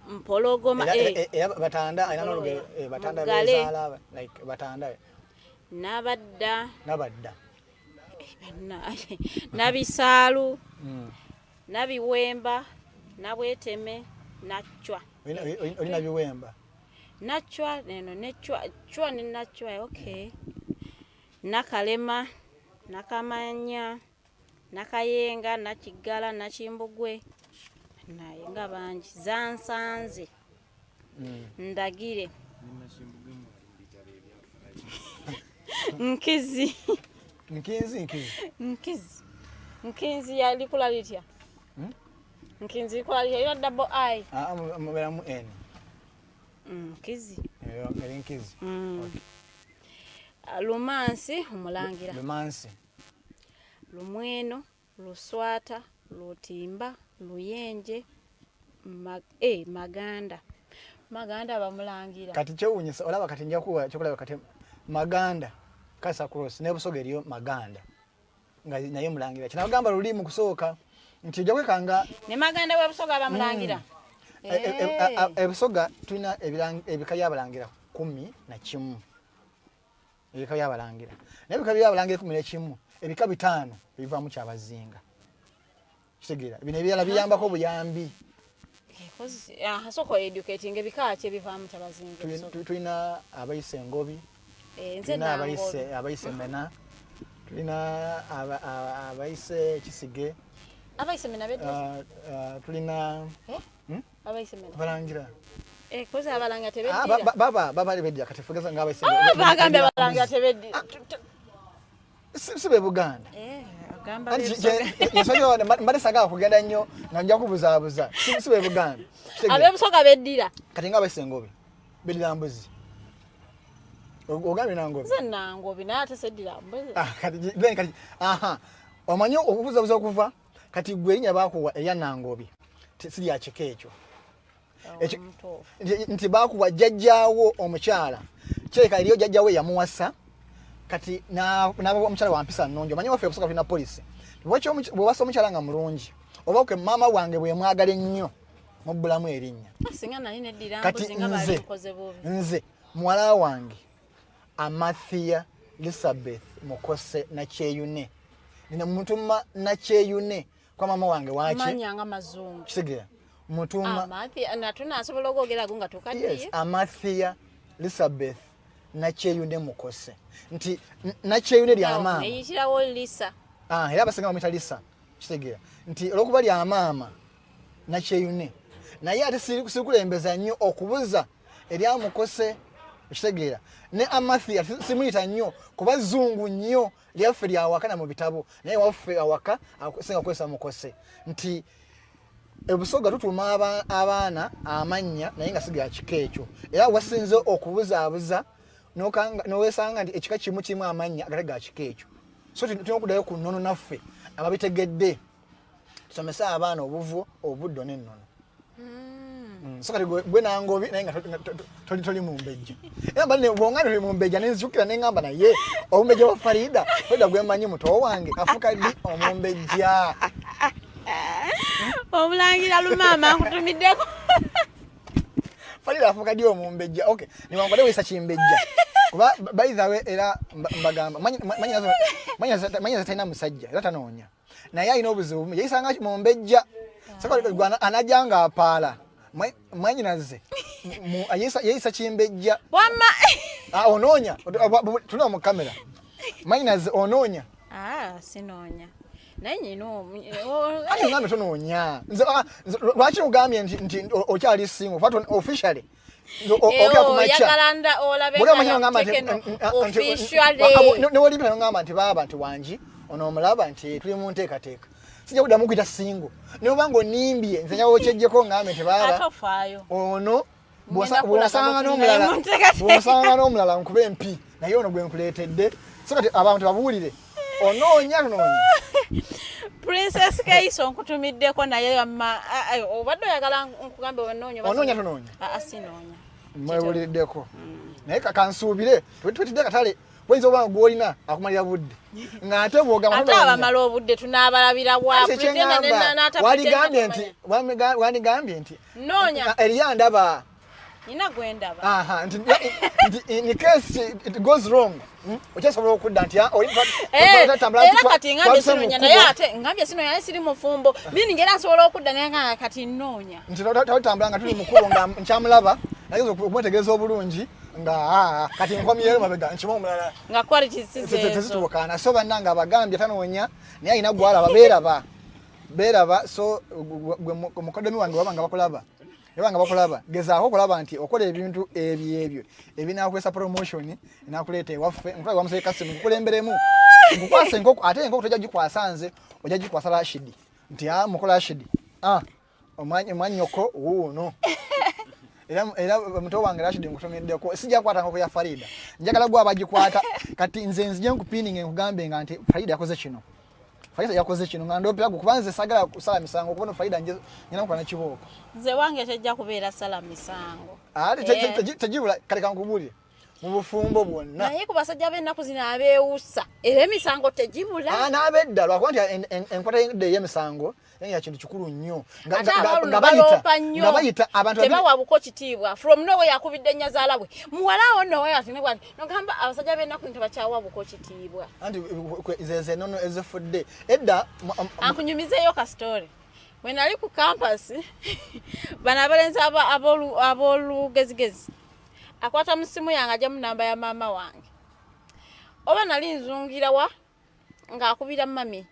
Mpologoma, Era Batanda alina n'olugero, Batanda beezaala, like Batanda. Nabadda. Nabadda. Nabisaalu, Nabiwemba, Nabweteme, Nachwa. Oli Nabiwemba? Nachwa, neno, nechwa, chwa ne Nachwa, okay. Nakalema, Nakamanya, Nakayenga, Nakigala, Nakimbugwe. Naye nga bangi. Zansanze. Ndagire. Nkizi. Nkinzi, nkizi. Nkizi. Nkinzi yalikula litya? Nkinzi likula litya? Ira double I. Mubeeramu N. Nkizi. Eri nkizi. Okay. Lumansi omulangira. Lumansi. Lumweno, Luswata, Lutimba, Luyenje, Maganda. Maganda bamulangira. Kati kyewuunyisa olaba kati nja kuwa kyokulaba kati Maganda kasa cross ne Busoga eriyo Maganda nga naye mulangira. Kinagamba luli mu kusooka nti ojja kwekanga ne Maganda wa Busoga bamulangira. Ebusoga tulina ebika by'abalangira 11. Ebika by'abalangira. Naye ebika by'abalangira 11, ebika 5 bivaamu Kyabazinga. Kitegeera bino ebirala biyambako buyambi. Soko educating ebika ki ebivaamu Kyabazinga? Tulina abayise Engobi, tulina abayise Mena, tulina abayise Kisige. Abayise Mena beddira? Tulina Abayise Mena. Balangira. Kozi abalangira tebeddira? Baba beddira kati fugeza nga abayise. Bagambye abalangira tebeddira. Si be Buganda. Mbadde saagala kugenda nnyo nga nja kubuzaabuza. Si be Buganda. Ab'Ebusoga beddira. Kati nga abayise Engobi beddira mbuzi. Ogambye Nangobi? Nze Nangobi naye ate seddira mbuzi. Kati aha. Omanyi okubuzaabuza okuva kati gwe erinnya baakuwa erya Nangobi si lya kika ekyo. Nti baakuwa jjajjaawo omukyala. Kirabika eriyo jjajjaawo eyamuwasa kati n'aba omukyala wa mpisa nnungi. Omanyi waffe Obusoga tulina policy. Bw'owasa omukyala nga mulungi oba ke maama wange bwe mwagala ennyo mubbulamu erinnya. Singa nali neddira Kati mbuzi nga balikoze bubi. Nze muwala wange Amathia Elizabeth Mukose Nakyeyune. Nina mutuma Nakyeyune kwa mama wange waki. Manya nga mazungu. Kitegeera. Mutuma Amathia na tunasobola okwogera go nga tukaddiye. Yes, Amathia Elizabeth Nakyeyune Mukose nti Nakyeyune lya maama eyitirawo Lisa. Ah, era abasinga bamuyita Lisa, kitegeera nti olwokuba lya maama Nakyeyune, naye ate sirikulembeza nnyo okubuza erya Mukose, okitegeera. Ne Amathi ate simuyita nnyo kuba zungu nnyo, lyaffe lyawaka na mu bitabo, naye waffe awaka singa kukozesa Mukose. Nti ebusoga tutuuma abaana amannya naye nga si ga kika ekyo, era wasinze okubuzaabuza nowesanga nti ekika kimu kirimu amannya agatali ga kika ekyo. So tulina okuddayo ku nnono naffe ababitegedde, tusomese abaana obuvu, obuddo n'ennono. So kati gwe nangobi naye nga toli mumbejja, era mbali bwonga toli mumbejja, nenzijukira nengamba naye omumbejja wa Farida, Farida gwemanyi muto wange afuuka ddi omumbejja? Omulangira Lumaama nkutumiddeko. Farida afuuka ddi omumbejja? Okay, niwankubadde weyisa kimbejja, kuba by the way era mbagamba manyi talina musajja era tanoonya, naye alina obuzibu, yeyisanga mumbejja anajja nga apaala mwanyinaze yeyisa kimbejja. Wamma. Ah, onoonya, tuna mu kamera, mwanyinaze onoonya? Ah, sinoonya naye nyina. Ati ngambe tonoonya, nze lwaki ogambye nti okyali single officially? Oyagala olabe officially. Newolimbira nogamba nti baaba nti wangi ono omulaba nti tuli mu nteekateeka, sijja kuddamu kuyita single, naye obanga onimbye nze nyawo kyejjeko ngambe nti baaba Ate ofaayo. Ono Ngenda kulaba bw'osanga bwe tulinayo n'omulala mu nteekateeka. Bw'osanga n'omulala nkube empi, naye ono gwe nkuleetedde. So kati abantu babuulire, onoonya tunoonya? Princess Keiso nkutumiddeko, naye amma obadde oyagala nkugambe onoonya? Onoonya tonoonya? Sinoonya. Mwewuliriddeko, naye kakansuubire twetidde akatale, oyinza oba nga gwolina akumalira budde ng'ate bwogamba Ate abamala obudde tunaabalabira wa? Ate kyeŋŋamba, wandigambye nti Noonya. Eriyo ndaba. Nina gwendaba. Aha, nti in case it goes wrong, okyasobola okudda nti ah, Eh, tambula era nti kati ngambye twatuse mu sinoonya kkubo. Naye ate ngambye sinoonya, naye siri mufumbo, meaning era nsobola okudda, naye nga kati nnoonya. Nti tawatambula nga tuli mukkubo nga nkyamulaba, nageza okumwetegereza obulungi nga ah, kati nkomyeyo mabega nkima omulala. Nga quality si zeezo. Tezituukaana. So bannange, abagambye tanoonya, naye alina gwalaba, beeraba beeraba. So gwe mukodomi wange, waba nga bakulaba, eba nga bakulaba, gezaako okulaba nti okola ebintu ebyo ebyo ebinakwesa promotion enakuleeta ewaffe. Nkulabe wamuseye kasimu, nkukulemberemu nkukwasa enkoko, ate enkoko tojja gikwasa nze, ojja gikwasa Rashidi nti a mukola Rashidi, ah, omwanyoko wuuno. Era muto wange Rashidi nkutumiddeko, sijja kukwata nkoko ya Farida, njagala gwe abagikwata. Kati nze nzije nkupininga nkugambe nga nti Farida yakoze kino, Farida yakoze kino, nga ndopera gwe, kuba nze sagala kusala misango, kubona Farida nje nyina mukola nekibooko. Nze wange tejja kubeera sala misango. Ate tegibula. Kale kankubuulire, mu bufumbo bwonna Naye ku basajja b'ennaku zino abeewusa, era emisango tegibula. Ah, n'abedda, lwakuba nti enkwata y'edda ey'emisango naye ya kintu kikulu nnyo. Ate abaluno Nga bayita baloopa nnyo. Nga bayita abantu Tebawa buko kitiibwa. From nowhere yakubidde nnyazaala bwe muwala awo nno ati ne bwati nogamba abasajja b'ennaku tebakyawa buko kitiibwa. Anti ze enono ezifudde edda Ankunyumizeeyo ka story. Bwe nali ku campus, bano abalenzi ab'olugezigezi akwata mu simu yange, ajjamu namba ya maama wange, oba nali nzungira wa ng'akubira mami.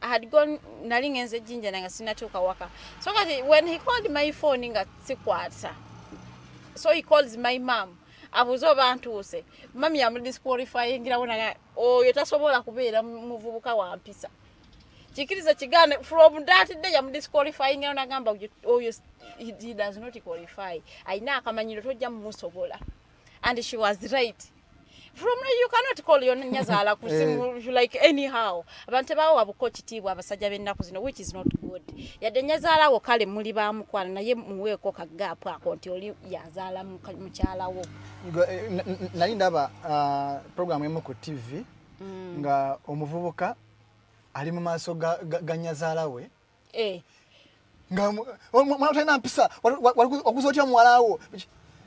I had gone, nali ngenze Jinja nga sinatuuka waka. So kati when he called my phone nga sikwata, so he calls my mom abuuze oba ntuuse. Mami yamudisqualifyingirawo naga oyo tasobola kubeera muvubuka wa mpisa, kikiriza kigaane. From that day yamudisqualifyingirawo nagamba oyo he does not qualify, ayina akamanyiro, tojja mumusobola. And she was right. From you cannot call your nyazaala ku simu like anyhow. Abantu tebawa buko kitiibwa abasajja b'ennaku zino, which is not good. Yadde nyazaala wo kale muli bamukwano, naye muweeko ka gap ako nti oli yazaala mukyala wo. Nali ndaba program emu ku TV nga omuvubuka ali mu maaso ga nyazaala we nga mwana talina mpisa, wakuza otya muwalawo?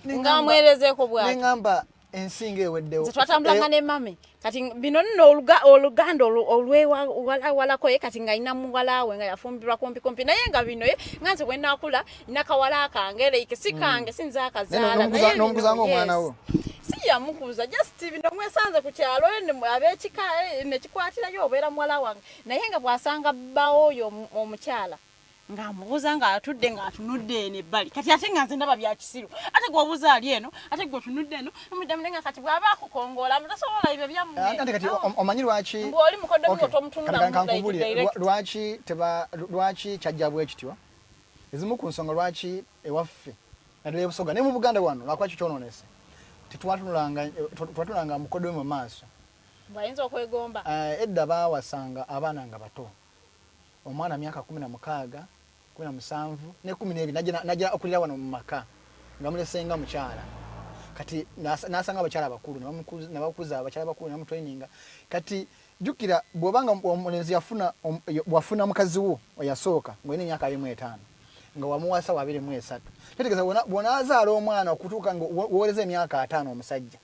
Ng'amwerezeeko bw'ati. Neŋŋamba ensinga eweddewo. Nze twatambulanga ne mami, kati bino nno oluganda olwewalawalako ye, kati nga nina muwala we nga yafumbirwa kumpi kumpi naye, nga bino ye nga nze bwe nakula nina kawala kange, like si kange, si nze akazaala. Naye naye bino, n'omukuza ng'omwana yes. Wo. Si yamukuza, just bino mwesanze ku kyalo, ab'ekika nekikwatirayo obeera muwala wange, naye nga bw'asanga bbawo oyo omukyala ng'amubuuza ng'atudde ng'atunudde eno ebbali. Kati ate nga nze ndaba bya kisiru, ate gw'obuuza ali eno, ate gwe otunudde eno, muddamu nga kati bw'aba akukongoola mutasobola ebyo byammwe. Ate kati omanyi lwaki Mbu oli mukoddomi, otomutunula. Kati kankubuulire, lwaki teba, lwaki kyajja bwe kityo? Ezimu ku nsonga lwaki ewaffe, naddala ebusoga ne mu Buganda wano, lwakuba kyo kyonoonese, tetwatunulanga, twatunulanga mukoddomi mu maaso. Bw'ayinza okwegomba. Edda baawasanga abaana nga bato, omwana myaka 16, 17 ne 12 najja okulira wano mu maka nga mulesenga mukyala. Kati nasanga abakyala abakulu ne bakuza abakyala abakulu ne bamutraininga. Kati jjukira, bw'obanga omulenzi yafuna bw'afuna mukazi wo eyasooka ng'olina emyaka 25, nga wamuwasa wa 23, kitegeeza bw'onaazaala omwana okutuuka nga wowereza emyaka 50, omusajja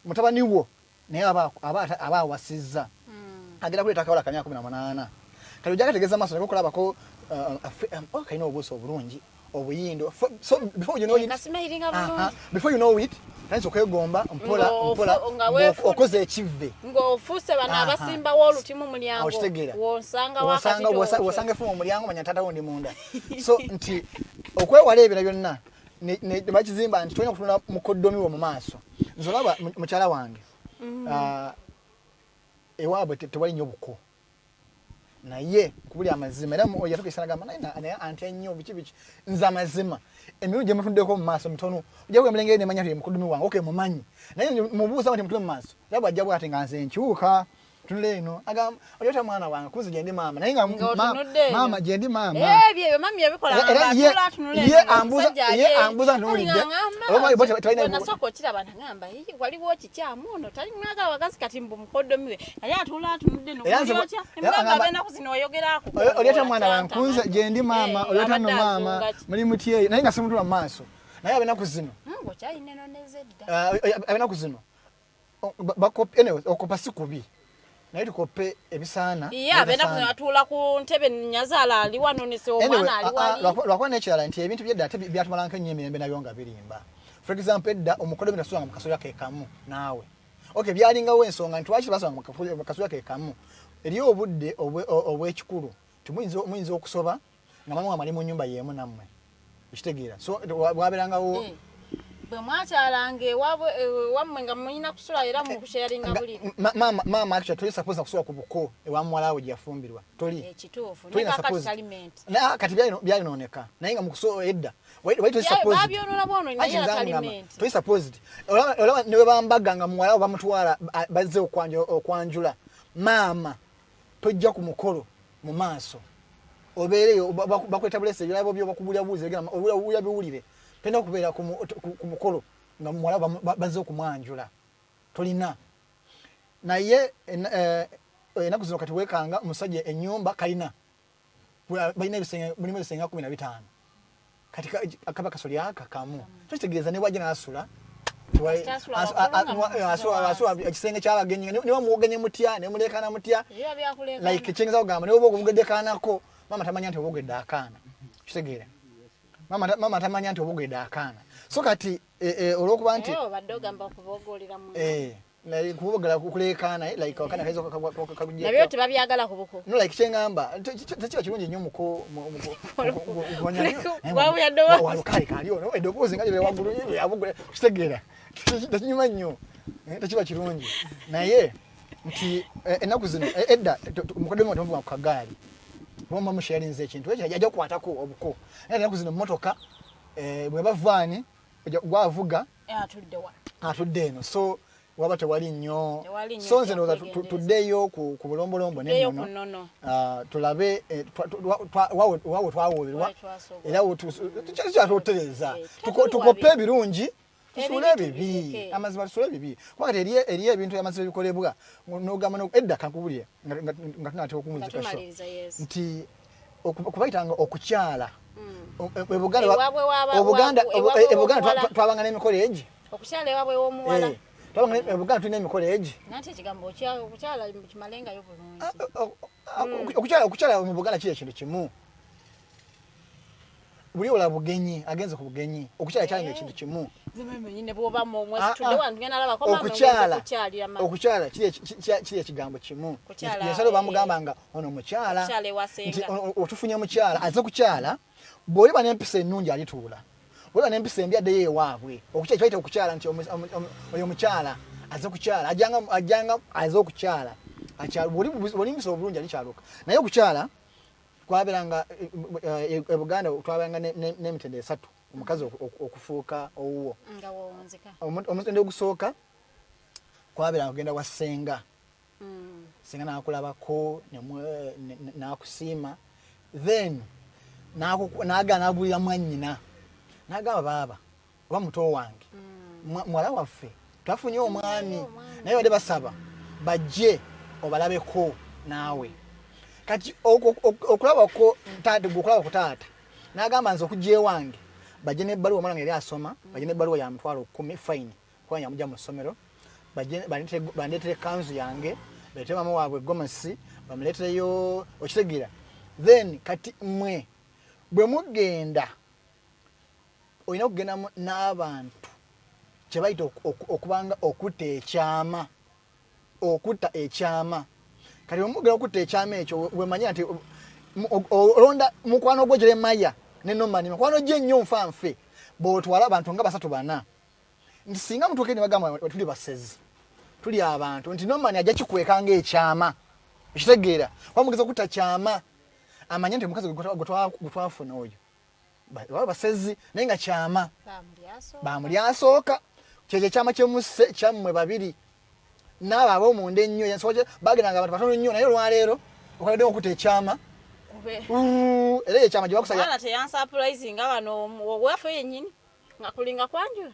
mutabani wo naye aba awasizza, agenda kuleeta akawala ka myaka 18. Kati ojja kategeeza maaso nako okulabako, oh, kalina obuuso obulungi, obuyindo. So before you know it, Kasimiringa bulungi. Before you know it, tandisa okwegomba mpola mpola nga okoze ekivve. Ng'ofuuse bano abasimbawo oluti mu mulyango. Okitegeera? Wosanga. Wosanga effumu mu mulyango, manya taata wo ndi munda. So nti okwewala ebyo byonna ne bakizimba nti tolina kutunula mukoddomi wo mu maaso. Nze olaba mukyala wange, ewaabwe tewali nnyo buko, naye kubuli amazima era yatuuka ekiseera gamba naye naye antya nnyo, biki biki. Nze amazima emirundi gye mutuddeko mu maaso mitono, ojja kuga mulengere nemanya nti ye mukoddomi wange. Okay, mumanyi, naye nze mubuuza nti mutule mu maaso, era bw'ajja bw'ati nga nze nkyuka tunula eno, agamba oli otya mwana wange, kuzi gyendi maama, naye nga Ng'otunudde eno. Maama gyendi maama. Ebyo ebyo mami yabikola. Era ye ambuuza ntunuulidde. Oba bo Nasooka okiraba nagamba, "Ii, waliwo kikyamu, ono tali mwagala wagazi." Kati mbu mukoddomi we naye atuula atunudde eno. Era Oli otya? era Emugamba agamba ab'ennaku zino oyogera oli otya mwana wange, kunze gyendi maama, oli otya nno maama, muli mutyeyo, naye nga simutula mu maaso. Naye ab'ennaku zino Okyalina enoneza edda. Ab'ennaku zino anyway, okopa si kubi, naye tukope ebisaana Ye ab'ennaku zino atuula ku ntebe, nyazaala ali wano nese omwana ali wali. Lwakuba n'ekirala nti ebintu byedda ate byatumalanko ennyo emirembe nabyo nga birimba. For example, edda omukoddomi tasulanga mu kasolya ke kamu naawe. Okay, byalingawo ensonga nti lwaki tebasulanga mu kasolya ke kamu. Eriyo obudde obw'ekikulu ti muyinza okusoba nga mama wamwe ali mu nyumba y'emu nammwe, ekitegeera? So wabeerangawo Bwe mwakyalanga ewaabwe, ewammwe nga mulina kusula era mu kusharinga buli Maama actually toli supposed kusula ku buko ewa muwala we gye yafumbirwa, toli. Ekituufu. Tolina Ne kakati supposed. talimenti. Kati byalinooneka, naye nga mu kuso edda wali toli supposed. Babyonoona bwonoonyi, naye Anti era nze ngamba, talimenti. toli supposed. Olaba ne bwe bambaga nga muwala we bamutwala, bazze okwanjula maama, tojja ku mukolo mu maaso, obeereyo bakweta bulesi ebirabo byo, bakubulya buuzi, obulya biwulire. Tolina okubeera ku mukolo nga muwala bazze okumwanjula, tolina. Naye ennaku zino kati weekanga omusajja ennyumba kalina balina ebisenge, mulimu ebisenge nga 15, kati kaba kasolya aka kamu, kitegeeza ne bwajja n'asula Kasita asula waggulu nga asula ekisenge ky'abagenyi, ne bamuwogenye mutya, ne muleekaana mutya. Biba byakuleekaana. Like kyengeza kugamba, ne bwoba ogedde kaanako, maama tamanya nti oba ogedde akaana, kitegeera? Maama tamanya nti oba ogedde akaana. So kati olwokuba nti Naye obadde ogamba kubogolera mu Naye kubogera kuleekaana, like akaana kayinza kagujja. Nabyo tebabyagala ku buko. No, like kyengamba tekiba kirungi nnyo muko Wabula eddoboozi. Walukale kali ono eddoboozi nga lye waggulu yabugula, kitegeera? Tekinyuma nnyo. Tekiba kirungi, naye nti ennaku zino, edda mukoddomi temuvuga ku kagaali, oba musharinze ekintu ekyo ajja kukwatako obuko. Naye ennaku zino mmotoka, bweba vaani gwavuga Atudde wa atudde eno, so waba tewali nnyo. Tewali nnyo So nze ndowooza kyakwegendereza. tuddeyo ku bulombolombo Tuddeyo ku n'ennono. nnono. Tulabe wawe twawooberwa Wawe twasobola. era tukyatutereeza. Tetuli Tukoppe wabi. ebirungi, tusuule Ebibi ebibi. tubireke. Amazima, tusuule ebibi, kuba kati eriyo ebintu amazima ebikolebwa nogamba edda kankubulye nga tunatera Nga okumuzika show tumaliriza, yes. nti kubayitanga okukyala e Buganda Ewaabwe ewaabwe e Buganda w'omuwala. twabanga n'emikolo egi. Okukyala ewaabwe w'omuwala. Twabanga e Buganda tulina emikolo egi. Nanti ekigambo okukyala kimalengayo bulungi. Okukyala mu Buganda kiri ekintu kimu. Buli ola bugenyi, agenze ku bugenyi. Okukyala kyali ekintu kimu. Okukyala, okukyala kiri ekigambo kimu. Yensalo bamugamba nga ono mukyala. Nti otufunye mukyala, aze kukyala, bw'oliba n'empisa ennungi alituula. Bw'oliba n'empisa embi addeyo ewaabwe. Okukyala kibayita okukyala nti oyo mukyala aze kukyala, ajjanga aze okukyala. Akyala bw'oli mpisa obulungi alikyaluka. Naye okukyala twabeeranga e Buganda twabeeranga n'emitendera esatu omukazi okufuuka owuwo. Omutendera ogusooka kwabeeranga kugenda wa ssenga. Ssenga n'akulabako n'akusiima, then n'agaana n'agulira mwannyina n'agamba baaba oba muto wange muwala waffe twafunye omwami naye badde basaba bajje obalabeko naawe. Kati okulabako taata, okulaba ku taata n'agamba nze okujja ewange bajje n'ebbaluwa, omwana wange yali asoma, bajje n'ebbaluwa ya 100,000 fine kuba yamujja mu ssomero, bandeetere kanzu yange, baleetere maama waabwe gomesi, bamuleetereyo okitegeera. Then kati mmwe bwe mugenda olina okugenda n'abantu kye bayita okubanga okutta ekyama, okutta ekyama. Kati bwe mugenda okutta ekyama ekyo wemanya nti olonda mukwano gwo Jeremiah ne Norman, mukwano gye nnyo nfa nfe, bw'otwala abantu nga basatu bana, nti singa mutuuke ne bagamba tuli basezi tuli abantu, nti Norman ajja kikweka ng'ekyama, okitegeera, kuba mugeza okutta kyama, amanye nti omukazi gwe twafuna oyo baba basezi naye nga kyama bamuli asooka, kyekyo ekyama kyemusse kyammwe babiri n'abo ab'omunda ennyo bagendanga abantu batono nnyo, naye olwaleero okoledde okutta ekyama era ekyama gye bakusaya teyansurprisinga wano owaffe yennyini nga kulinga kwanjula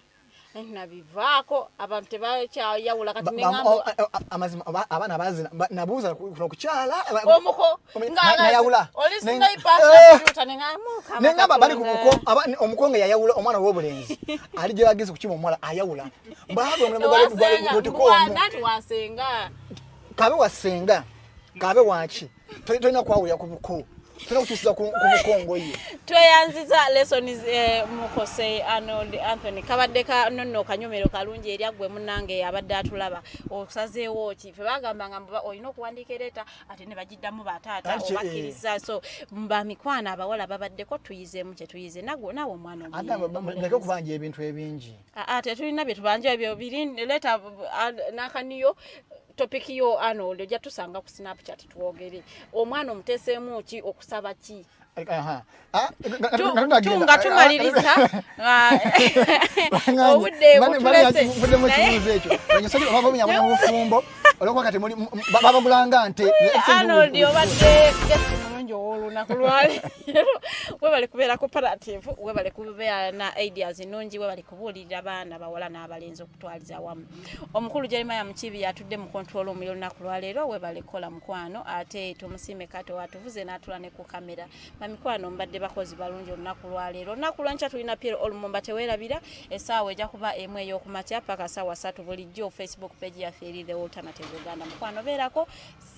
nabivaako abantu tebakyayawula. Kati amazima abaana bazina nabuuza kuno kukyala omuko nayawula nengamba bali ku muko, omuko nga yayawula omwana ow'obulenzi ali gye bagenze kukima omuwala ayawula mbaabe omulimu kabe wasenga kabe waki tolina kwawulira ku buko, tolina kukyusiza ku bukongo ye. Tweyanziza lessons mukose Arnold Anthony kabadde ka nonno kanyomero kalungi eri aggwe munnange abadde atulaba. Osazeewo ki? Fe bagamba nga olina okuwandiika ereeta ate ne bagiddamu bataata obakkiriza. So bamikwano abawala babaddeko tuyizeemu kye tuyize nagwe naawe omwana. Muleke okubanja ebintu ebingi. Tetulina bye tubanja, ebyo biri leeta n'akaniyo topic yo Arnold ojja tusanga ku Snapchat twogere. Omwana omuteeseemu ki, okusaba ki? Tunga tumaliriza obudde butulese. Bufumbo olwokuba kati babagulanga nte. Arnold, obadde guest mulungi ow'olunaku lwaleero. Webale kubeera cooperative, webale kubeera na ideas nnungi, webale kubuulirira baana bawala n'abalenzi okutwaliza awamu. Omukulu Jeremiah Mukibi yatudde mu control room y'olunaku lwaleero, webale kukola mukwano. Ate tumusiime Kato watuvuze n'atula ne ku kamera. Bamikwano mbadde bakozi balungi olunaku lwaleero. Olunaku lwenkya tulina Pierre Olumumba, teweerabira essaawa ejja kuba 1 ey'okumakya paka ssaawa 3 bulijjo. Facebook page yaffe eri The Alternative Uganda. Mukwano beerako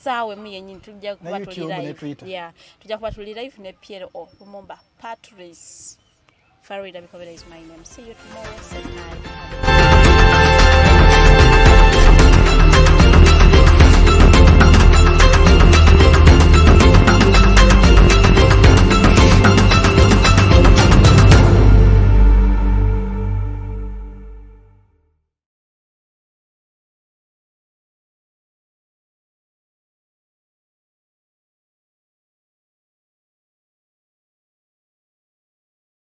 ssaawa 1 yennyini tujja kuba tuli live, yeah, tujja kuba tuli live ne Pierre O Lumumba Patrice. Farida Bikobera is my name. See you tomorrow, same time.